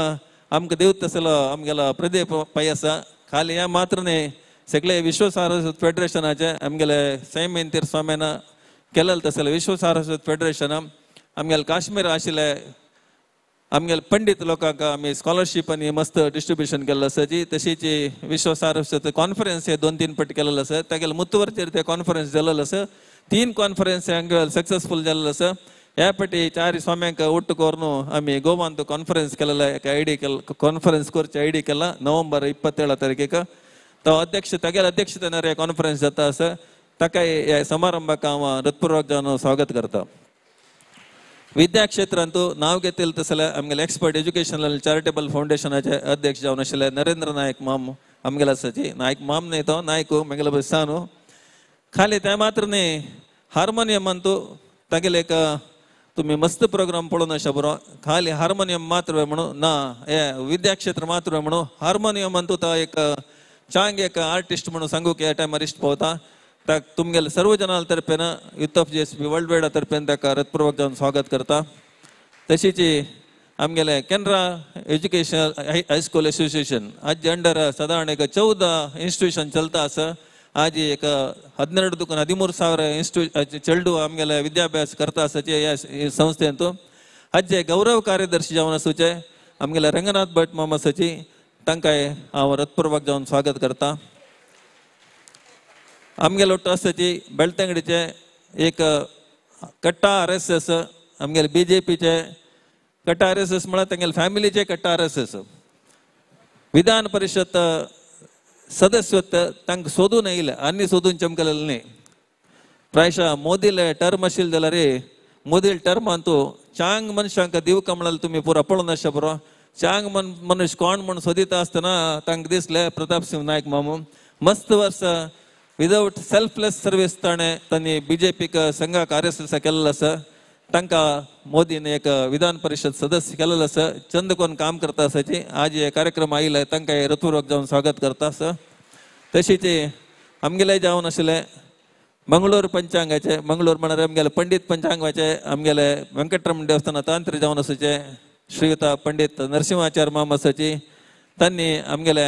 आमकां दिवत तसलो आमगेलो प्रदीप पै आसा. खाली ह्या मात्र न्ही सगळे विश्व सारस्वत फेडरेशनाचे आमगेले सैमीन तीर स्वाम्यान केलेलें तसलें विश्व सारस्वत फेडरेशन आमगेले काश्मीर आशिल्ले आमगेले पंडीत लोकांक आमी स्कॉलरशीप आनी मस्त डिस्ट्रिब्युशन केल्लें आसा जी तशीच विश्व सारस्वत कॉन्फरन्स हे 2-3 पट केलेलें आसा. तागेले मुत्तुवरचेर ते कॉन्फरन्स जालेलें आसा. 3 कॉन्फरन्स हांगा सक्सेसफूल जाल्लें आसा. ह्या पटी 4 स्वाम्यांक ಒಟ್ಟು करून आमी गोवांत कॉन्फरन्स केलेलें एक आयडी केल कॉन्फरन्स करचे आयडी केला नोव्हेंबर 27 तारखेक तो अध्यक्ष तागेले अध्यक्षतेन कॉन्फरन्स जाता आसा. ताका ह्या समारंभाक हांव हृत्पूर्वक जावन स्वागत करता. विद्याक्षेत्रांतू नांव घेतलें तसलें आमगेले एक्सपर्ट एज्युकेशनल चॅरिटेबल फावंडेशनाचे अध्यक्ष जावन आशिल्ले नरेंद्र नायक माम आमगेले आसाची. नायक माम न्ही तो नायक म्हगेले बसा न्हू. खाली तें मात्र न्ही हार्मोनियम अंतू तागेले एक तुमी मस्त प्रोग्राम पळोवन आसा बरो खाली हार्मोनियम मात्र म्हणून ना हे विद्याक्षेत्र मात्र म्हणून हार्मोनियम अंतू तो एक चांग एक आर्टिस्ट म्हणून सांगूंक ह्या टायमार इश्ट पावता. ताक तुमगेले सर्व जनां तर्फेन youth of J S B world Vaida तर्फेन ताका हृत्पूर्वक जावन स्वागत करता. तशीच आमगेले केनरा एज्युकेशनल हायस्कूल एसोसिएशन आज अंडर सादारण एक 14 इन्स्टिट्यूशन चलता आसा. आज एक 12 दुकान 13,000 इन्स्टिट्यू चेडू आमगेले विद्याभ्यास करता आसाचे ह्या संस्थेंतू. आजचे गौरव कार्यदर्शी जावन आसूचे आमगेले रंगनाथ भट मामा आसाची तांकां हांव हृत्पूर्वक जावन स्वागत करता. आमगेले ಒಟ್ಟು आसाची बेळतंगडीचे एक कट्टा आर एस एस आमगेले बी जे पीचे कट्टा आर एस एस म्हळ्यार तांगेले फॅमिलीचे कट्टा R S S Vidhan Parishad सदस्यत्व तांकां सोदून आयले आनी सोदून चमकलेलें न्ही. प्रायशा मोदीले टर्म आशिल्लें जाल्यार मोदीले टर्मांतू चांग मनशांक दिवका म्हळ्यार तुमी पुरा पळोवन आसता बरो चांग मनुष्य कोण म्हूण सोदिता आसतना तांकां दिसलें प्रताप सिंह नायक मामू मस्त वर्स विदावट सेल्फलेस सर्वीस ताणें तांणी बी जे पीक संघाक आर एस एस केल्लें आसा. तांकां मोदीन एक विधान परिषद सदस्य केल्लें आसा. चंद कोण काम करता आसाची आज हे कार्यक्रम आयिल्ले तांकां हृत्पूर्वक जावन स्वागत करता आसा. तशीच आमगेले जावन आशिल्ले मंगळूर पंचांगाचे मंगळूर म्हळ्यार आमगेले पंडीत पंचांगाचे आमगेले वेंकटरमण देवस्थाना तांत्रिक जावन आसूचे श्रीयुता पंडीत नरसिंहाचार्य माम आसाची तांणी आमगेले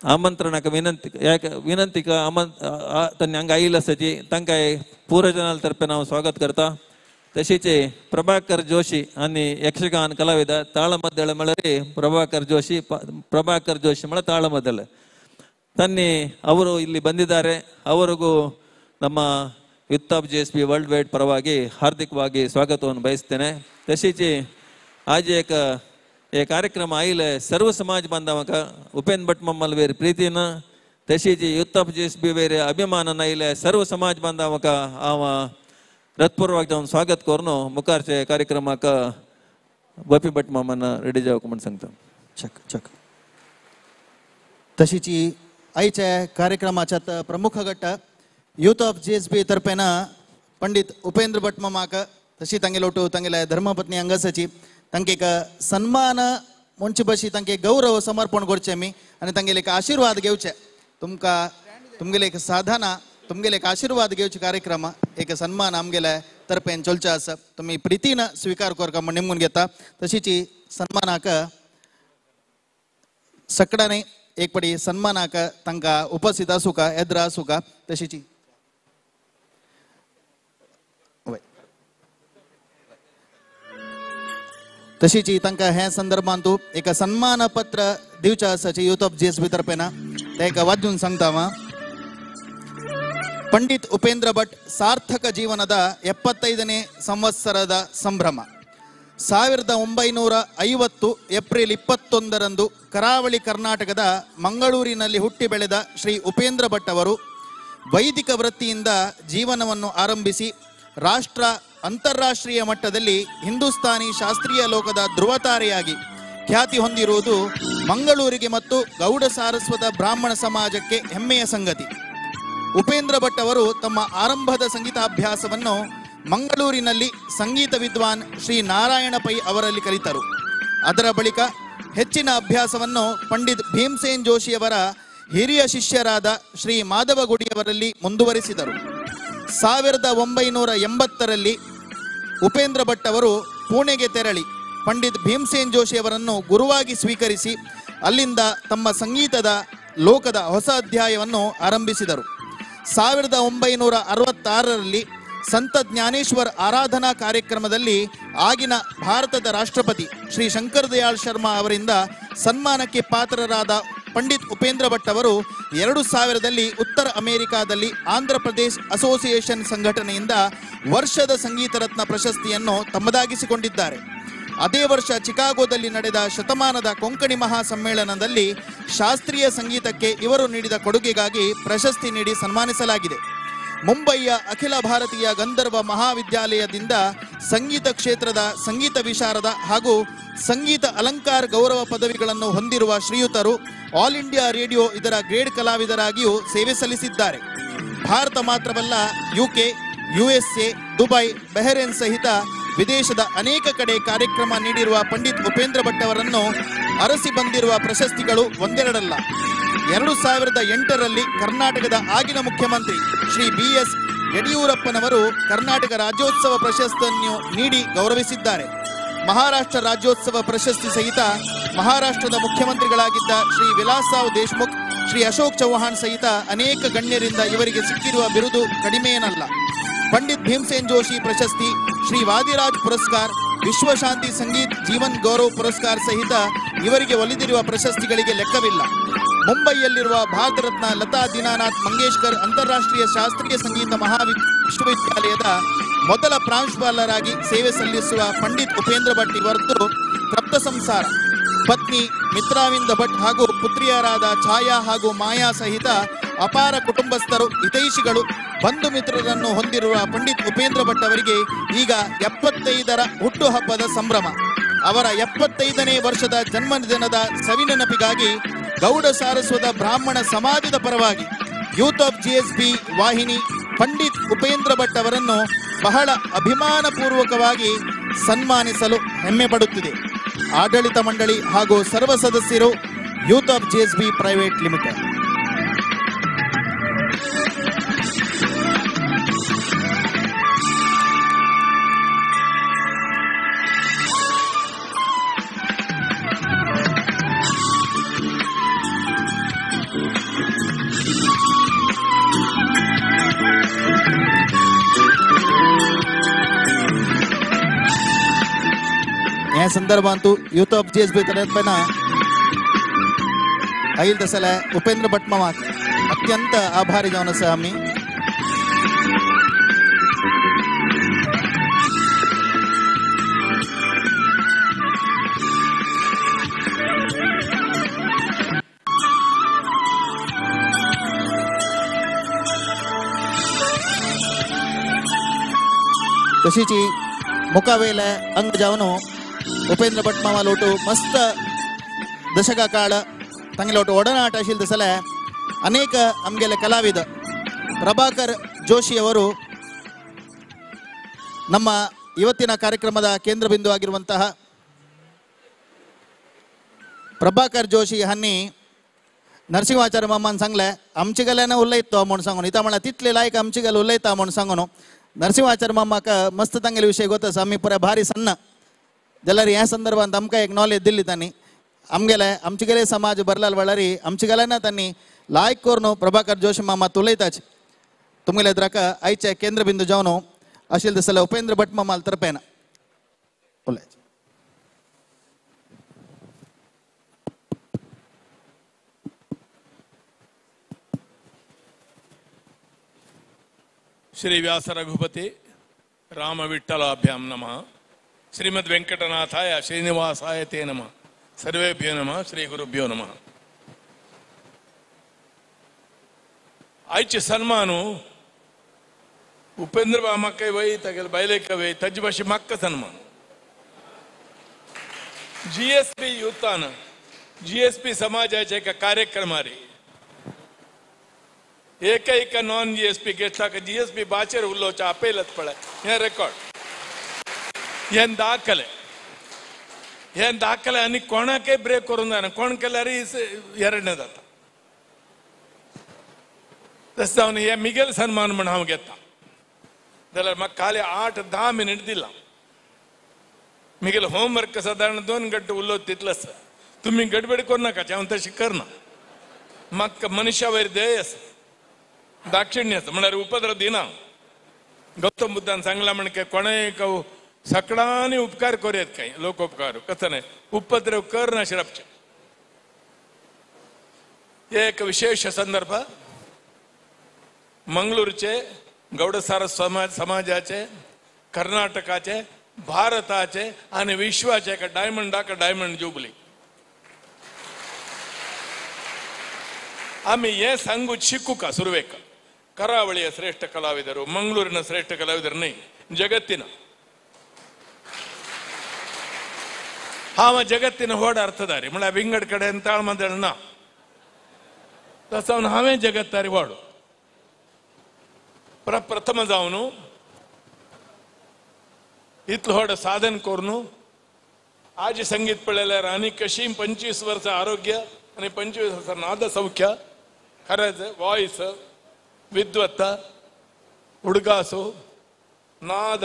आमंत्रणाक विनंती विनंतीक तांणी हांगा आयिल्ले आसाची तांकां पुरजनां तर्फेन हांव स्वागत करता. तशीच प्रभाकर जोशी आनी यक्षगान कलाविद ताळमद्दळ म्हळ्यार प्रभाकर जोशी प्रभाकर जोशी म्हळ्यार ತಾಳಮದ್ದಳೆ ತನ್ನಿ ಅವರು ಇಲ್ಲಿ ಬಂದಿದ್ದಾರೆ. ಅವರಿಗೂ ನಮ್ಮ youth of J S B world wide ಪರವಾಗಿ ಹಾರ್ದಿಕವಾಗಿ ಸ್ವಾಗತವನ್ನು ಬಯಸ್ತೇನೆ. तशीच आज एक हे कार्यक्रम आयिल्ले सर्व समाज बांधवांक उपेंद्र भट मम्मल वेर प्रीतीन तशीच युथ ऑफ जीएसबी वयर अभिमानान आयिल्ले सर्व समाज बांधवांक हांव हृत्पूर्वक जावन स्वागत करून मुखारचे कार्यक्रमाक बपी भट मामान रेडी जावंक म्हूण सांगता. चक चक तशीची आयच्या कार्यक्रमाच्या प्रमुख गट यूथ ऑफ जीएसबी तर्फेन पंडित उपेंद्र भट मामाक तशी तांगेलो ओटू तांगेले धर्मपत्नी अंगसाची तांकां एक सन्मान म्हणचे बशी तांकां गौरव समर्पण करचें आमी आनी तांगेले एक आशिर्वाद घेवचे. तुमकां तुमगेले एक साधना तुमगेले एक आशिर्वाद घेवचे कार्यक्रम एक सन्मान आमगेले तर्फेन चलचे आसा. तुमी प्रितीन स्विकार करका म्हूण निमगून घेता. तशीची सन्मानाक सकडाने एक पडी सन्मानाक तांकां उपस्थित आसूका एद्रा आसूका. तशीची तशीची तांकां ह्या संदर्भांत एक सन्मान पत्र दिवचें आसाचे यूथ ऑफ जीएसबी तर्फेन ते एक वाजून सांगता हांव. ಪಂಡಿತ್ ಉಪೇಂದ್ರ ಭಟ್ ಸಾರ್ಥಕ ಜೀವನದ 75ನೇ ಸಂವತ್ಸರದ ಸಂಭ್ರಮ. 1950 ಏಪ್ರಿಲ್ 21ರಂದು ಕರಾವಳಿ ಕರ್ನಾಟಕದ ಮಂಗಳೂರಿನಲ್ಲಿ ಹುಟ್ಟಿ ಬೆಳೆದ ಶ್ರೀ ಉಪೇಂದ್ರ ಭಟ್ ಅವರು ವೈದಿಕ ವೃತ್ತಿಯಿಂದ ಜೀವನವನ್ನು ಆರಂಭಿಸಿ ರಾಷ್ಟ್ರ ಅಂತಾರಾಷ್ಟ್ರೀಯ ಮಟ್ಟದಲ್ಲಿ ಹಿಂದೂಸ್ತಾನಿ ಶಾಸ್ತ್ರೀಯ ಲೋಕದ ಧ್ರುವತಾರೆಯಾಗಿ ಖ್ಯಾತಿ ಹೊಂದಿರುವುದು ಮಂಗಳೂರಿಗೆ ಮತ್ತು ಗೌಡ ಸಾರಸ್ವತ ಬ್ರಾಹ್ಮಣ ಸಮಾಜಕ್ಕೆ ಹೆಮ್ಮೆಯ ಸಂಗತಿ. ಉಪೇಂದ್ರ ಭಟ್ ಅವರು ತಮ್ಮ ಆರಂಭದ ಸಂಗೀತಾಭ್ಯಾಸವನ್ನು ಮಂಗಳೂರಿನಲ್ಲಿ ಸಂಗೀತ ವಿದ್ವಾನ್ ಶ್ರೀ ನಾರಾಯಣ ಪೈ ಅವರಲ್ಲಿ ಕಲಿತರು. ಅದರ ಬಳಿಕ ಹೆಚ್ಚಿನ ಅಭ್ಯಾಸವನ್ನು ಪಂಡಿತ್ ಭೀಮಸೇನ್ ಜೋಶಿಯವರ ಹಿರಿಯ ಶಿಷ್ಯರಾದ ಶ್ರೀ ಮಾಧವಗುಡಿಯವರಲ್ಲಿ ಮುಂದುವರಿಸಿದರು. 1980ರಲ್ಲಿ ಉಪೇಂದ್ರ ಭಟ್ ಅವರು ಪುಣೆಗೆ ತೆರಳಿ ಪಂಡಿತ್ ಭೀಮಸೇನ್ ಜೋಶಿಯವರನ್ನು ಗುರುವಾಗಿ ಸ್ವೀಕರಿಸಿ ಅಲ್ಲಿಂದ ತಮ್ಮ ಸಂಗೀತದ ಲೋಕದ ಹೊಸ ಅಧ್ಯಾಯವನ್ನು ಆರಂಭಿಸಿದರು. 1966ರಲ್ಲಿ ಸಂತ ಜ್ಞಾನೇಶ್ವರ್ ಆರಾಧನಾ ಕಾರ್ಯಕ್ರಮದಲ್ಲಿ ಆಗಿನ ಭಾರತದ ರಾಷ್ಟ್ರಪತಿ ಶ್ರೀ ಶಂಕರ್ ದಯಾಳ್ ಶರ್ಮಾ ಅವರಿಂದ ಸನ್ಮಾನಕ್ಕೆ ಪಾತ್ರರಾದ ಪಂಡಿತ್ ಉಪೇಂದ್ರ ಭಟ್ ಅವರು 2000ದಲ್ಲಿ ಉತ್ತರ ಅಮೆರಿಕಾದಲ್ಲಿ ಆಂಧ್ರ ಪ್ರದೇಶ್ ಅಸೋಸಿಯೇಷನ್ ಸಂಘಟನೆಯಿಂದ ವರ್ಷದ ಸಂಗೀತ ರತ್ನ ಪ್ರಶಸ್ತಿಯನ್ನು ತಮ್ಮದಾಗಿಸಿಕೊಂಡಿದ್ದಾರೆ. ಅದೇ ವರ್ಷ ಚಿಕಾಗೋದಲ್ಲಿ ನಡೆದ ಶತಮಾನದ ಕೊಂಕಣಿ ಮಹಾ ಸಮ್ಮೇಳನದಲ್ಲಿ ಶಾಸ್ತ್ರೀಯ ಸಂಗೀತಕ್ಕೆ ಇವರು ನೀಡಿದ ಕೊಡುಗೆಗಾಗಿ ಪ್ರಶಸ್ತಿ ನೀಡಿ ಸನ್ಮಾನಿಸಲಾಗಿದೆ. ಮುಂಬಯಿಯ ಅಖಿಲ ಭಾರತೀಯ ಗಂಧರ್ವ ಮಹಾವಿದ್ಯಾಲಯದಿಂದ ಸಂಗೀತ ಕ್ಷೇತ್ರದ ಸಂಗೀತ ವಿಶಾರದ ಹಾಗೂ ಸಂಗೀತ ಅಲಂಕಾರ ಗೌರವ ಪದವಿಗಳನ್ನು ಹೊಂದಿರುವ ಶ್ರೀಯುತರು ಆಲ್ ಇಂಡಿಯಾ ರೇಡಿಯೋ ಇದರ ಗ್ರೇಡ್ ಕಲಾವಿದರಾಗಿಯೂ ಸೇವೆ ಸಲ್ಲಿಸಿದ್ದಾರೆ. ಭಾರತ ಮಾತ್ರವಲ್ಲ, ಯುಕೆ, ಯುಎಸ್ಎ, ದುಬೈ, ಬೆಹರೇನ್ ಸಹಿತ ವಿದೇಶದ ಅನೇಕ ಕಡೆ ಕಾರ್ಯಕ್ರಮ ನೀಡಿರುವ ಪಂಡಿತ್ ಉಪೇಂದ್ರ ಭಟ್ ಅವರನ್ನು ಅರಸಿ ಬಂದಿರುವ ಪ್ರಶಸ್ತಿಗಳು ಒಂದೆರಡಲ್ಲ. 2008ರಲ್ಲಿ ಕರ್ನಾಟಕದ ಆಗಿನ ಮುಖ್ಯಮಂತ್ರಿ ಶ್ರೀ ಬಿ.ಎಸ್. ಯಡಿಯೂರಪ್ಪನವರು ಕರ್ನಾಟಕ ರಾಜ್ಯೋತ್ಸವ ಪ್ರಶಸ್ತಿಯನ್ನು ನೀಡಿ ಗೌರವಿಸಿದ್ದಾರೆ. ಮಹಾರಾಷ್ಟ್ರ ರಾಜ್ಯೋತ್ಸವ ಪ್ರಶಸ್ತಿ ಸಹಿತ ಮಹಾರಾಷ್ಟ್ರದ ಮುಖ್ಯಮಂತ್ರಿಗಳಾಗಿದ್ದ ಶ್ರೀ ವಿಲಾಸರಾವ್ ದೇಶ್ಮುಖ್, ಶ್ರೀ ಅಶೋಕ್ ಚೌಹಾಣ್ ಸಹಿತ ಅನೇಕ ಗಣ್ಯರಿಂದ ಇವರಿಗೆ ಸಿಕ್ಕಿರುವ ಬಿರುದು ಕಡಿಮೆಯೇನಲ್ಲ. ಪಂಡಿತ್ ಭೀಮಸೇನ್ ಜೋಶಿ ಪ್ರಶಸ್ತಿ, ಶ್ರೀ ವಾದಿರಾಜ್ ಪುರಸ್ಕಾರ, ವಿಶ್ವಶಾಂತಿ ಸಂಗೀತ್ ಜೀವನ್ ಗೌರವ್ ಪುರಸ್ಕಾರ ಸಹಿತ ಇವರಿಗೆ ಒಲಿದಿರುವ ಪ್ರಶಸ್ತಿಗಳಿಗೆ ಲೆಕ್ಕವಿಲ್ಲ. ಮುಂಬೈಯಲ್ಲಿರುವ ಭಾರತ ರತ್ನ ಲತಾ ದೀನಾನಾಥ್ ಮಂಗೇಶ್ಕರ್ ಅಂತಾರಾಷ್ಟ್ರೀಯ ಶಾಸ್ತ್ರೀಯ ಸಂಗೀತ ವಿಶ್ವವಿದ್ಯಾಲಯದ ಮೊದಲ ಪ್ರಾಂಶುಪಾಲರಾಗಿ ಸೇವೆ ಸಲ್ಲಿಸುವ ಪಂಡಿತ್ ಉಪೇಂದ್ರ ಭಟ್ ಇವರದ್ದು ತಪ್ತ ಸಂಸಾರ. ಪತ್ನಿ ಮಿತ್ರಾವಿಂದ ಭಟ್ ಹಾಗೂ ಪುತ್ರಿಯರಾದ ಛಾಯಾ ಹಾಗೂ ಮಾಯಾ ಸಹಿತ ಅಪಾರ ಕುಟುಂಬಸ್ಥರು, ಹಿತೈಷಿಗಳು, ಬಂಧು ಮಿತ್ರರನ್ನು ಹೊಂದಿರುವ ಪಂಡಿತ್ ಉಪೇಂದ್ರ ಭಟ್ ಅವರಿಗೆ ಈಗ 75ರ ಹುಟ್ಟುಹಬ್ಬದ ಸಂಭ್ರಮ. ಅವರ 75ನೇ ವರ್ಷದ ಜನ್ಮದಿನದ ಸವಿನೆನಪಿಗಾಗಿ ಗೌಡ ಸಾರಸ್ವತ ಬ್ರಾಹ್ಮಣ ಸಮಾಜದ ಪರವಾಗಿ ಯೂತ್ ಆಫ್ ಜಿಎಸ್ಬಿ ವಾಹಿನಿ ಪಂಡಿತ್ ಉಪೇಂದ್ರ ಭಟ್ ಅವರನ್ನು ಬಹಳ ಅಭಿಮಾನಪೂರ್ವಕವಾಗಿ ಸನ್ಮಾನಿಸಲು ಹೆಮ್ಮೆ ಪಡುತ್ತಿದೆ. ಆಡಳಿತ ಮಂಡಳಿ ಹಾಗೂ ಸರ್ವ ಸದಸ್ಯರು, youth of GSB private limited. ह्या संदर्भांतू यूथ ऑफ जीएसबी तरेन आयल तसले उपेंद्र भट मामाक अत्यंत आभारी जावन आसा आमी. तशीची मुखावेले अंग जावन उपेंद्र भट मामा लोटू मस्त दशका काळ तांगेले ಒಟ್ಟು ಒಡನಾಟ आशिल्ले तसले अनेक आमगेले ಕಲಾವಿದ ಪ್ರಭಾಕರ್ ಜೋಶಿ ಅವರು ನಮ್ಮ ಇವತ್ತಿನ ಕಾರ್ಯಕ್ರಮದ ಕೇಂದ್ರ ಬಿಂದು ಆಗಿರುವಂತಹ ಪ್ರಭಾಕರ್ ಜೋಶಿ ಹನ್ನಿ नरसिंहाचार्य मामान सांगले आमचे गेल्यान उलयता म्हूण सांगून इता म्हळ्यार तितले लायक आमचे गेले उलयता म्हूण सांगून नरसिंहाचार्य मामाक मस्त तांगेले विशय गोत आसा आमी पुराय भारी सन्न जाल्यार ह्या संदर्भात आमकां एक नॉलेज दिल्ली तांणी आमगेले आमचे गेले समाज बरलाल वळारी आमचे गेल्यान तांणी लायक करून प्रभाकर जोशी मामा उलयताच तुमगेले द्राका आयचे केंद्रबिंदू जावन आशिल्ले जाल्यार उपेंद्र भट मामाल तरपेन उलय. श्री व्यास रघुपति राम विठ्ठलाभ्याम नमः. श्रीमद् वेंकटनाथाय श्रीनिवासाय ते नमः. सर्वेभ्यो नमः. श्री गुरुभ्यो नमः. आयचे सन्मानु उपेंद्र मामाकय वय तागेले बायलेक वय ताजे भाशे म्हाका सन्मान. G S P युथान G S P समाजाच्या एका कार्यक्रमार एकैक नॉन जी एस पी घेतला जी एस पी बाचेर उलोवचें आपयलच पळय हें रेकॉर्ड हें दाखले हें दाखले आनी कोणाकय ब्रेक करूंक जायना कोण केल्यार एरणे जाता. तशें जावन हें मिगेल सन्मान म्हण हांव घेता जाल्यार म्हाका खाली 8-10 मिनीट दिला. मिगेल होमवर्क सादारण 2 गंटे उलोवप तितलो आसा. तुमी गडबड करूं नाका हांव तशें करना. म्हाका मनशा वयर ध्येय आसा दाक्षिण्य आसा म्हळ्यार उपद्रव दिना. गौतम बुद्धान सांगला म्हण कोणेय सगळ्यांनी उपकार करूं काय लोकोपकार कसं नाही उपद्रव कर नाशिल्ले. एक विशेष संदर्भ मंगळूरचे गौड सारस्वत समाजाचे कर्नाटकाचे भारताचे आनी विश्वाचे एका डायमंडाक डायमंड जुबली. आमी हें सांगू शिकूका सुरवेक ಕರಾವಳಿಯ ಶ್ರೇಷ್ಠ ಕಲಾವಿದರು ಮಂಗಳೂರಿನ ಶ್ರೇಷ್ಠ ಕಲಾವಿದರು ನ್ಹೈ ಜಗತ್ತಿನ ಹಾವ ಜಗತ್ತಿನ ಹೋಡ ಅರ್ಥದಾರಿ म्हळ्यार विंगड कडेन ताळमदळ ना तसो हांवें जगत्तारी वाडो प्रथम जावन इतलो व्हड साधन करून आज संगीत पळयल्यार आनी कशी 25 वर्सां आरोग्य आनी 25 वर्सां नाद सौख्य खरेंच वॉयस विद्वत्त ಹುಡುಗಾಸು ನಾದ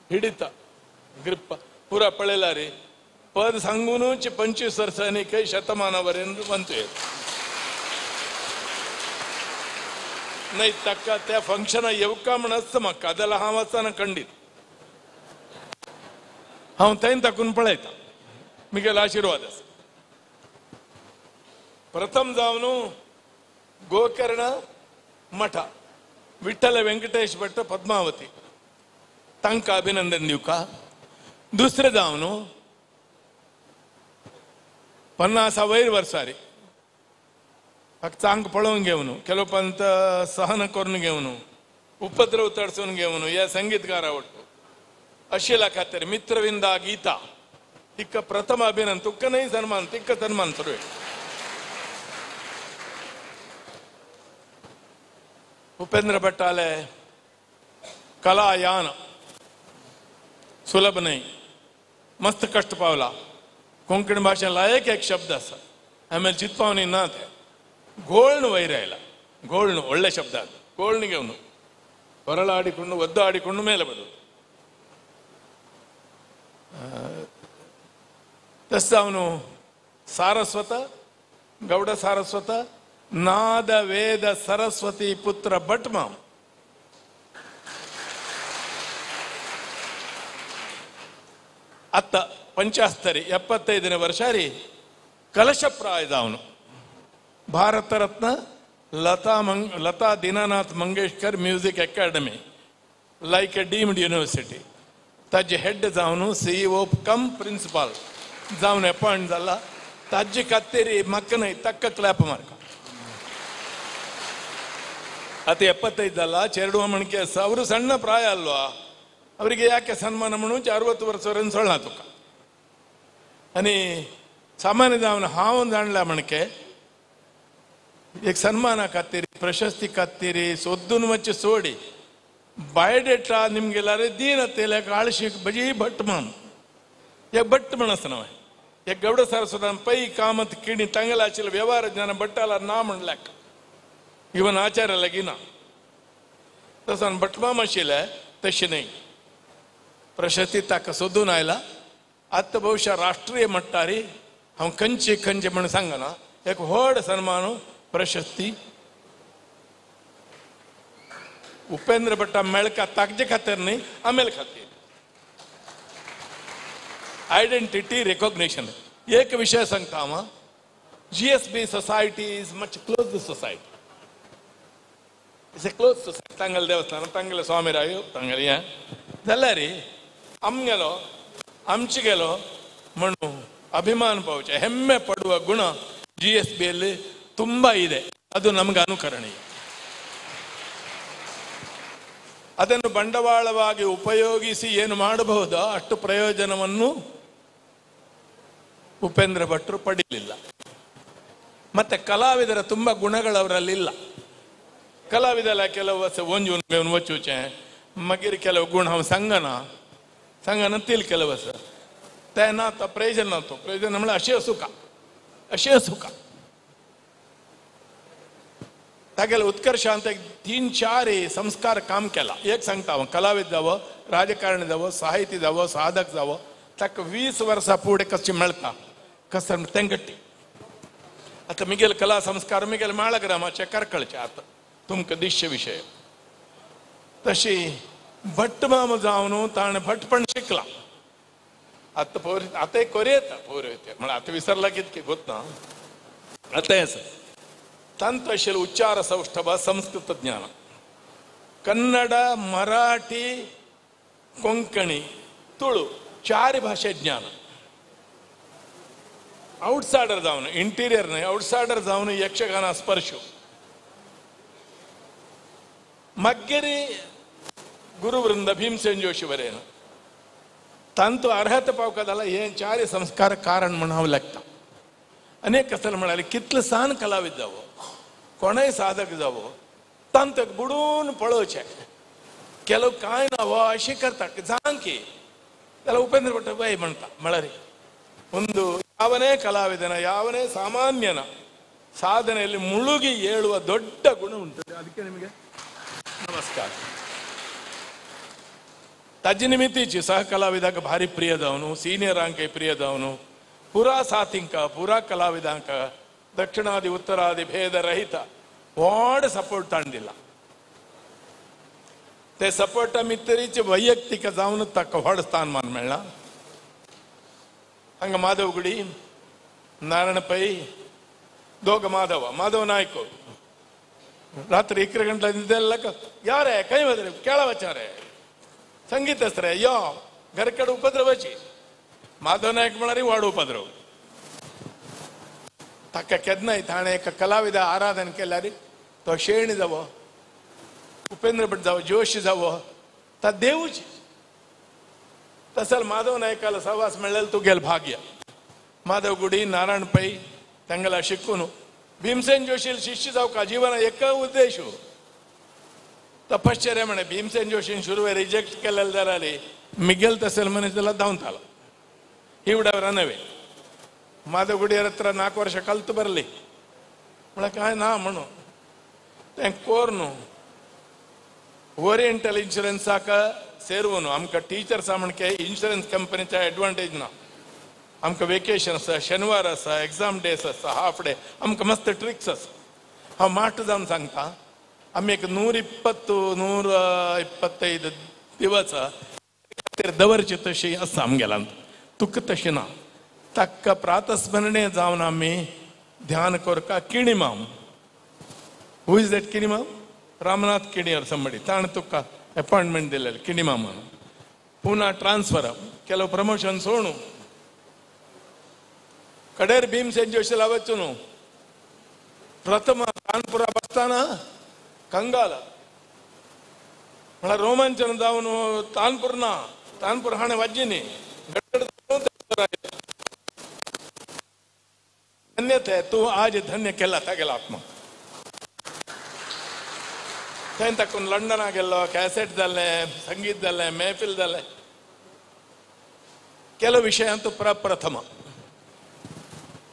ಹಿಡಿತ ಗ್ರಿಪ್ಪ ಪೂರ ಪಳೆಲಾರಿ ಪದ सांगूनच 25 वर्सांनी काही शतमानावरेन म्हणतोय नाही ताका त्या फंक्शना येवका म्हण आसता म्हाका जाल्यार हांव वचना खंडीत हांव थंय ताकून पळयता मिगेलो आशिर्वाद आसा. प्रथम जावन गोकर्ण मठ विठ्ठल वेंकटेश भट्ट पद्मावती तांकां अभिनंदन दिवका. दुसरें जावन 50 वयर वर्सारी चांग पळोवन घेवन ಕೆಲವು पंत सहन करून घेवन उपद्रव तडसून घेवन ह्या संगीतकारा वट्टू अशिला खातीर मित्रविंदा गीता तिका प्रथम अभिनंदन तुका न्हय सन्मान तिका सन्मान सुरू. उपेंद्र भट्टाले कलायान सुलभ न्हय मस्त कश्ट पावला कोंकणी भाशेन लायक एक शब्द आसा आमी चिंतपावनी ना ते गोळण वयर आयला गोळण व्हडले शब्द गोळण घेवन ಹೊರಳಾಡಿಕೊಂಡು ಒದ್ದಾಡಿಕೊಂಡು ಮೇಲೆ ಬರೋದು. ತಸ್ ಅವನು ಸಾರಸ್ವತ ಗೌಡ ಸಾರಸ್ವತ ನಾದ ವೇದ ಸರಸ್ವತಿ ಪುತ್ರ ಭಟ್ಮಾಮ್ ಅತ್ತ ಪಂಚಾಸ್ತರಿ 75ನೇ ವರ್ಷ ರೀ ಕಲಶಪ್ರಾಯದ ಅವನು. Bharat Ratna Lata Dinanath Mangeshkar music academy like a deemed university ताजे हेड जावन सीईओ कम प्रिन्सिपाल जावन अपॉयंट जाला. ताजे खातीर म्हाका न्हय ताका क्लॅप मारका. आतां 75 जाला चेरडुवा म्हणके आसा ಅವರು ಸಣ್ಣ ಪ್ರಾಯ ಅಲ್ವಾ ಅವರಿಗೆ ಯಾಕೆ ಸನ್ಮಾನ म्हणून 60 ವರ್ಷವರೆಗೆ ಸೊಳ್ಳ ತುಕ್ಕ आणि ಸಾಮಾನ್ಯದ ಅವನ ಹಾವೊಂದು जाणला म्हणके एक ಸನ್ಮಾನ ಕಾತ್ತೀರಿ, ಪ್ರಶಸ್ತಿ ಕಾತ್ತೀರಿ, ಸೊದ್ದನ್ನು ಮಚ್ಚಿ ಸೋಡಿ ಬಯೋಡೇಟಾ ನಿಮಗೆಲ್ಲರೂ ದೀನ ತೇಲೆ ಆಳಿಸಿ ಬಜಿ ಭಟ್ ಮಾಮ್ ಯಾಕೆ ಭಟ್ ಮಣಸನವ ಯಾಕೆ ಗೌಡ ಸರಸ್ವತ ಪೈ ಕಾಮತ್ ಕಿಣಿ ತಂಗಲಾಚಿಲ ವ್ಯವಹಾರ ಜ್ಞಾನ ಭಟ್ಟಲ್ಲ ನಾ म्हणल्याक ಇವನ್ ಆಚಾರ ಲಗಿನ तसं भटमाम आशिल्ले तशें न्हय. प्रशस्ती ताका सोदून आयला. आतां ಬಹುಶಃ ರಾಷ್ಟ್ರೀಯ ಮಟ್ಟಾರಿ हांव खंयचे खंयचे म्हण सांगना, एक व्हड सन्मान प्रशस्ती उपेंद्र भट्टा मेळका ताजे खातीर न्हय, आमेल खातीर. आयडेंटिटी रिकॉग्निशन एक विशय सांगता हांव, GSB society is much close society, it's a close society. तांगेले देवस्थान, तांगेले स्वामीराय, तांगेले हें जाल्यार आमगेलो आमचे गेलो म्हणून ಅಭಿಮಾನ ಪಾವಚೆ ಹೆಮ್ಮೆ ಪಡುವ ಗುಣ ಜಿ ಎಸ್ ಬಿಯಲ್ಲಿ ತುಂಬ ಇದೆ. ಅದು ನಮಗೆ ಅನುಕರಣೀಯ. ಅದನ್ನು ಬಂಡವಾಳವಾಗಿ ಉಪಯೋಗಿಸಿ ಏನು ಮಾಡಬಹುದೋ ಅಷ್ಟು ಪ್ರಯೋಜನವನ್ನು ಉಪೇಂದ್ರ ಭಟ್ರು ಪಡೀಲಿಲ್ಲ. ಮತ್ತೆ ಕಲಾವಿದರ ತುಂಬ ಗುಣಗಳವರಲ್ಲಿಲ್ಲ. ಕಲಾವಿದಲ್ಲ ಕೆಲವು ಒಂಜು ವಚ್ಚುಚೆ ಮಗಿರಿ ಕೆಲವು ಗುಣ ಅವ ಸಂಗನ ಸಂಗನ ತಿಲ್ ಕೆಲವು ते ना तो प्रयोजन ना तो प्रयोजन म्हळ्यार अशें सुख अशें सुख तागेले उत्कर्षांत एक 3-4 संस्कार काम केला. एक सांगता हांव, कलाविद जावो, राजकारणी जावो, साहित्य जावो, साधक जावो, ताका 20 वर्सां फुडें कशें मेळटा कसं तेंगट्टी. आतां मिगेल कला संस्कार मिगेल माळग्रामाचे करकळचे आतां तुमकां दिश्य विशय. तशी भट्ट माम जावन ताणें भटपण शिकलां. आतां पौर आतां एक कोरी येता पौरोहित्य म्हळ्यार आतां विसरला कितके गोत ना. आतां आसा तांतू आशिल्लें उच्चार सौष्ठव, संस्कृत ज्ञान, कन्नड, मराठी, कोंकणी, तुळू 4 भाशे ज्ञान. आउटसायडर जावन, इंटिरियर न्हय, आउटसायडर जावन यक्षगाना स्पर्श. मागीर गुरुवृंद भीमसेन जोशी वरेन तांतू अर्हता पावका जाला. हे 4 संस्कार कारण म्हण हांव लागता. अनेक कसल म्हणाले कितले सान कलाविद जावो, कोणय साधक जावो, तांतू बुडून पळोवचें ಕೆಲವು कांय ना हो अशें करता जांकी जाल्यार उपेंद्र भट्ट बाय म्हणटा म्हळ्यार ಒಂದು ಯಾವನೇ ಕಲಾವಿದನ ಯಾವನೇ ಸಾಮಾನ್ಯನ ಸಾಧನೆಯಲ್ಲಿ ಮುಳುಗಿ ಏಳುವ ದೊಡ್ಡ ಗುಣ ಉಂಟು. ಅದಕ್ಕೆ ನಿಮಗೆ ನಮಸ್ಕಾರ. ताजे निमित्तीची सहकलाविदाक भारी प्रिय जावन, सिनियरांक प्रिय जावन, पुरा साथिंक पुरा कलाविदांक दक्षिणादी उत्तरादी भेद रहित व्हड सपोर्ट ताणें दिला. ते सपोर्टा मितरीचे वैयक्तीक जावन ताका व्हड स्थानमान मेळ्ळा. हांगा माधवगुडी, नारायण पै, दोग माधव, माधव नायक रात्री 11 ಗಂಟೆ ಇದೆಲ್ಲ ಯಾರೇ ಕೈ ಹೋದ್ರೆ ಕೇಳವಚಾರೆ ಸಂಗೀತಸ್ರೆ ಯೋ घरकड उपद्रवाची. माधव नायक म्हळ्यार वाड उपद्रव. ताका केन्नाय ताणें एका कलाविदा आराधन केल्यार तो शेणी जावो, उपेंद्र भट जावो, जोशी जावो, ता देवूच. तसल माधव नायकाला सहवास मेळ्ळें तुगेल भाग्य. माधव गुडी, नारायण पै तांगेला शिकून भीमसेन जोशी शिष्य जावका जीवन एक उद्देश तपश्चर्या म्हणे भीमसेन जोशीन सुरवे रिजेक्ट केलेले जाल्यार मिगेल तसेल मनीस जाल्यार धांवतालो. हिवडावर नव्हे माधव गुडियर हತ್ರ 4 ವರ್ಷ ಕಲ್ತು ಬರಲಿ म्हळ्यार काय ना म्हणून तें कोर्नु ओरिएंटल इन्शुरन्साक सेरवून आमकां टिचर्सा म्हणके इन्शुरन्स कंपनीचा एडवांटेज ना. आमकां वेकेशन आसा, शेनवार आसा, एग्जाम डेज आसा, हाफ डे, आमकां मस्त ट्रिक्स आसा. हांव माट जावन सांगता, आमी एक 120 125 दिवस खातीर दवरची तशी आसा आमगेल्यान. तुका तशें ना. ताका प्रातस्मरणीय जावन आमी ध्यान करका. किणीमाम, who is that किणीमाम? Ramnath Kini or somebody. ताणें तुका अपॉयंटमेंट दिलेलें किणीमामान. पुना ट्रान्सफर, ಕೆಲವು ಪ್ರಮೋಷನ್ ಸೋಣು ಕಡೇರ್ ಭೀಮಸೇನ್ ಜೋಶಿ ವಚ್ಚುನು ಪ್ರಥಮ ಕಾನ್ಪುರ ಬಸ್ತಾನ ಕಂಗಾಲ म्हळ्यार रोमांचन जावन तानपूर ना, तानपूर हाणें वाज्जिनी धन्य तूं आज धन्य केला तागेला आत्मा. थंय ताकून लंडनाक गेल्लो, कॅसेट जालें, संगीत जालें, महफील जालें. ಕೆಲವು ವಿಷಯ ಅಂತೂ ಪ್ರಪ್ರಥಮ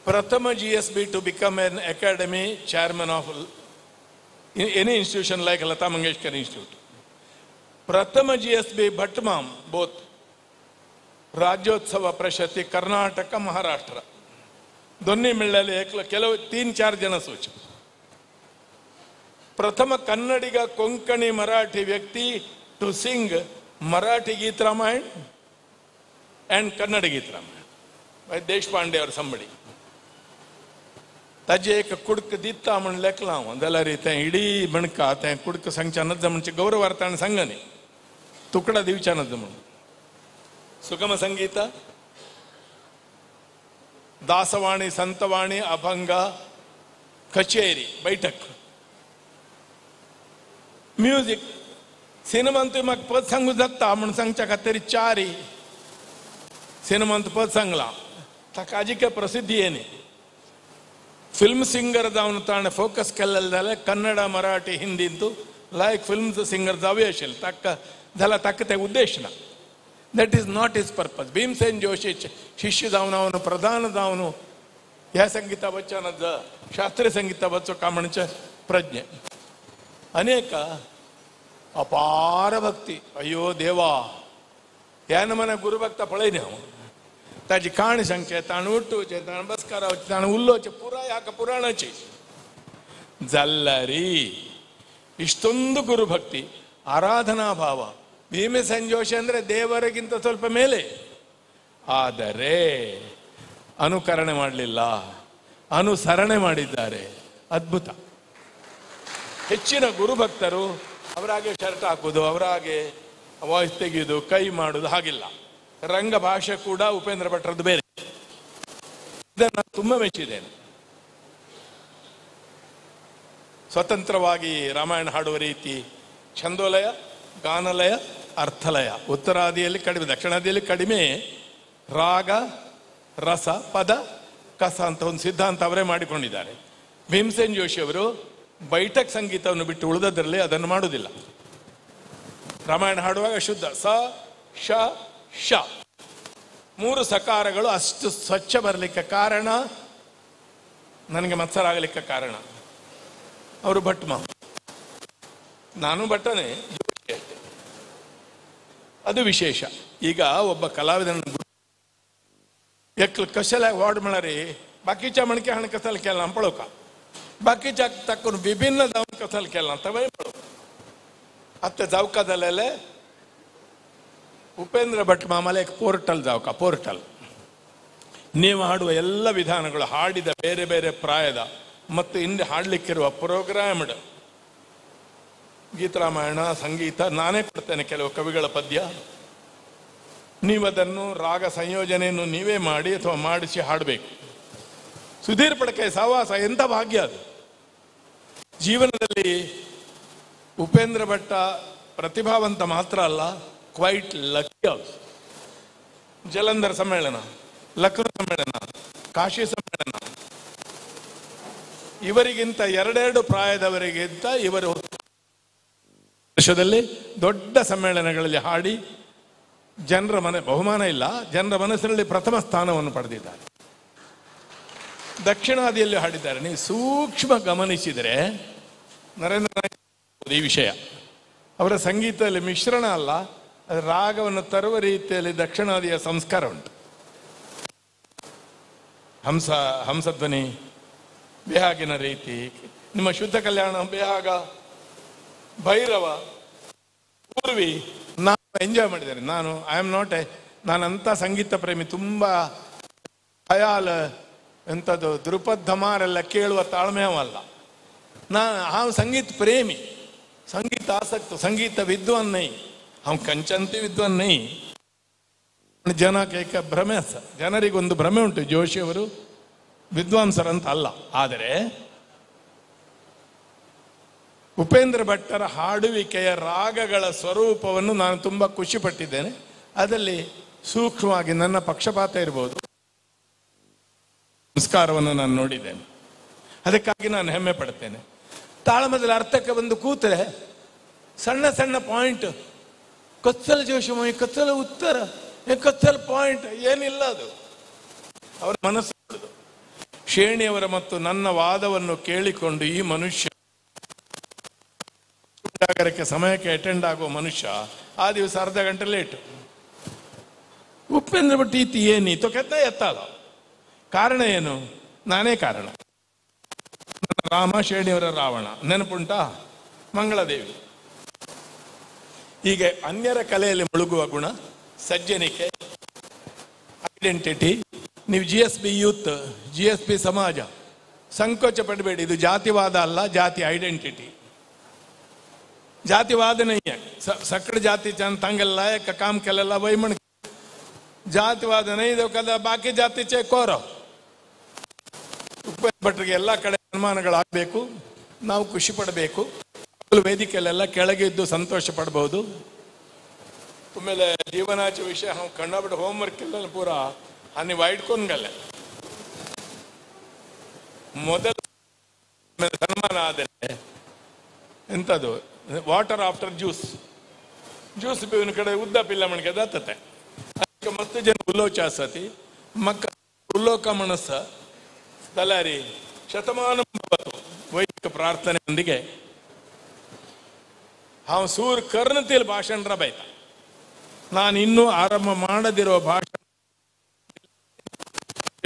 ಪ್ರಥಮ G S B to become an academy chairman of any institution like Lata Mangeshkar institute. ಪ್ರಥಮ ಜಿ ಎಸ್ ಬಿ ಭಟ್ಮಾಮ್ ಬೋತ್ ರಾಜ್ಯೋತ್ಸವ ಪ್ರಶಸ್ತಿ ಕರ್ನಾಟಕ ಮಹಾರಾಷ್ಟ್ರ ದೊನ್ನಿ ಮಿಳ್ಳಲ್ಲಿ ಕೆಲವು 3-4 ಜನ ಸೂಚ. ಪ್ರಥಮ ಕನ್ನಡಿಗ ಕೊಂಕಣಿ ಮರಾಠಿ ವ್ಯಕ್ತಿ to sing Marathi Geet Ramayana and Kannada Geet Ramayana by Deshpande ಅವ್ರ ಸಂಬಡಿ. ताजे एक कुडक दिता म्हण लेखलां हांव, जाल्यार तें इडी मणका तें कुडक सांगच्या नज म्हणचे गौरवार्थान सांग न्ही, तुकडा दिवच्या नज म्हणून. सुगम संगीत, दासवाणी, संतवाणी, अभंग, कचेरी, बैठक, म्युझिक. सिनेमांत म्हाका पद सांगू जाता म्हूण सांगच्या खातीर चारी सिनेमांत पद सांगलां, ताका आजी काय प्रसिद्धी येनी. फिल्म सिंगर जावन ताणें फोकस केल्लें जाल्यार कन्नडा मराठी हिंदींतू लायक फिल्म सिंगर जावया आशिल्लें ताका, जाल्यार ताका ते उद्देश ना. That is not his purpose. Bhimsen Joshi शिष्य जावन हांव प्रधान जावन ह्या संगीता बच्चान शास्त्रीय संगीता बच्चो काय म्हणचे प्रज्ञे. अनेक अपार भक्ती, अय्यो देवा ह्या नमना गुरुभक्ता पळयनी हांव. ताजी काणी सांगचें, ताणें उठोवचें, ताणें बसका रावचें, ताणें उलोवचें, पुराय हाका पुराणाची जाल्लारी ಇಷ್ಟೊಂದು ಗುರುಭಕ್ತಿ, ಆರಾಧನಾ ಭಾವ. ಭೀಮಸೇನ್ ಜೋಶಿ ಅಂದರೆ ದೇವರಿಗಿಂತ ಸ್ವಲ್ಪ ಮೇಲೆ, ಆದರೆ ಅನುಕರಣೆ ಮಾಡಲಿಲ್ಲ, ಅನುಸರಣೆ ಮಾಡಿದ್ದಾರೆ. ಅದ್ಭುತ. ಹೆಚ್ಚಿನ ಗುರುಭಕ್ತರು ಅವರಾಗೆ ಶರ್ಟ್ ಹಾಕೋದು, ಅವರಾಗೆ ವಾಯ್ಸ್ ತೆಗೆಯೋದು, ಕೈ ಮಾಡೋದು ಹಾಗಿಲ್ಲ. ರಂಗ ಭಾಷೆ ಕೂಡ ಉಪೇಂದ್ರ ಭಟ್ರದ್ದು ಬೇರೆ. ಇದನ್ನು ನಾನು ತುಂಬ ಮೆಚ್ಚಿದ್ದೇನೆ. ಸ್ವತಂತ್ರವಾಗಿ ರಾಮಾಯಣ ಹಾಡುವ ರೀತಿ, ಛಂದೋಲಯ, ಗಾನಲಯ, ಅರ್ಥಲಯ. ಉತ್ತರಾದಿಯಲ್ಲಿ ಕಡಿಮೆ, ದಕ್ಷಿಣಾದಿಯಲ್ಲಿ ಕಡಿಮೆ. ರಾಗ, ರಸ, ಪದ, ಕಸ ಅಂತ ಒಂದು ಸಿದ್ಧಾಂತ ಅವರೇ ಮಾಡಿಕೊಂಡಿದ್ದಾರೆ. ಭೀಮಸೇನ್ ಜೋಶಿ ಅವರು ಬೈಠಕ್ ಸಂಗೀತವನ್ನು ಬಿಟ್ಟು ಉಳಿದದ್ರಲ್ಲಿ ಅದನ್ನು ಮಾಡುವುದಿಲ್ಲ. ರಾಮಾಯಣ ಹಾಡುವಾಗ ಶುದ್ಧ ಸ ಶ ಶ ಮೂರು ಸಕಾರಗಳು ಅಷ್ಟು ಸ್ವಚ್ಛ ಬರಲಿಕ್ಕೆ ಕಾರಣ, ನನಗೆ ಮತ್ಸರ ಆಗಲಿಕ್ಕೆ ಕಾರಣ ಅವರು ಭಟ್ಮ. ನಾನು ಭಟ್ಟನೇ, ಅದು ವಿಶೇಷ. ಈಗ ಒಬ್ಬ ಕಲಾವಿದನ ಎಕ್ಲು ಕಶಲ ವಾರ್ಡ್ ಮಾಡರಿ ಬಾಕಿಚ ಮಣಕೆ ಹಣ ಕಸಲ್ ಕೇಳ ಪಳೋಕ ಬಾಕಿಚ ತಕ್ಕ ವಿಭಿನ್ನ ದಾವನ್ ಕಸಲ್ ಕೇಳ ತವೇ ಪಳೋಕ. ಅತ್ತ ಜೌಕದಲ್ಲೇ ಉಪೇಂದ್ರ ಭಟ್ ಮಾಮಲೆ ಪೋರ್ಟಲ್ ಜಾವಕ ಪೋರ್ಟಲ್. ನೀವು ಹಾಡುವ ಎಲ್ಲ ವಿಧಾನಗಳು, ಹಾಡಿದ ಬೇರೆ ಬೇರೆ ಪ್ರಾಯದ ಮತ್ತು ಹಿಂದೆ ಹಾಡಲಿಕ್ಕಿರುವ ಪ್ರೋಗ್ರಾಮ್ಡ್ ಗೀತರಾಮಾಯಣ ಸಂಗೀತ ನಾನೇ ಕೊಡ್ತೇನೆ, ಕೆಲವು ಕವಿಗಳ ಪದ್ಯ. ನೀವದನ್ನು ರಾಗ ಸಂಯೋಜನೆಯನ್ನು ನೀವೇ ಮಾಡಿ ಅಥವಾ ಮಾಡಿಸಿ ಹಾಡಬೇಕು. ಸುಧೀರ್ ಪಡಕೆ ಸಹವಾಸ ಎಂಥ ಭಾಗ್ಯ ಅದು. ಜೀವನದಲ್ಲಿ ಉಪೇಂದ್ರ ಭಟ್ಟ ಪ್ರತಿಭಾವಂತ ಮಾತ್ರ ಅಲ್ಲ, ಕ್ವೈಟ್ ಲಕ್ಕಿ ಆಲ್ಸೋ. ಜಲಂಧರ್ ಸಮ್ಮೇಳನ, ಲಕ್ನೋ ಸಮ್ಮೇಳನ, ಕಾಶಿ ಸಮ್ಮೇಳನ, ಇವರಿಗಿಂತ ಎರಡೆರಡು ಪ್ರಾಯದವರಿಗಿಂತ ಇವರು ವರ್ಷದಲ್ಲಿ ದೊಡ್ಡ ಸಮ್ಮೇಳನಗಳಲ್ಲಿ ಹಾಡಿ ಜನರ ಮನೆ ಬಹುಮಾನ ಇಲ್ಲ, ಜನರ ಮನಸ್ಸಿನಲ್ಲಿ ಪ್ರಥಮ ಸ್ಥಾನವನ್ನು ಪಡೆದಿದ್ದಾರೆ. ದಕ್ಷಿಣಾದಿಯಲ್ಲಿ ಹಾಡಿದ್ದಾರೆ. ನೀವು ಸೂಕ್ಷ್ಮ ಗಮನಿಸಿದರೆ ನರೇಂದ್ರ ಈ ವಿಷಯ ಅವರ ಸಂಗೀತದಲ್ಲಿ ಮಿಶ್ರಣ ಅಲ್ಲ, ರಾಗವನ್ನು ತರುವ ರೀತಿಯಲ್ಲಿ ದಕ್ಷಿಣಾದಿಯ ಸಂಸ್ಕಾರ ಉಂಟು. ಹಂಸ ಹಂಸಧ್ವನಿ, ಬೇಹಾಗಿನ ರೀತಿ, ನಿಮ್ಮ ಶುದ್ಧ ಕಲ್ಯಾಣ, ಬೇಹಾಗ, ಭೈರವ, ಪೂರ್ವಿ ನಾನು ಎಂಜಾಯ್ ಮಾಡಿದ್ದೇನೆ. ನಾನು I am not A ನಾನಂಥ ಸಂಗೀತ ಪ್ರೇಮಿ, ತುಂಬ ಖಯಾಲ್ ಎಂಥದ್ದು ದ್ರುಪದ್ ಧಮಾರೆಲ್ಲ ಕೇಳುವ ತಾಳ್ಮೆ ಅಲ್ಲ. ನಾನು ಆ ಸಂಗೀತ ಪ್ರೇಮಿ, ಸಂಗೀತ ಆಸಕ್ತ, ಸಂಗೀತ ವಿದ್ವಾನ್ ನೈ, ಅವ್ ಕಂಚಂತಿ ವಿದ್ವಾನ್ ನೈ. ಜನಕ್ಕೆ ಭ್ರಮೆ, ಜನರಿಗೊಂದು ಭ್ರಮೆ ಉಂಟು ಜೋಶಿಯವರು ವಿದ್ವಾಂಸರಂತ ಅಲ್ಲ. ಆದರೆ ಉಪೇಂದ್ರ ಭಟ್ಟರ ಹಾಡುವಿಕೆಯ ರಾಗಗಳ ಸ್ವರೂಪವನ್ನು ನಾನು ತುಂಬ ಖುಷಿಪಟ್ಟಿದ್ದೇನೆ. ಅದರಲ್ಲಿ ಸೂಕ್ಷ್ಮವಾಗಿ ನನ್ನ ಪಕ್ಷಪಾತ ಇರ್ಬೋದು, ಸಂಸ್ಕಾರವನ್ನು ನಾನು ನೋಡಿದ್ದೇನೆ, ಅದಕ್ಕಾಗಿ ನಾನು ಹೆಮ್ಮೆ ಪಡ್ತೇನೆ. ತಾಳಮದಲ್ಲಿ ಅರ್ಥಕ್ಕೆ ಬಂದು ಕೂತರೆ ಸಣ್ಣ ಸಣ್ಣ ಪಾಯಿಂಟ್, ಕೊಚ್ಚಲ ಜೋಶಮಯಿ, ಕೊಚ್ಚಲ ಉತ್ತರ, ಕೊಚ್ಚಲ ಪಾಯಿಂಟ್ ಏನಿಲ್ಲ, ಅದು ಅವರ ಮನಸ್ಸು. ಶೇಣಿಯವರ ಮತ್ತು ನನ್ನ ವಾದವನ್ನು ಕೇಳಿಕೊಂಡು ಈ ಮನುಷ್ಯ ಸಮಯಕ್ಕೆ ಅಟೆಂಡ್ ಆಗುವ ಮನುಷ್ಯ ಆ ದಿವಸ ಅರ್ಧ ಗಂಟೆ ಲೇಟು. ಉಪೇಂದ್ರ ಭಟ್ ಈತಿ ಏನಿತ್ತು ಕೆತ್ತ ಎತ್ತಾದ ಕಾರಣ ಏನು? ನಾನೇ ಕಾರಣ. ರಾಮ, ಶೇಣಿಯವರ ರಾವಣ ನೆನಪುಂಟಾ? ಮಂಗಳದೇವಿ. ಹೀಗೆ ಅನ್ಯರ ಕಲೆಯಲ್ಲಿ ಮುಳುಗುವ ಗುಣ, ಸಜ್ಜನಿಕೆ, ಐಡೆಂಟಿಟಿ. ನೀವು G S B youth, G S B ಸಮಾಜ, ಸಂಕೋಚ ಪಡಬೇಡಿ. ಇದು ಜಾತಿವಾದ ಅಲ್ಲ, ಜಾತಿ ಐಡೆಂಟಿಟಿ. ಜಾತಿವಾದ नहीं है, सकड़ जाति चंद तंगल काम केलेला वैमण ಜಾತಿವಾದ नहीं ಕದ ಬಾಕಿ ಜಾತಿ ಚೇ ಕೋರೋ. ಉಪೇಂದ್ರ ಭಟ್ರಿಗೆ ಎಲ್ಲ ಕಡೆ ಸನ್ಮಾನಗಳಾಗಬೇಕು, ನಾವು ಖುಷಿ ಪಡಬೇಕು. ವೇದಿಕೆಯಲ್ಲೆಲ್ಲ ಕೆಳಗೆ ಇದ್ದು ಸಂತೋಷ ಪಡಬಹುದು. ಆಮೇಲೆ ಜೀವನಾಚ ವಿಷಯ ನಾವು ಕಂಡಬಿಟ್ಟು ಹೋಮ್ವರ್ಕ್ ಇಲ್ಲ ಪೂರ ಅನ್ನಿ ವೈಡ್ಕೊಂಡ್ಗಲ್ಲ. ಮೊದಲ ಸನ್ಮಾನ ಆದರೆ ಎಂಥದ್ದು ವಾಟರ್ ಆಫ್ಟರ್ ಜ್ಯೂಸ್, ಜ್ಯೂಸ್ ಬೇವಿನ ಕಡೆ ಉದ್ದ ಪಿಲ್ಲ ಮಣಿಗೆ ದತ್ತತೆ. ಅದಕ್ಕೆ ಮಸ್ತ್ ಜನ ಉಲ್ಲೋಚ ಸತಿ ಮಕ್ಕ ಉಲ್ಲೋಕ ಮನಸ್ಸ ತಲಾರಿ ಶತಮಾನ ವೈದಿಕ ಪ್ರಾರ್ಥನೆಯೊಂದಿಗೆ ಹಾವು ಸೂರ್ ಕರ್ಣತಿಲ್ ಭಾಷಣರ ಬೈತ. ನಾನು ಇನ್ನೂ ಆರಂಭ ಮಾಡದಿರುವ ಭಾಷಣ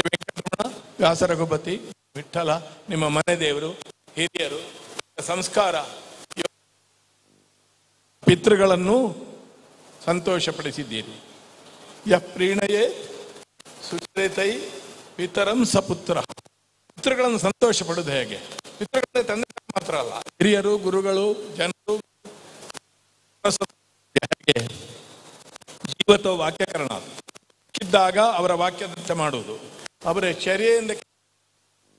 ವೆಂಕಟರಮಣ, ವ್ಯಾಸ ರಘುಪತಿ, ವಿಠಲ, ನಿಮ್ಮ ಮನೆ ದೇವರು, ಹಿರಿಯರು, ಸಂಸ್ಕಾರ, ಪಿತೃಗಳನ್ನು ಸಂತೋಷಪಡಿಸಿದ್ದೀರಿ. ಯ ಪ್ರೀಣಯೇ ಸುಚರಿತೈ ಪಿತರಂ ಸಪುತ್ರ. ಪಿತೃಗಳನ್ನು ಸಂತೋಷ ಪಡೋದು ಹೇಗೆ? ಪಿತೃಗಳ ತಂದೆ ಮಾತ್ರ ಅಲ್ಲ, ಹಿರಿಯರು, ಗುರುಗಳು, ಜನರು. ಹೇಗೆ ಜೀವತೋ ವಾಕ್ಯಕರಣ ಇದ್ದಾಗ ಅವರ ವಾಕ್ಯದಂತೆ ಮಾಡುವುದು, ಅವರ ಚರ್ಯೆಯಿಂದ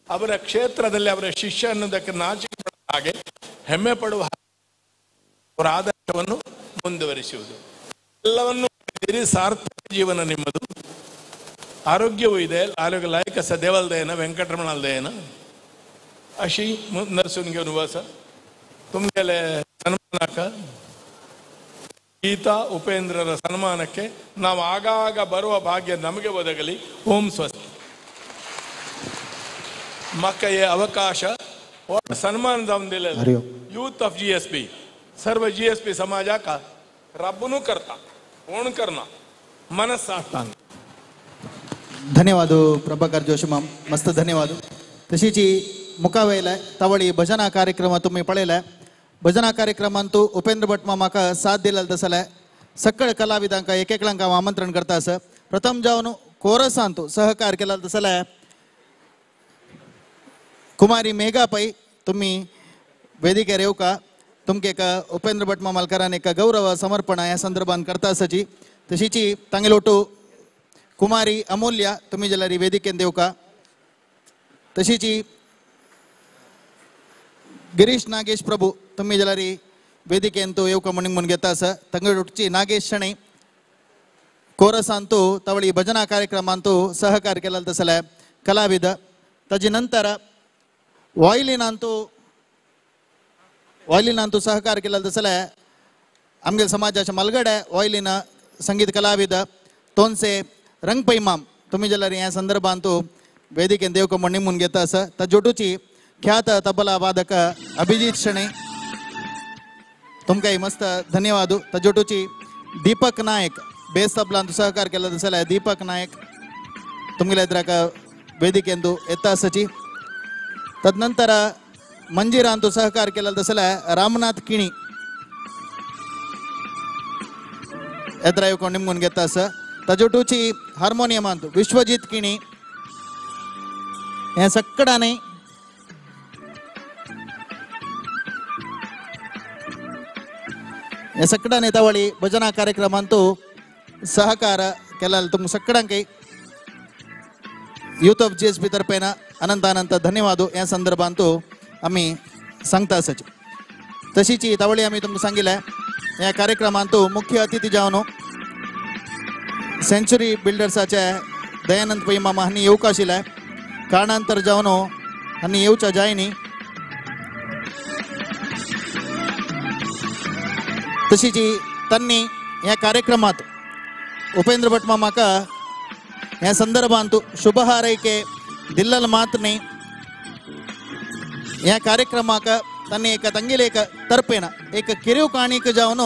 ಅವರ ಕ್ಷೇತ್ರದಲ್ಲಿ ಅವರ ಶಿಷ್ಯ ಅನ್ನೋದಕ್ಕೆ ನಾಚಿಕೆ ಪಡುವ ಹಾಗೆ, ಹೆಮ್ಮೆ ಪಡುವ ಹಾಗೆ ಅವರ ಆದರ್ಶವನ್ನು ಮುಂದುವರಿಸುವುದು. ಎಲ್ಲವನ್ನು ಸಾರ್ಥಕ ಜೀವನ ನಿಮ್ಮದು. ಆರೋಗ್ಯವೂ ಇದೆ, ಆರೋಗ್ಯ ಲಾಯಕ ಸ ದೇವಲ್ದೇನ ವೆಂಕಟರಮಣಲ್ದೇನ ಅಶಿ ನರಸಿಂಹ ನಿವಾಸ ತುಮಗೆಲೆ ಸನ್ಮಾನಕ ಗೀತಾ ಉಪೇಂದ್ರರ ಸನ್ಮಾನಕ್ಕೆ ನಾವು ಆಗಾಗ ಬರುವ ಭಾಗ್ಯ ನಮಗೆ ಒದಗಲಿ. ಓಂ ಸ್ವಸ್ತಿ. ಮಕ್ಕಳ ಅವಕಾಶ ಸನ್ಮಾನದ youth of G S B, ಸರ್ವ ಜಿ ಎಸ್ ಪಿ ಸಮಾಜಕ ರಬ್ಬನು ಕರ್ತಾ ಓಣ್ ಕರ್ನ ಮನಸ್ಸಾಗ್ತಾನೆ. ಧನ್ಯವಾದ ಪ್ರಭಾಕರ್ ಜೋಶಿ ಮಾಮ್, ಮಸ್ತ್ ಧನ್ಯವಾದ. ತಶೀಚಿ ಮುಖಾವೇಲೆ ತವಳಿ ಭಜನಾ ಕಾರ್ಯಕ್ರಮ ತುಮ್ಮಿ ಪಳೆಯಲೆ ಭಜನಾ ಕಾರ್ಯಕ್ರಮ ಅಂತೂ ಉಪೇಂದ್ರ ಭಟ್ ಮಾಮಾಕ ಸಾಧ್ಯ ಇಲ್ಲದ ಸಲ ಸಕ್ಕಳ ಕಲಾವಿದಂಕ ಏಕೇಕಲಂಕ ಆಮಂತ್ರಣ करता ಸ ಪ್ರಥಮ ಜಾವನು ಕೋರಸ ಅಂತೂ ಸಹಕಾರ केला ಸಲ कुमारी मेघा पै तुम्ही वेदिकेर येवका तुमके एक उपेंद्र भट मामालकारान एक गौरव समर्पण ह्या संदर्भान करता आसाची. तशीची तांगेलो ओटू कुमारी अमूल्य तुम्ही जाल्यार वेदिकेन देवका. तशीची गिरीश नागेश प्रभू तुम्ही जाल्यार वेदिकेन तो येवका म्हणून म्हूण घेता आसा. तांगेलोटची नागेश शणै कोरसांतू तवळी भजना कार्यक्रमांतू सहकार केला तसले कलाविद. ताजे नंतर वायलिनांतू वायलिनांतू सहकार केला तसले आमगे समाजाच्या मलगडे वायलिन संगीत कलाविद तोनसे रंगपै माम तुम्ही जाल्यार ह्या संदर्भांतू वेदिकेन देवको म्हण निमून घेता आसा. ताजोटूची ख्यात तबला वादक अभिजीत शणै तुमकांय मस्त धन्यवाद. ताजोटूची दीपक नायक बेस तबलांतू सहकार केला तसले दीपक नायक तुमगेले एद्राक वेदिकेंदू येता आसाची. तदनंतर मंजिरांतू सहकार केला तसले रामनाथ किणी एद्रा येवकोण निमगून घेता आसा. ताजोटूची हार्मोनियमांतू विश्वजीत किणी हे सक्कडाने हे सक्कडाने तवळी भजना कार्यक्रमांतू सहकार केला तुम सक्कडांकय यूथ ऑफ जी एस बी तर्फेन अनंत अनंत धन्यवाद. ह्या संदर्भांतू आमी सांगता आसाचे. तशीच तावळी आमी तुमकां सांगिल्लें ह्या कार्यक्रमांत मुख्य अतिथी जावन सेंचुरी बिल्डर्साचे दयानंद पै मामा हांणी येवंक आशिल्लें कारणांतर जावन हांणी येवच्या जायनी. तशीच तांणी ह्या कार्यक्रमात उपेंद्र भट मामाका ह्या संदर्भांत शुभ हारैके दिल्लल मात न्ही ह्या कार्यक्रमाक तांणी एक तांगेले एक तर्पेन एक किरिव काणीक जावन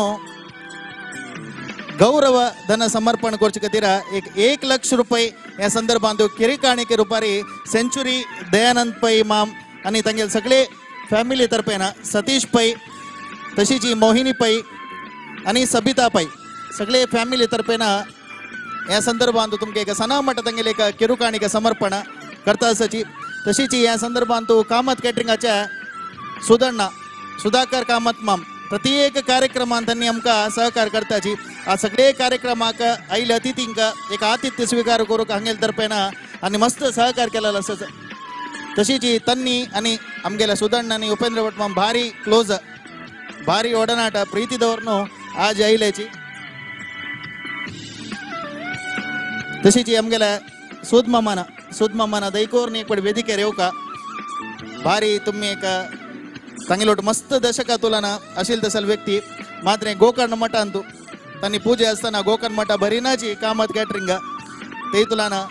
गौरव धन समर्पण करचे खातीर एक 1 लाख रुपये ह्या संदर्भांत किरिव काणीके रुपारी सेंचुरी दयानंद पै माम आनी तांगेले सगळे फॅमिली तर्पेन सतीश पै तशीच मोहिनी पै आनी सबिता पै सगळे फॅमिली तर्पेन ह्या संदर्भांत तुमकां एक सनामठ तांगेले एक किरुकाणीक समर्पण करता आसाची. तशीच ह्या संदर्भांत कामत कॅटरिंगाच्या सुदण्णा सुधाकर कामत माम प्रत्येक कार्यक्रमांत तांणी आमकां सहकार करताची. आ सगळे कार्यक्रमाक आयिल्ले अतिथींक एक आतिथ्य स्विकार करूंक हांगेले तर्पेन आनी मस्त सहकार केलेलो आसा. तशीच तांणी आनी आमगेल्या सुदण्णा आनी उपेंद्र भट माम भारी क्लोज भारी ಒಡನಾಟ ಪ್ರೀತಿ दवरून आज आयिल्ल्याची. तशीच आमगेल्या सूद मामान दैकोर एक वेदिकेर येवका भारी तुमी एक तांगेलोट मस्त दशका तुलना आशिल्ल तसल व्यक्ती मात्र गोकर्ण मठांतू तांणी पूजे आसतना गोकर्ण मठा भरिनाची कामत कॅटरिंग ते तुलाना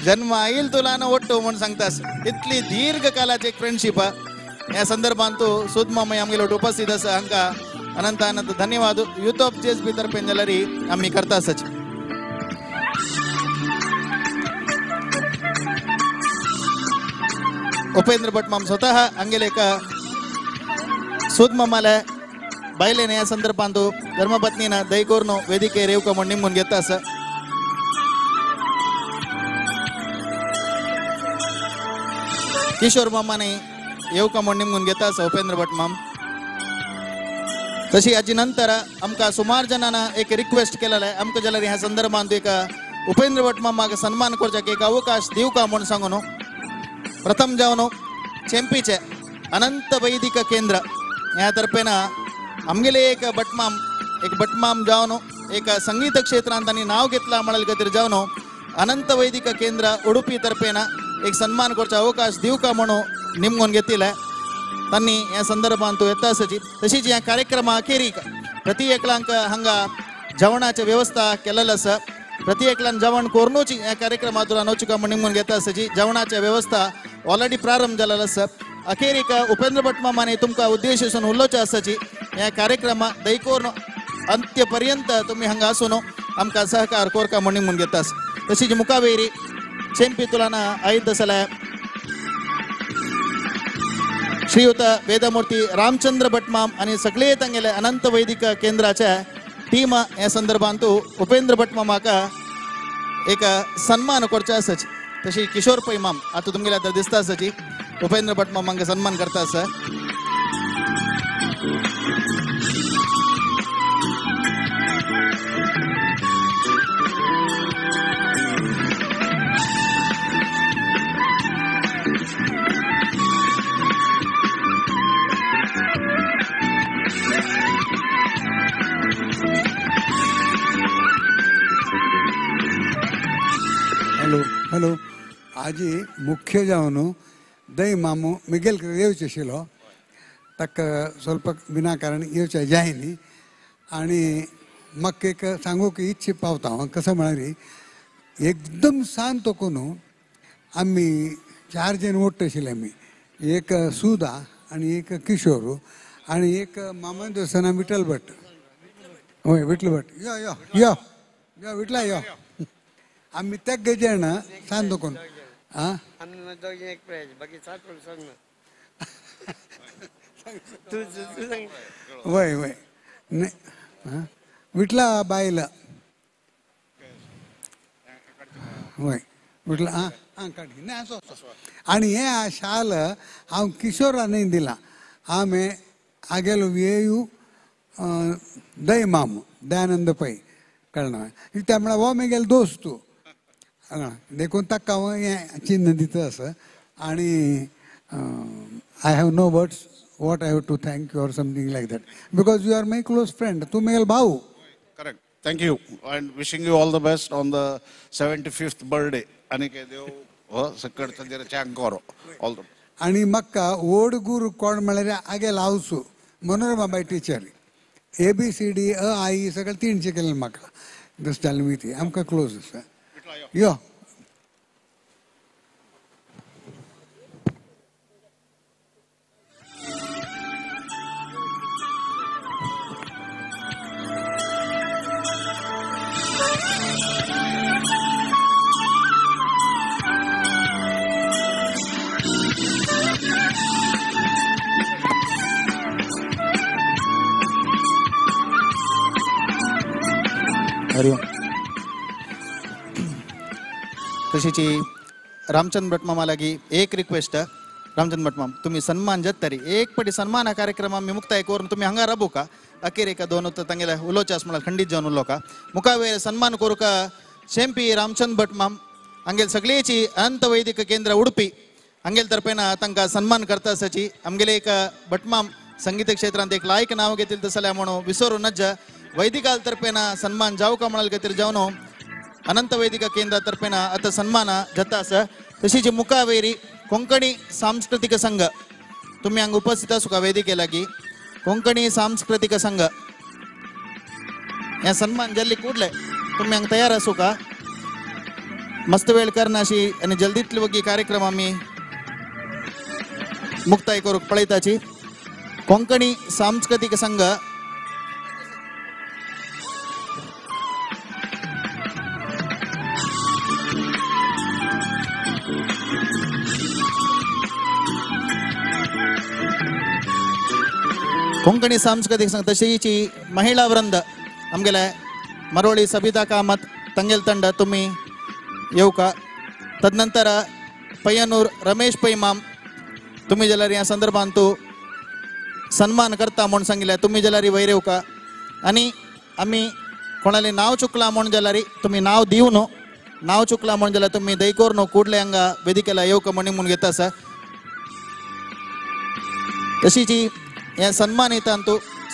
जन्म आईल तुलाना ಒಟ್ಟು म्हूण सांगतास इतली दीर्घ कालाची एक फ्रेंडशीप. ह्या संदर्भांत सूद मामा आमगेलोट उपस्थित आसा हांकां अनंत अनंत धन्यवाद. यूथ ऑफ जेएसबी तर्फेन जाल्यार आमी करता आसाची. उपेंद्र भट माम स्वतः हांगेले एक सूद मामाले बायलेन ह्या संदर्भांत धर्मपत्नीन दयकोर्न वेदिकेर येवका म्हूण निमून घेता आसा. किशोर मामाने येवका म्हूण निमून घेता आसा उपेंद्र भट माम. तशी हाजी नंतर आमकां सुमार जणांना एक रिक्वेस्ट केलेलें आमकां जाल्यार ह्या संदर्भांत एक उपेंद्र भट मामाक सन्मान करच्याक एक अवकाश दिवका म्हूण सांगून प्रथम जावन चेंपीचे अनंत वैदिक केंद्र ह्या तर्फेन आमगेले एक भटमाम जावन एक संगीत क्षेत्रांत तांणी नांव घेतलां म्हणले खातीर जावन अनंत वैदिक केंद्र उडुपी तर्फेन एक सन्मान करचो अवकाश दिवका म्हणून निमगून घेतिल्लें तांणी ह्या संदर्भांत येता आसाची. तशीच ह्या कार्यक्रमा अखेरीक प्रति एकल्यांक हांगा जेवणाची वेवस्था केलेली आसा. प्रति एकल्यान जेवण करुनूच ह्या कार्यक्रमांतल्यान वचूंक म्हूण निमगून घेता आसाची. जेवणाची वेवस्था ऑलरेडी प्रारंभ जालेलो आसा. अखेरीक उपेंद्र भट मामाने तुमकां उद्देश उलोवचें आसाची. ह्या कार्यक्रमा दैकोर अंत्य पर्यंत तुमी हांगा आसून आमकां सहकार कोरका म्हूण निमगून घेता आसा. तशीच मुखावेरी चेंपी तुलाना आयिल्ल आसल्या श्रीयुत वेदमूर्ती रामचंद्र भटमाम आनी सगळे तांगेले अनंत वैदिक केंद्राच्या टीम ह्या संदर्भांत उपेंद्र भटमामाक एक सन्मान करचे आसाची. तशी किशोर पै माम आतां तुमगेले आतां दिसता आसाची उपेंद्र भटमामाक सन्मान करता आसा. हॅलो हॅलो आजी मुख्य जावन दय मामू मिगेल येवचे आशिल्लो ताका ಸ್ವಲ್ಪ विनाकारण येवचे जाय न्ही आनी म्हाका एक सांगूंक इच्छा पावता हांव कसो म्हळ्यार एकदम शांत करून आमी 4 जण ओट्ट आशिल्ले आमी एक सुदा आनी एक किशोर आनी एक मामा दोस्ताना विठ्ठल भट. हय विठ्ठल भट यो यो यो यो विठला यो आमी तेग जाण सांत कोण आं वय वय विठला बायल वय विठला आं आं काड ना असो आनी हें शाल हांव किशोरानूय दिलां. हांवें आगेलो वेयू दय मामू दयानंद पै कळना त्या म्हळ्यार हो मेगेलो दोस्त तूं देखून ताका हांव हें चिन्न दिता आसा. आनी I have no words what I have to thank you or something like that because you are my close friend. तूं मेगेलो भाऊ. Correct. Thank you and wishing you all the best on the 75th birthday. आनी देव हो सकड ताजेर चांग करो all the. आनी म्हाका व्हड गुरू कोण म्हळ्यार आगेल हावसू Manorama teacher. A B C D अ I सगळें तीन शिकयलें म्हाका. दस ती आमकां क्लोज आसा. यो हरिओम. तशीची रामचंद्र भटमामा लागी एक रिक्वेस्ट. रामचंद्र भटमाम तुम्ही सन्मान जत्तरी एक पटी सन्मान कार्यक्रम आमी मुक्ताय करून तुम्ही हांगा राबू का अखेर एका दोन तांगेले उलोवचें आसा म्हळ्यार खंडीत जावन उलोवका मुखावेर सन्मान करूका शेंपी रामचंद्र भटमाम हांगेल सगळेची अनंत वैदिक केंद्र उडपी हांगेल तर्फेन तांकां सन्मान करता आसाची. आमगेले एक भटमाम संगीत क्षेत्रांत एक लायक नांव घेतले तसल्यार म्हणून विसरू नज. वैदिकाल तर्फेन सन्मान जावका म्हळ्यार खातीर जावन अनंत वैदिक केंद्रा तर्फेन आतां सन्मान जाता आसा. तशीच मुखावेरी कोंकणी सांस्कृतिक संघ तुमी हांगा उपस्थित आसूका वेदिके लागीं. कोंकणी सांस्कृतिक संघ हे सन्मान जल्ली कुडले तुमी हांगा तयार आसूका. मस्त वेळ करनाशी आनी जल्दीतली वगी कार्यक्रम आमी मुक्ताय करूंक पळयताची. कोंकणी सांस्कृतिक संघ कोंकणी सांस्कृतिक संघ तशीची महिला वृंद आमगेले मरोळी सबिता कामत तंगेल ತಂಡ तुम्ही येवका. तदनंतर पय्यनूर रमेश पै माम तुम्ही जाल्यार ह्या संदर्भांत सन्मान करता म्हूण सांगिल्लें तुम्ही जाल्यार वयर येवका. आनी आमी कोणालें नांव चुकलां म्हूण जाल्यार तुमी नांव दिव न्हू, नांव चुकलां म्हूण जाल्यार तुमी दयकोर न्हू कुडले हांगा वेदिकेला येवका म्हूण घेता आसा. तशीच हे सन्मान येता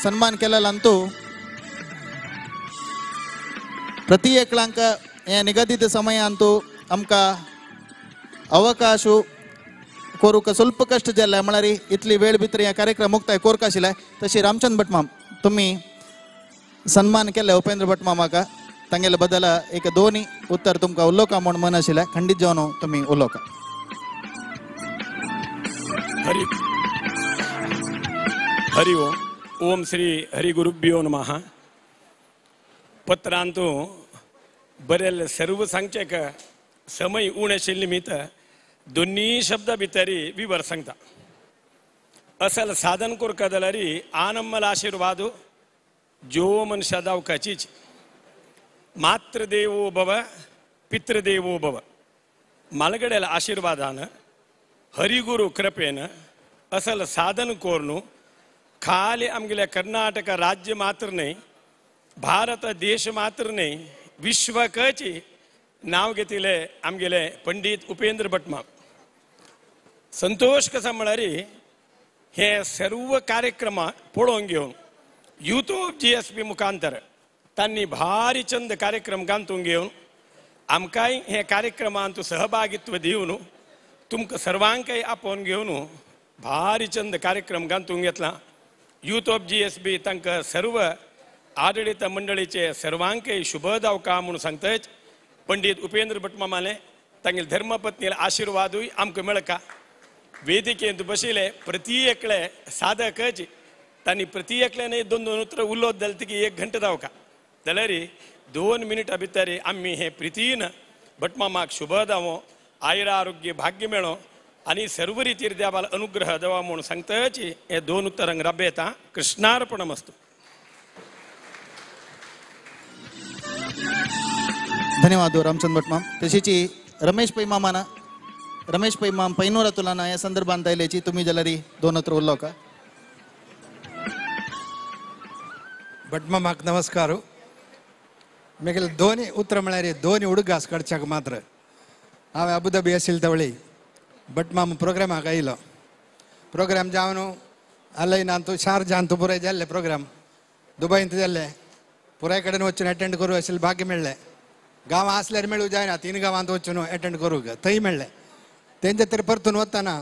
सन्मान केलेल्यांतू प्रति एकल्यांक हे निगदीत समयांतू आमकां अवकाश करूंक ಸ್ವಲ್ಪ कश्ट जाल्ले म्हळ्यार इतली वेळ भितर हे कार्यक्रम मुक्ताय कोरक आशिल्ले. तशी रामचंद्र भटमाम तुमी सन्मान केले उपेंद्र भटमामाक तांगेले बदल एक दोनी उत्तर तुमकां उलोवका म्हूण मन आशिल्लें खंडीत जावन तुमी उलोवका. हरी हरि ओम. ओम श्री हरिगुरुभ्यो नमः. पत्रांतू बरेल सर्व सांगचेक समय उणे आशिल्ले निमित्त दोन्ही शब्द भितरी विवर सांगता. असल साधन करका जाल्यार आनम्मल आशीर्वाद जो मनशा दावकाचीच. मातृदेवो भव पितृदेवो भव मालगडेल आशीर्वादान हरिगुरु कृपेन असल साधन कोरनू खाली आमगेल्या कर्नाटक राज्य मात्र न्हय, भारत देश मात्र न्हय, विश्वकची नांव घेतिल्ले आमगेले पंडीत उपेंद्र भटमाम. संतोष कसा म्हळ्यार हे सर्व कार्यक्रम पळोवन घेवन यूट्यूब GSB मुखांतर तांणी भारी चंद कार्यक्रम गांतून घेवन आमकांय हे कार्यक्रमांत सहभागित्व दिवन तुमकां सर्वांकय आपोवन घेवन भारी चंद कार्यक्रम गांतून घेतला. यूट्यूब GSB तांकां सर्व आडळीत मंडळीचे सर्वांकय शुभ दावका म्हणून सांगतच पंडीत उपेंद्र भटमामाले तांगेले धर्मपत्नीले आशीर्वादूय आमकां मेळका. वेदिकेंत बशिल्ले प्रति एकले साधकच तांणी प्रति एकल्यान दोन दोन उतरां उलोवत जाल्यार तिका एक घंटा दावका जाल्यार 2 मिनटां भितर आमी हे प्रितीन भटमामाक शुभ दावो, आयुर आरोग्य भाग्य मेळो आनी सर्व रितीर देवाल अनुग्रह देवा म्हूण सांगतच हे दोन उतरांक राबयता. कृष्णार्पणमस्तु. धन्यवाद रामचंद्र भटमाम. तशीच रमेश पै मामाना रमेश पै माम पैनूरा तुलाना या संदर्भात आयल्याची तुम्ही जाल्यार दोन उतरां उलोवका. भटमामाक नमस्कार. मेगेले दोनी उतरां म्हळ्यार दोनी उडगास काडच्याक मात्र. हांवें अबुधाबी आशिल्ले तवळी भटमाम प्रोग्रामाक आयलो. प्रोग्राम जावन अलायनांतू शारजांतू पुराय जाल्ले प्रोग्राम दुबयंत जाल्ले पुराय कडेन वचून अटेंड करूं अशें भाग्य मेळ्ळें. गांवां आसल्यार मेळूं जायना, 3 गांवांत वचून अटेंड करूंक थंय मेळ्ळें. तेंचे तर परतून वतना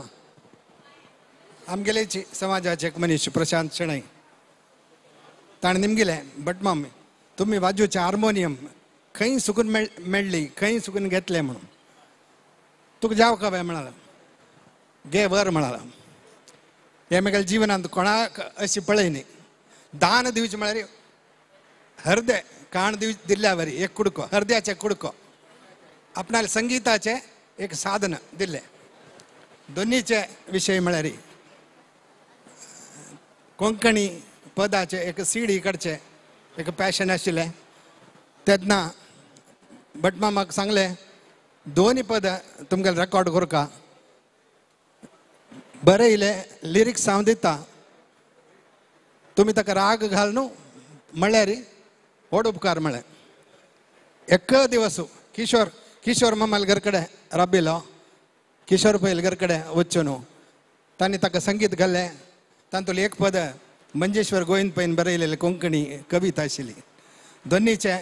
आमगेलेची समाजाचे एक मनीस प्रशांत शेणै ताणें निमगिलें, भटमाम तुमी वाजोवचें हार्मोनियम खंय सुकून मेळ्ळी, खंय सुकून घेतलें म्हणून. तुका जाव का बाय म्हणाला, घे वर म्हणाला. हें म्हगेल्या जिवनांत कोणाक अशी पळय न्ही. दान दिवचें म्हळ्यार हरदे काण दिल्ल्या वरी एक कुडको, हरद्याचें कुडको आपणाले संगीताचें एक साधन दिल्लें. दोनीचे विशय म्हळ्यार कोंकणी पदाचें एक सीडी काडचें एक पॅशन आशिल्लें. तेन्ना भटमामाक सांगलें दोनी पदां तुमगेलें रेकॉर्ड करका, बरयलें लिरिक्स हांव दिता, तुमी ताका राग घाल न्हू म्हळ्यार व्हड उपकार म्हळें. एक दिवस किशोर किशोर मामाल घर कडेन राबिलो, किशोर पयल घर कडेन वचून न्हू तांणी ताका संगीत घाल्लें. तातूंतलें एक पद मंजेश्वर गोविंद पैन बरयलेली कोंकणी कविता आशिल्ली. दोनीचे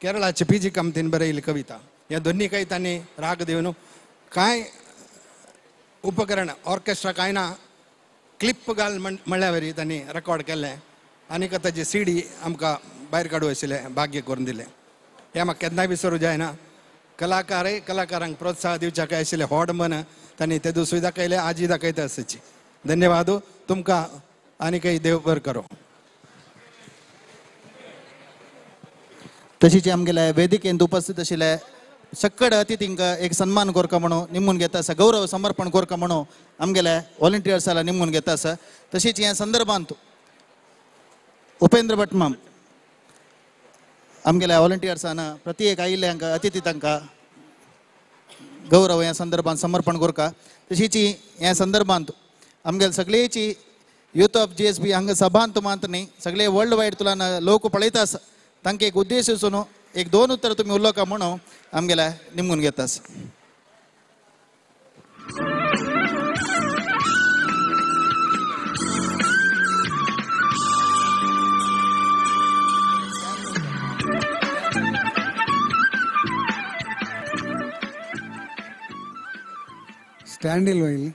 केरळाचे पी जी कामतीन बरयल्ली कविता. ह्या दोनी कवितांनी राग दिवन कांय उपकरण ऑर्केस्ट्रा कांय ना, क्लिप घाल म्हणल्या वरी तांणी रेकॉर्ड केल्लें आनी ताची सी डी आमकां भायर काडूं आशिल्लें भाग्य करून दिलें. हें म्हाका केन्नाय विसरूं जायना. कलाकारय कलाकारांक प्रोत्साहन दिवच्या काय आशिल्लें व्हड मन तांणी ते दुसरी दाखयलें, आजी दाखयता आसची. धन्यवाद तुमकां आनी काही देव बरें करूं. तशीच आमगेले वेदिकेंत उपस्थित आशिल्ले सक्कड अतिथींक एक सन्मान कोरका म्हणून निमून घेता आसा, गौरव समर्पण कोरका म्हणून आमगेले व्हॉलंटियर्साला निमून घेता आसा. तशीच ह्या संदर्भांत उपेंद्र भटमाम आमगेल्या व्हॉलंटियर्सान प्रत्येक आयिल्ले हांकां अतिथी तांकां गौरव ह्या संदर्भांत समर्पण कोरका. तशीच ह्या संदर्भांत आमगेले सगळेची यूथ ऑफ GSB हांगा सभांत मात न्ही सगळे वर्ल्ड वायड तुला लोक पळयता आसा, तांकां एक उद्देश न्हू एक दोन उत्तर तुमी उलोवका म्हणून आमगेल्या निमून घेता आसा. स्टँड इल्लो इल्लें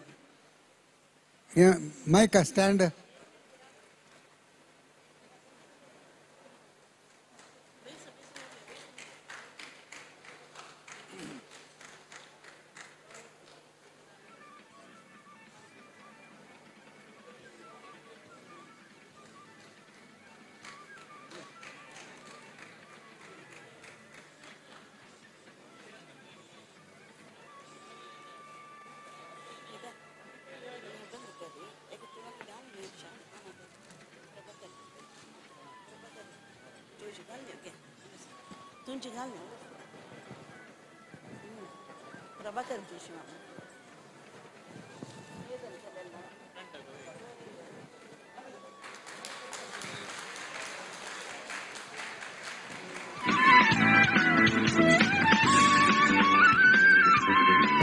हें मायका स्टँड. प्रभाकर जोशी मामा.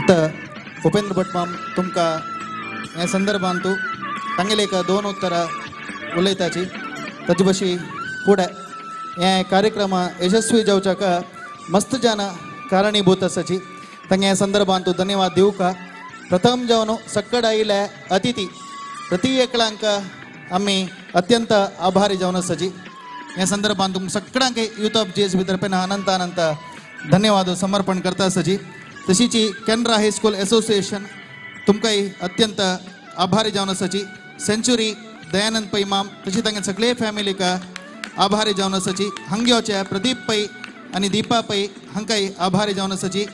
आतां उपेंद्र भटमाम तुमकां ह्या संदर्भांत तांगेले एक दोन उत्तरां उलयताची ताचे बशी फुडें हे कार्यक्रम यशस्वी जावच्याक मस्त जान कारणीभूत आसाची तांगे ह्या संदर्भांत धन्यवाद दिवका. प्रथम जावन सक्कड आयिल्ले अतिथी प्रति एकल्यांक आमी अत्यंत आभारी जावन आसाची. ह्या संदर्भांत तुमकां सगळ्यांक यूथ ऑफ GSB तर्फेन अनंत अनंत धन्यवाद समर्पण करता आसाची. तशीच केनरा हायस्कूल एसोसिएशन तुमकांय अत्यंत आभारी जावन आसाची. सेंचुरी दयानंद पै माम तशी तांगे सगळे फॅमिलीक आभारी जावन आसाची. हांग्योचे प्रदीप पै आनी दीपा पै हांकांय आभारी जावन आसाची.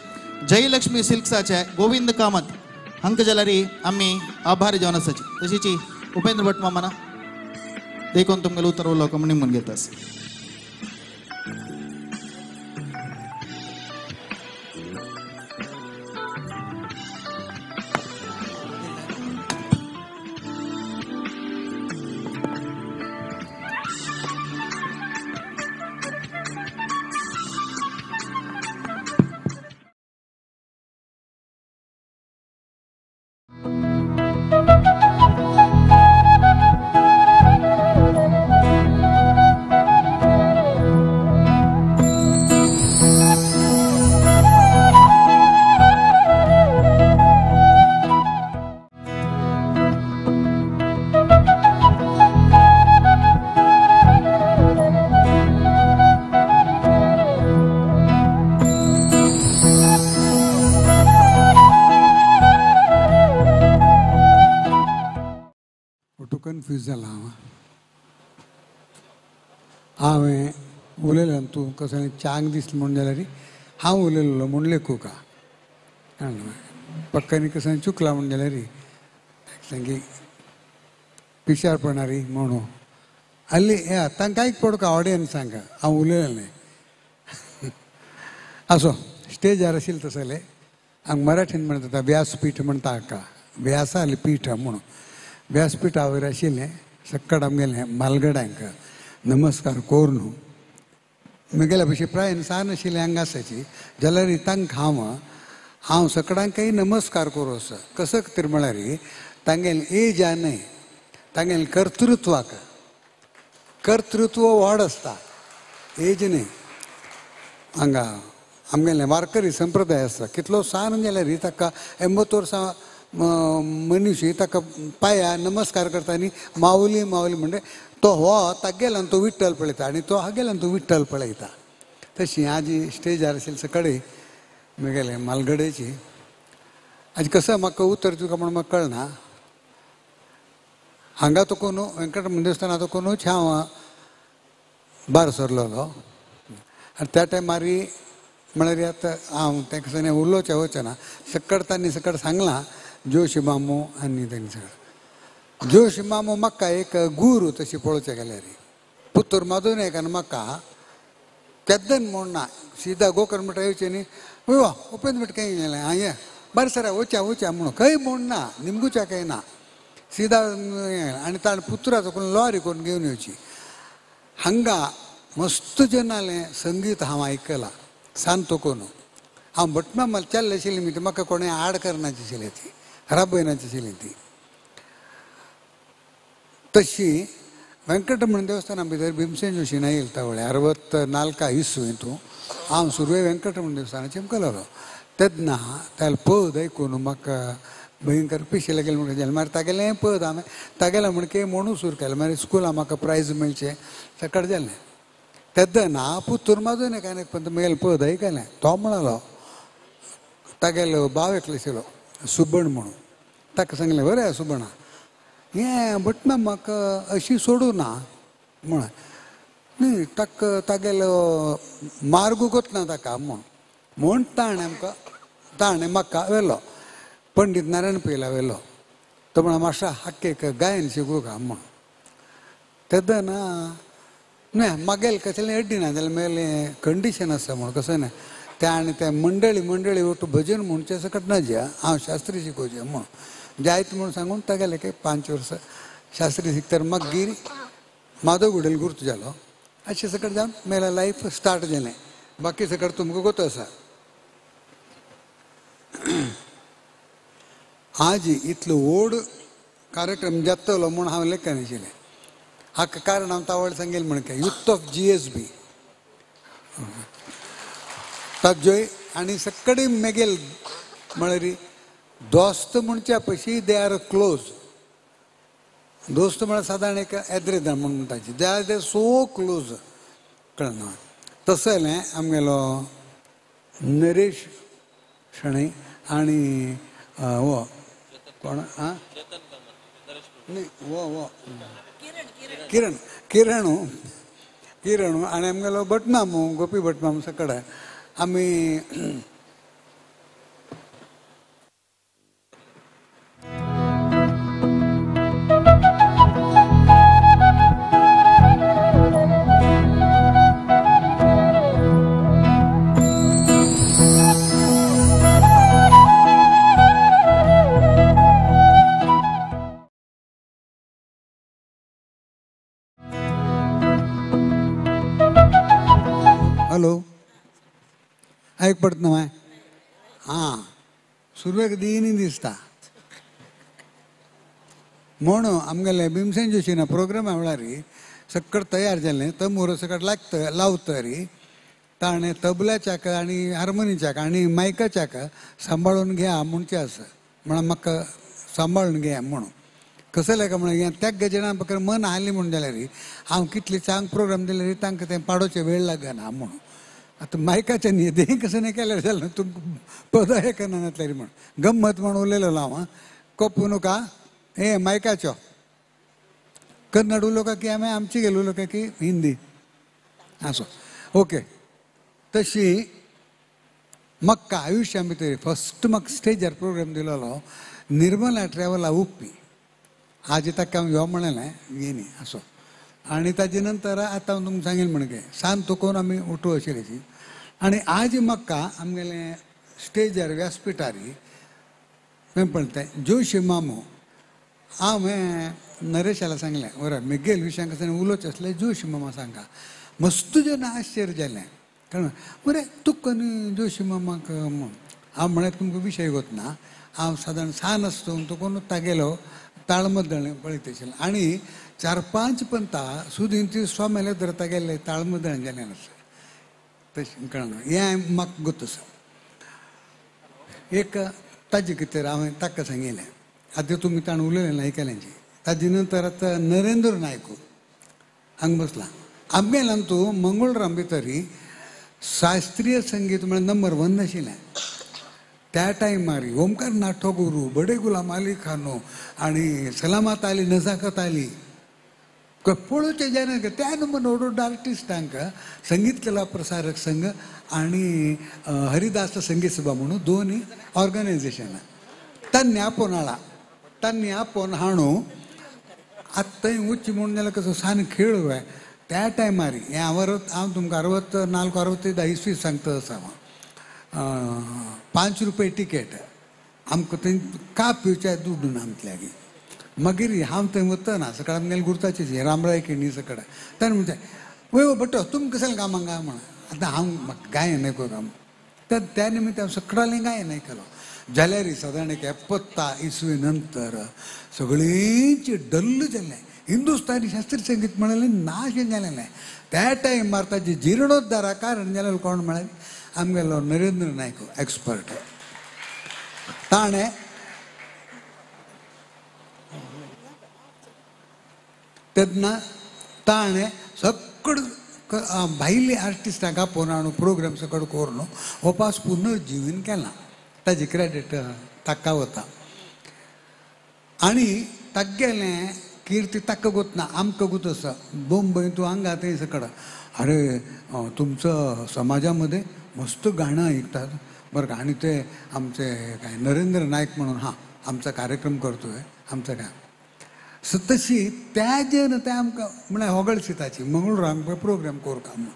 जयलक्ष्मी सिल्क्साचे गोविंद कामत हांकां जाल्यार आमी आभारी जावन आसाची. तशीच उपेंद्र भट मामाना देखून तुमगेलें उतर उलोवप म्हूण निमून घेता आसा. कन्फ्यूज जाला हांव. हांवें उलयलें तूं कसलें चांग दिसलें म्हूण जाल्यार हांव उलयलेलो म्हूण लेखूका पक्कानी कसलें चुकलां म्हूण जाल्यार सांगी पिशार पडणारी म्हणून आली हे तांकां एक पडका ऑडियन्सांक हांव उलयलें. असो स्टेजार आशिल्लें तसलें हांगा मराठीन म्हणटा व्यासपीठ म्हणटा हाका व्यासालें पीठ म्हणून व्यासपीठा वयर आशिल्लें सक्कड आमगेलें मालगड्यांक नमस्कार करून म्हगेल्या भशेन प्रायन सान आशिल्लें हांगा आसाची जाल्यार तांकां हांव हांव सकडांकय नमस्कार करूं असो कसो खातीर म्हळ्यार तांगेलें एज न्हय तांगेलें कर्तृत्वाक कर्तृत्व व्हड आसता एज न्हय. हांगा आमगेलें वारकरी संप्रदाय आसा कितलो सान जाल्यार ताका 80 वर्सां मनीस ताका पांया नमस्कार करता आनी माऊली माऊली म्हणजे तो हो तागेल्यान तो विठ्ठल पळयता आनी तो हागेल्यान तो विठ्ठल पळयता. तशी आजी स्टेजार आशिल्ले सकाळी म्हगेलें मालगडेची आजी कसो म्हाका उतर तुका म्हूण म्हाका कळना. हांगा तो कोण वेंकटरमण देवस्थाना तो कोणूच हांव बार सरलेलो आनी त्या टायमार म्हळ्यार आतां हांव तें कशें उलोवचें वचना ना सकड तांणी सकड सांगलां जोशी मामू आनी तांणी सगळें जोशी मामू म्हाका एक गुरू तशी पळोवचें गेल्यार पुतूर माधव नायकान म्हाका केद्दन म्हूण ना सिदा गोकर्ण म्हणटा येवचें न्ही वा उपेंद्र म्हणटा खंय गेलें आं ये बरें सर वच्या वच्या म्हणून खंय म्हूण ना निमगुच्या खंय ना सिदा आनी ताणें पुतुराचो कोण लॉरी करून घेवन येवची. हांगा मस्त जनालें संगीत हांव आयकलां सांतो कोण हांव भटमामाल चल्ले आशिल्ली न्ही म्हाका कोणें आड करनाची आशिल्ली ती राबयनाची आशिल्ली ती. तशी वेंकटरमण देवस्थाना भितर भीमसेन जोशी येयल तवळे 64 इस्वेंतू हांव सुरवे वेंकटरमण देवस्थाना चमकलो तेन्ना ताका पद आयकून म्हाका भयंकर पिशें गेलें म्हणून जालें. मागीर तागेलें पद हांवें तागेलें म्हण की म्हणून सुरू केलें. मागीर स्कुलां म्हाका प्रायज मेळचें सकट जालें. तेन्ना पुतूर माजून एक आनी एक म्हगेलें पद आयकलें तो म्हणालो तागेलो भाव एकलो आशिल्लो सुबण म्हणून ताका सांगलें बरें सुबणा हें भटमाम म्हाका अशी सोडूं ना म्हण न्ही ताका तागेलो मार्ग गोतना ताका म्हूण म्हूण ताणें आमकां ताणें म्हाका व्हेलो पंडीत नारायण पयला व्हेलो. तो म्हणा मातसो हाकेक गायन शिकूं का म्हूण तेन्ना न्हय मागेल कसलें अड्डी ना जाल्यार म्हगेलें कंडिशन आसा म्हूण कसो न्हय तें आनी तें मंडळी मंडळी ओटू भजन म्हणचें सकट ना जे हांव शास्त्री शिकोवचें म्हूण जायत म्हूण सांगून तागेलें की 5 वर्सां शास्त्री शिकतर मागीर माधव गुडेल गुर्त जालो अशें सकट जावन म्हगेलें लायफ स्टार्ट जालें. बाकी सकट तुमकां गोत आसा. आज इतलो व्हड कार्यक्रम जातलो म्हूण हांव लेखन आशिल्लें. हाका कारण हांव तावळ सांगेल म्हण काय युथ ऑफ GSB ताजोय आनी सगळे मेगेल म्हळ्यार दोस्त म्हणच्या पयशी they are close. दोस्त म्हळ्यार सादारण एक एद्रेदार म्हूण म्हणटाची they are they so close कळना. तसो जालें आमगेलो नरेश शणै आनी हो कोण आं न्ही हो हो किरण किरण किरण आनी आमगेलो भटमामू गोपी भटमामू सकड आमी हॅलो आयक पडत ना माय आं सुरवेक दिनी दिसता म्हूण आमगेले भीमसेन जोशीना प्रोग्रामा वेळार सकट तयार जालें तमूर सकट लागता लावतरी ताणें तबल्याच्याक आनी हार्मोनिच्याक आनी मायकाच्याक सांबाळून घ्या म्हणचें आसा म्हळ्यार म्हाका सांबाळून घे म्हणून कसलें काय म्हणून त्या गजनां बगर मन हाली म्हूण जाल्यार हांव कितले चांग प्रोग्राम दिल्यार तांकां तें पाडोवचें वेळ लागना म्हणून. आतां मायकाचें न्ही तें कशें न्ही केल्यार जालें तुमकां पद आयकना जातलें म्हूण गम्मत म्हूण उलयलेलो हांव कोपू न्हू का हे मायकाचो कन्नड उलोवका की आमी आमची गेलो उलोवका की हिंदी आसो ओके. तशी म्हाका आयुश्या भितर फस्ट म्हाका स्टेजार प्रोग्राम दिलोलो निर्मला ट्रॅव्हला उपी आज ताका हांव यो म्हणलें येनी असो. आनी ताजे नंतर आतां हांव तुमकां सांगेन म्हणगे सांत तुकोन आमी उठू आशिल्ली. आनी आज म्हाका आमगेलें स्टेजार व्यासपिठार पळयता जोशी मामो हांवें नरेशाला सांगलें बरें मिगेल विशयांक आसतना उलोवचें आसलें जोशी मामा सांगा. मस्त जेन्ना आश्चर्य जालें कारण बरें तुका न्ही जोशी मामाक म्हूण. हांव म्हळ्यार तुमकां विशय वतना हांव सादारण सान आसता तुका तागेलो ताळमदळ पळयत आशिल्लें आनी 4-5 पंता सुदीन ती स्वाम्याले तर तागेले ताळमदळ जालें आसा तशें कळना हें म्हाका गोत आसा. एक ताजे कितें हांवें ताका सांगिल्लें आतां तुमी ताणें उलयलें आयकल्यांची. ताजे नंतर आतां नरेंद्र नायक हांगा बसला आमगेल्यान तूं मंगळूरा भितरी शास्त्रीय संगीत म्हळ्यार नंबर 1 आशिल्लें त्या टायमार. ओमकार नाटोगुरू बडे गुलाम अली खानो आनी सलामत आली नजाकत आली पळोवचें जायना त्या नंबर व्हड आर्टिस्टांक संगीत कला प्रसारक संघ आनी हरिदास संगीत सभा म्हणून दोनूय ऑर्गनायझेशनां तांणी आपोवन हाडला तांणी आपोवन हाडून आतां थंय वच्चें म्हणून जाल्यार कसो सान खेळ वय त्या टायमार. हें हांव तुमकां 64 65 इसवी सांगता आसा हांव. 5 रुपये टिकेट आमकां थंय काप पिवच्या दुड्डू ना आमचे लागीं. मागीर हांव थंय वतना सकाळ आमगेले गुर्ताची रामराय केणी सकाळ ताणें म्हणचें वय भट्टो तुमी कसलें काम हांगा म्हण. आतां हांव म्हाका गायन आयकूंक काम तर त्या निमित्त हांव सकाळीं गायन आयकलो जाल्यार सादारण एक 70 इसवी नंतर सगळींच डल्ल जालें. हिंदुस्तानी शास्त्रीय संगीत म्हणलें नाश जालें त्या टायमार. ताजे जिर्णोद्धारा कारण जालें कोण म्हळ्यार आमगेलो नरेंद्र नायक एक्सपर्ट. ताणें तेन्ना ताणें सगळं भायले आर्टिस्टांक आपोवन हाडून प्रोग्राम सगळो करून हो पास पुनर्जीवन केला. ताजें क्रेडीट ताका वता आनी तागेलें कीर्ती ताका गोतना आमकां गोत आसा बंबय तूं हांगा थंय सगळं. अरे तुमचं समाजामध्ये मस्त गाणं ऐकतात बरं का. आणि ते आमचे काय नरेंद्र नायक म्हणून हां आमचा कार्यक्रम करतोय आमचा काय सो तशी त्या जे न्हू ते आमकां म्हळ्यार होगळशिताची मंगळूर आमकां प्रोग्राम करूं म्हूण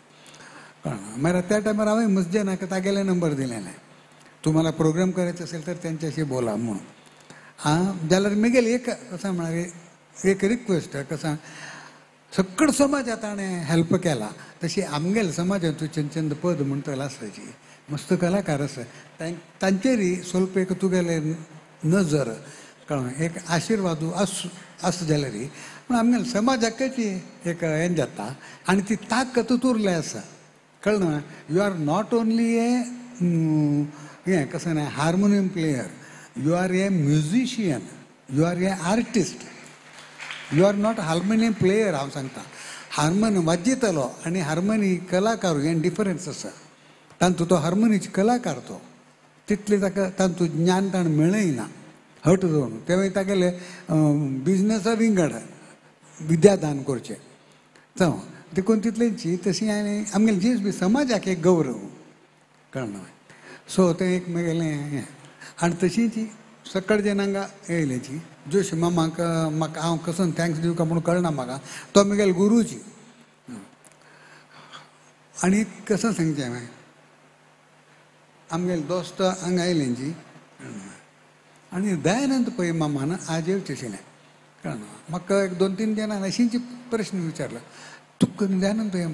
कळना. मागीर त्या टायमार हांवें मस्जेनाक तागेले नंबर दिलेले तुम्हाला प्रोग्राम करायचा असेल तर त्यांच्याशी बोला म्हणून. हां जाल्यार मिगेल एक कसं म्हळ्यार एक रिक्वेस्ट कसं सगळं समाजात ताणें हेल्प केला तशी आमगेल समाजांत चंद पद म्हणटलो आसाची मस्त कलाकार आसा तांचेरय स्वल्प एक तुगेले नजर कळ्ळें एक आशिर्वाद आस जाल्यार पूण आमगेले समाजाकच एक हें जाता आनी ती ताकत उरले आसा कळ्ळें. You are not only a हें कसं न्हय harmonium player, you are a musician, you are a artist, you are not harmonium player. हांव सांगता हार्मोनियम वाजयतलो आनी हार्मोनी कलाकार हें डिफरन्स आसा. तांतूं तो हार्मोनीची कलाकार तो तितलें ताका तांतूं ज्ञान ताणें मेळयना हट जावन ते मागीर तागेले बिजनसा विंगड विद्यादान करचें जावं देखून तितलेंची तशी आनी आमगेले जीस बी समाजाक एक गौरव कळना. सो तें एक म्हगेलें हें आनी तशीच सकाळ जेन्ना हांगा येयलेची जोशी मामाक म्हाका हांव कसो thanks दिवका म्हणून कळना म्हाका तो म्हगेलो गुरुजी. आनी कसो सांगचें हांवें आमगेले दोस्त हांगा आयलेंची आनी दयानंद पै मामान आज येवचें आशिल्लें कळना. म्हाका एक 2-3 जाणां अशींच प्रश्न विचारलो तुका दयानंद पै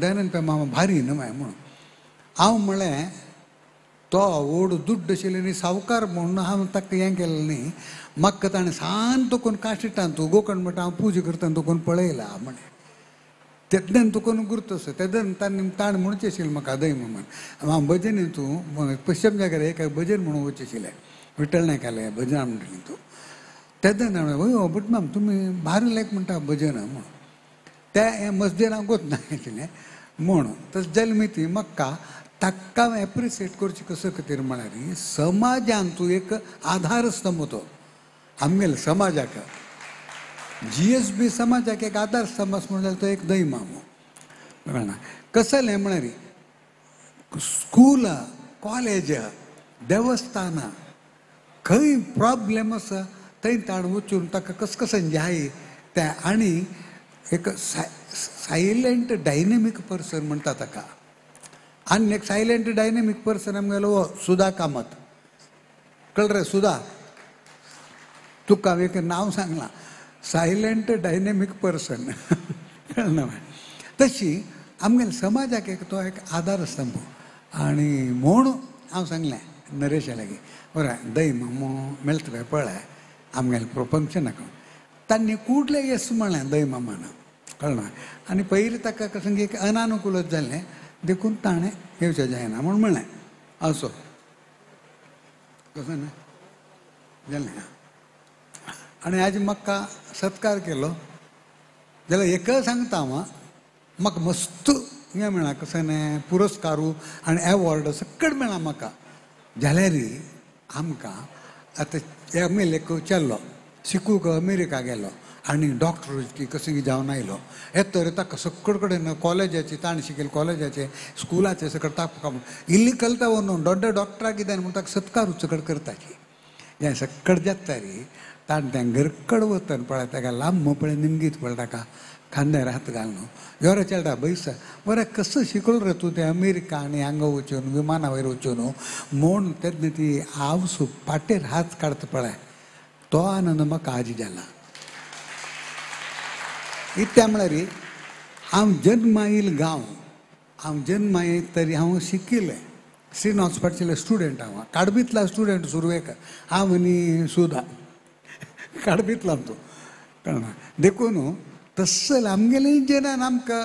दयानंद पै मामा भारी न्हू मागीर म्हणून. हांव म्हळें तो व्हड दुड्ड आशिल्लो न्ही सावकार म्हणून हांव ताका हें केलें न्ही. म्हाका ताणें सान तुकून काशिटान तूं गोकर्ण म्हणटा हांव पुजा करता तुकून पळयला म्हणलें तेन्ना तुकून गुर्त आसा तेन्ना ताणें ताण म्हणचें आशिल्लें म्हाका दय म्हणून हांव भजन तूं पश्चिम जाग्यार एक भजन म्हणून वचचें आशिल्लें विठ्ठल नायकालें भजन म्हणटलें तूं तेन्ना म्हणलें वय बट मॅम तुमी भारी लायक म्हणटा भजन म्हणून त्या हें मस्जेन हांव गोत नाशिल्लें म्हूण. तशें जालें मागीर ती म्हाका ताका हांव एप्रिसिएट करचें कसो खातीर म्हळ्यार समाजान तूं एक आधार स्तंभ तो आमगेले समाजाक. जी एस बी समाजाक एक आदार स्तंभ म्हणल्यार तो एक दही मामो. कळना कसलें म्हळ्यार स्कूल, कॉलेज, देवस्थानां खंय प्रॉब्लेम आसा थंय ताण वचून ताका कसकसन जाय त्या. आनी एक सायलंट डायनेमीक पर्सन म्हणटा ताका. आनी एक सायलंट डायनेमीक पर्सन आमगेलो हो सुधा कामत. कळ रे सुधा, तुका हांवें एक नांव सांगलां, सायलंट डायनेमीक पर्सन. कळना तशी आमगेल्या समाजाक एक तो एक आदार स्तंभ. आनी म्हूण हांव सांगलें नरेशा लागीं, बरें दही मामो मेळटलें पळय आमगेलें फंक्शनाक. तांणी कुडलें येस म्हणलें दही मामान. कळना आनी पयलीं ताका कसं एक अनानुकूलच जालें देखून ताणें येवचें जायना म्हूण म्हणलें. असो कसं ना जालें. आनी आज म्हाका सत्कार केलो जाल्यार एक सांगता हांव, म्हाका मस्त हें मेळ्ळां कसं न्ही पुरस्कारू आनी एवॉर्ड सगळें मेळ्ळां म्हाका. जाल्यार आमकां आतां एम.एल.एक चल्लो शिकूंक अमेरिका गेलो आनी डॉक्टर की कशें जावन आयलो. येतरे ताका सगळे कडेन कॉलेजाचे ताणें शिकयलें, कॉलेजाचे स्कुलाचे सगळें ताका इल्ली कलता वरून दोड्ड डॉक्टराक कितें म्हूण ताका सत्कारूच सगळें करताची. हें सगळें जाता रे ताणें तें घरकड वतन पळय ताका लांब पळय निमगीत पळय ताका खांद्यार हात घालून योरा चेडा बैसा बरें कसो शिकलो रे तूं तें अमेरिका आनी हांगा वचून विमाना वयर वचून म्हूण तेन्ना ती आवसू पाटेर हात काडटा पळय तो आनंद म्हाका आज जाला. इतल्या म्हळ्यार हांव जन्माईल गांव, हांव जन्मायल तरी हांव शिकिल्लें श्रीनिवास पाटशेले स्टुडंट हांव, काडबीतला स्टुडंट सुरवेक हांव आनी सुधा काडबीतला तूं. कळना देखून तसले आमगेले जनान आमकां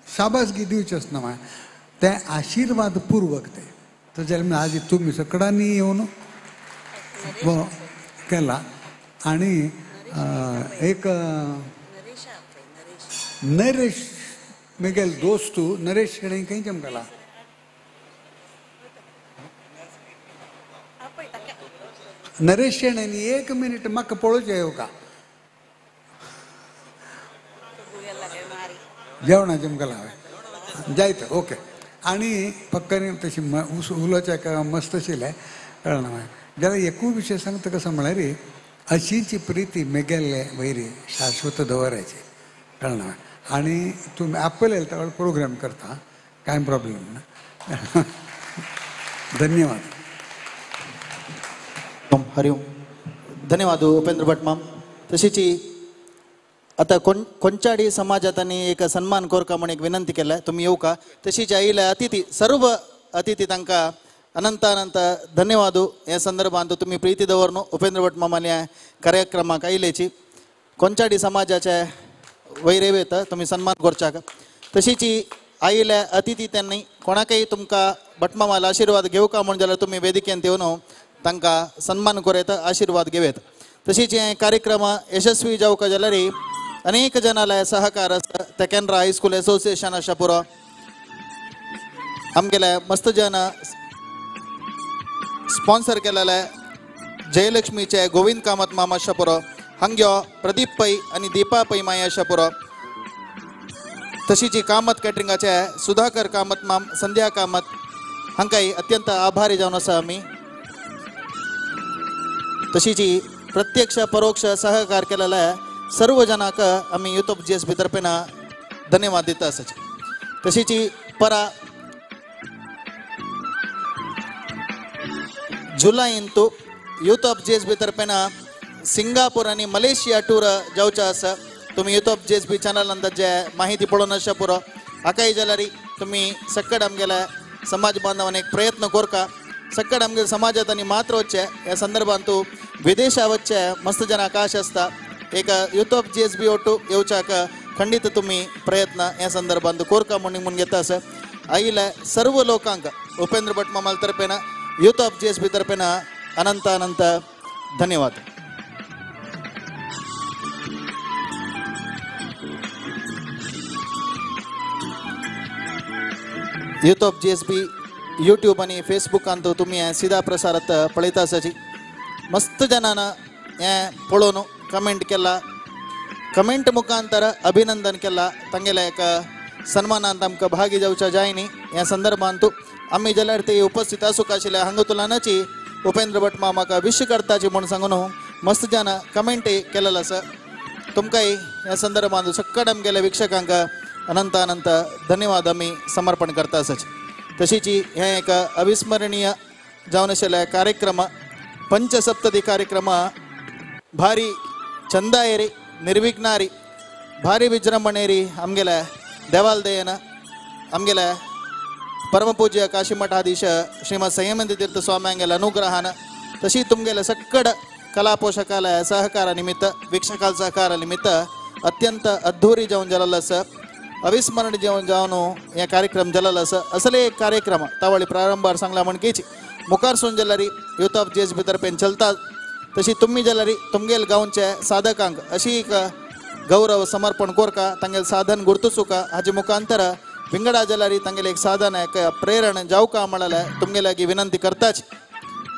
शाबासकी दिवचें आसना मागीर तें आशिर्वाद पूर्वक तें. तशें जाल्यार आज तुमी सगळ्यांनी येवन केला. आनी एक नरेश मेगेल दोस्तू नरेश शेणै खंय चमकला नरेश शेणैनी एक मिनीट म्हाका पळोवचें येवका जेवणा चमकला हांवें जायत ओके. आनी फक्त तशी उलोवच्याक मस्त आशिल्लें. कळना मागीर जाल्यार एकूय विशय सांगता कसो म्हळ्यार अशीच प्रिती मेगेल्ले वैरी शाश्वत दवरायची. कळना आनी तुमी आपले तर प्रोग्राम करता कांय प्रॉब्लेम ना. धन्यवाद. हरिओम. धन्यवाद उपेंद्र भट माम. तशीच आता कोंचाडी समाजात आनी एक सन्मान कोरका म्हण एक विनंती केल्या, तुमी येवका. तशीच आयिल्ले अतिथी सर्व अतिथी तांकां अनंत अनंत धन्यवाद. ह्या संदर्भांत तुमी प्रिती दवरनु उपेंद्र भट मामाल्या कार्यक्रमाक आयिल्ल्याची कोंचाडी समाजाचे वैरेव येता तुमी सन्मान करच्याक. तशीच आयिल्ल्या अतिथी त्यांनी कोणाकय तुमकां भटमामाला आशिर्वाद घेवका म्हूण जाल्यार तुमी वेदिकेंत येवन तांकां सन्मान करूं येता, आशिर्वाद घेवं येता. तशीच हे कार्यक्रम यशस्वी जावका जाल्यार अनेक जनाले सहकार आसा. ते केनरा हायस्कूल एसोसिएशन आसा पुरो आमगेले मस्त जन स्पॉन्सर केलेले जयलक्ष्मीचे गोविंद कामत मामा आसा पुरो, हांग्यो प्रदीप पै आनी दीपा पै माय आसा पुरो. तशीच कामत कॅटरिंगाचे सुधाकर कामत माम, संध्या कामत हांकांय अत्यंत आभारी जावन आसा आमी. तशीच प्रत्यक्ष परोक्ष सहकार केलेले सर्व जनाक आमी युथ ऑफ जीएसबी तर्फेन धन्यवाद दिता आसाची. तशीच परा जुलैंतु युथ ऑफ जीएसबी तर्फेन सिंगापूर आनी मलेशिया टूर जावचें आसा. तुमी युथ ऑफ जीएसबी चॅनलान जे माहिती पळोवन आसा पुरो. हाकाय जाल्यार तुमी सक्कड आमगेल्या समाज बांधवान एक प्रयत्न करका. सक्कड आमगेल्या समाजांत आनी मात्र वचचे ह्या संदर्भांत विदेशा वचचे मस्त जन आकाश आसता. एक युथ ऑफ जीएसबी ओटू येवच्याक खंडीत तुमी प्रयत्न ह्या संदर्भांत करका म्हूण घेता आसा. आयिल्ल्या सर्व लोकांक उपेंद्र भट मामाल तर्फेन युथ ऑफ जीएसबी तर्फेन अनंत अनंत धन्यवाद. युथ ऑफ जीएसबी यूट्यूब आनी फेसबुकांत तुमी हें सिधा प्रसारात पळयता आसाची. मस्त जनान हें पळोवन कमेंट केला. कमेंट मुखांतर अभिनंदन केला तांगेल्या एक सन्मानांत आमकां भागी जावच्या जायनी ह्या संदर्भांत आमी जाल्यार ते उपस्थित आसूंक आशिल्ल्या हांगा तुलनाची उपेंद्र भट मामाका विश करताची म्हूण सांगून मस्त जाण कमेंटय केलेलो आसा. तुमकांय ह्या संदर्भांत सक्कड आमगेल्या वीक्षकांक अनंत अनंत धन्यवाद आमी समर्पण करता आसाची. तशीच हें एक अविस्मरणीय जावन आशिल्ले कार्यक्रम पंचसप्तती कार्यक्रम भारी चंदायेरी निर्विघ्नारी भारी विजृंभणेरी आमगेल्या देवालदेयन आमगेल्या परमपूज्य काशीमठाधीश श्रीमद संयमंदी तीर्थ स्वाम्यांगेल्या अनुग्रहान तशी तुमगेल्या सक्कड कला पोषकाला सहकारा निमित्त वीक्षकाल सहकारा निमित्त अत्यंत अद्धूरी जावन जालेलो आसा अविस्मरणीय जेवण जावन हे कार्यक्रम जालेलो आसा. असले एक कार्यक्रम तावळी प्रारंभार सांगला म्हणकीच मुखार सून जाल्यार युथ ऑफ जीएसबी तर्फेन चलता तशी तुमी जाल्यार तुमगेल गांवचे साधकांक अशी एक गौरव समर्पण कोरका तांगेल साधन गुर्तुचुका हाजे मुखांतर विंगडा जाल्यार तांगेले एक साधन एक प्रेरण जावका म्हळ्यार तुमगे लागीं विनंती करताच.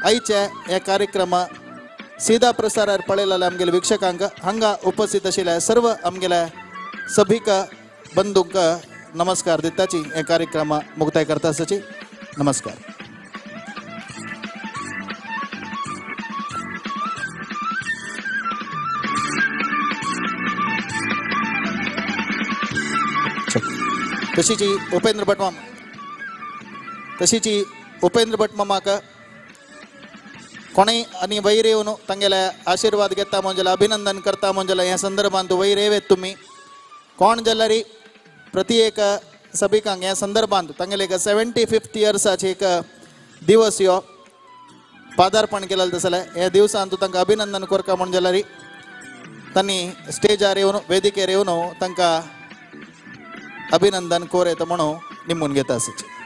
आयचे हे कार्यक्रम सीधा प्रसारार पळयलेल्या आमगेले वीक्षकांक हांगा उपस्थित आशिल्ल्या सर्व आमगेल्या सभीक बंधूंक नमस्कार दिताची हे कार्यक्रम मुक्ताय करता आसाची. नमस्कार. तशीची उपेंद्र भट मामा तशीची उपेंद्र भट मामाक कोणेय आनी वयर येवन तांगेले आशिर्वाद घेता म्हूण जाल्यार अभिनंदन करता म्हूण जाल्यार ह्या संदर्भांत वयर येवेत तुमी कोण जाल्यार प्रति एक सभिकांक ह्या संदर्भांत तांगेले एक 75th इयर्साचे एक दिवस यो पादार्पण केलेलें तसलें ह्या दिवसांत तांकां अभिनंदन करता म्हूण जाल्यार तांणी स्टेजार येवन वेदिकेर येवन तांकां अभिनंदन कोरेत म्हणून निमून घेता आसचे.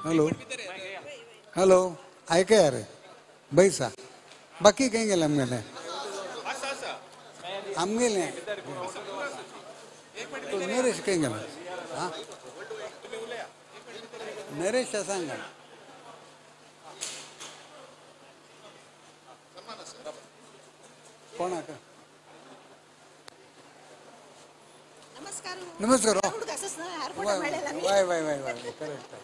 हॅलो हॅलो आयकया रे बैसा बाकी खंय गेले आमगेले आमगेले तो नरेश खंय गेलो आं नरेश सांगा कोणाक नमस्कार नमस्कार Y Y Y Y Y correct.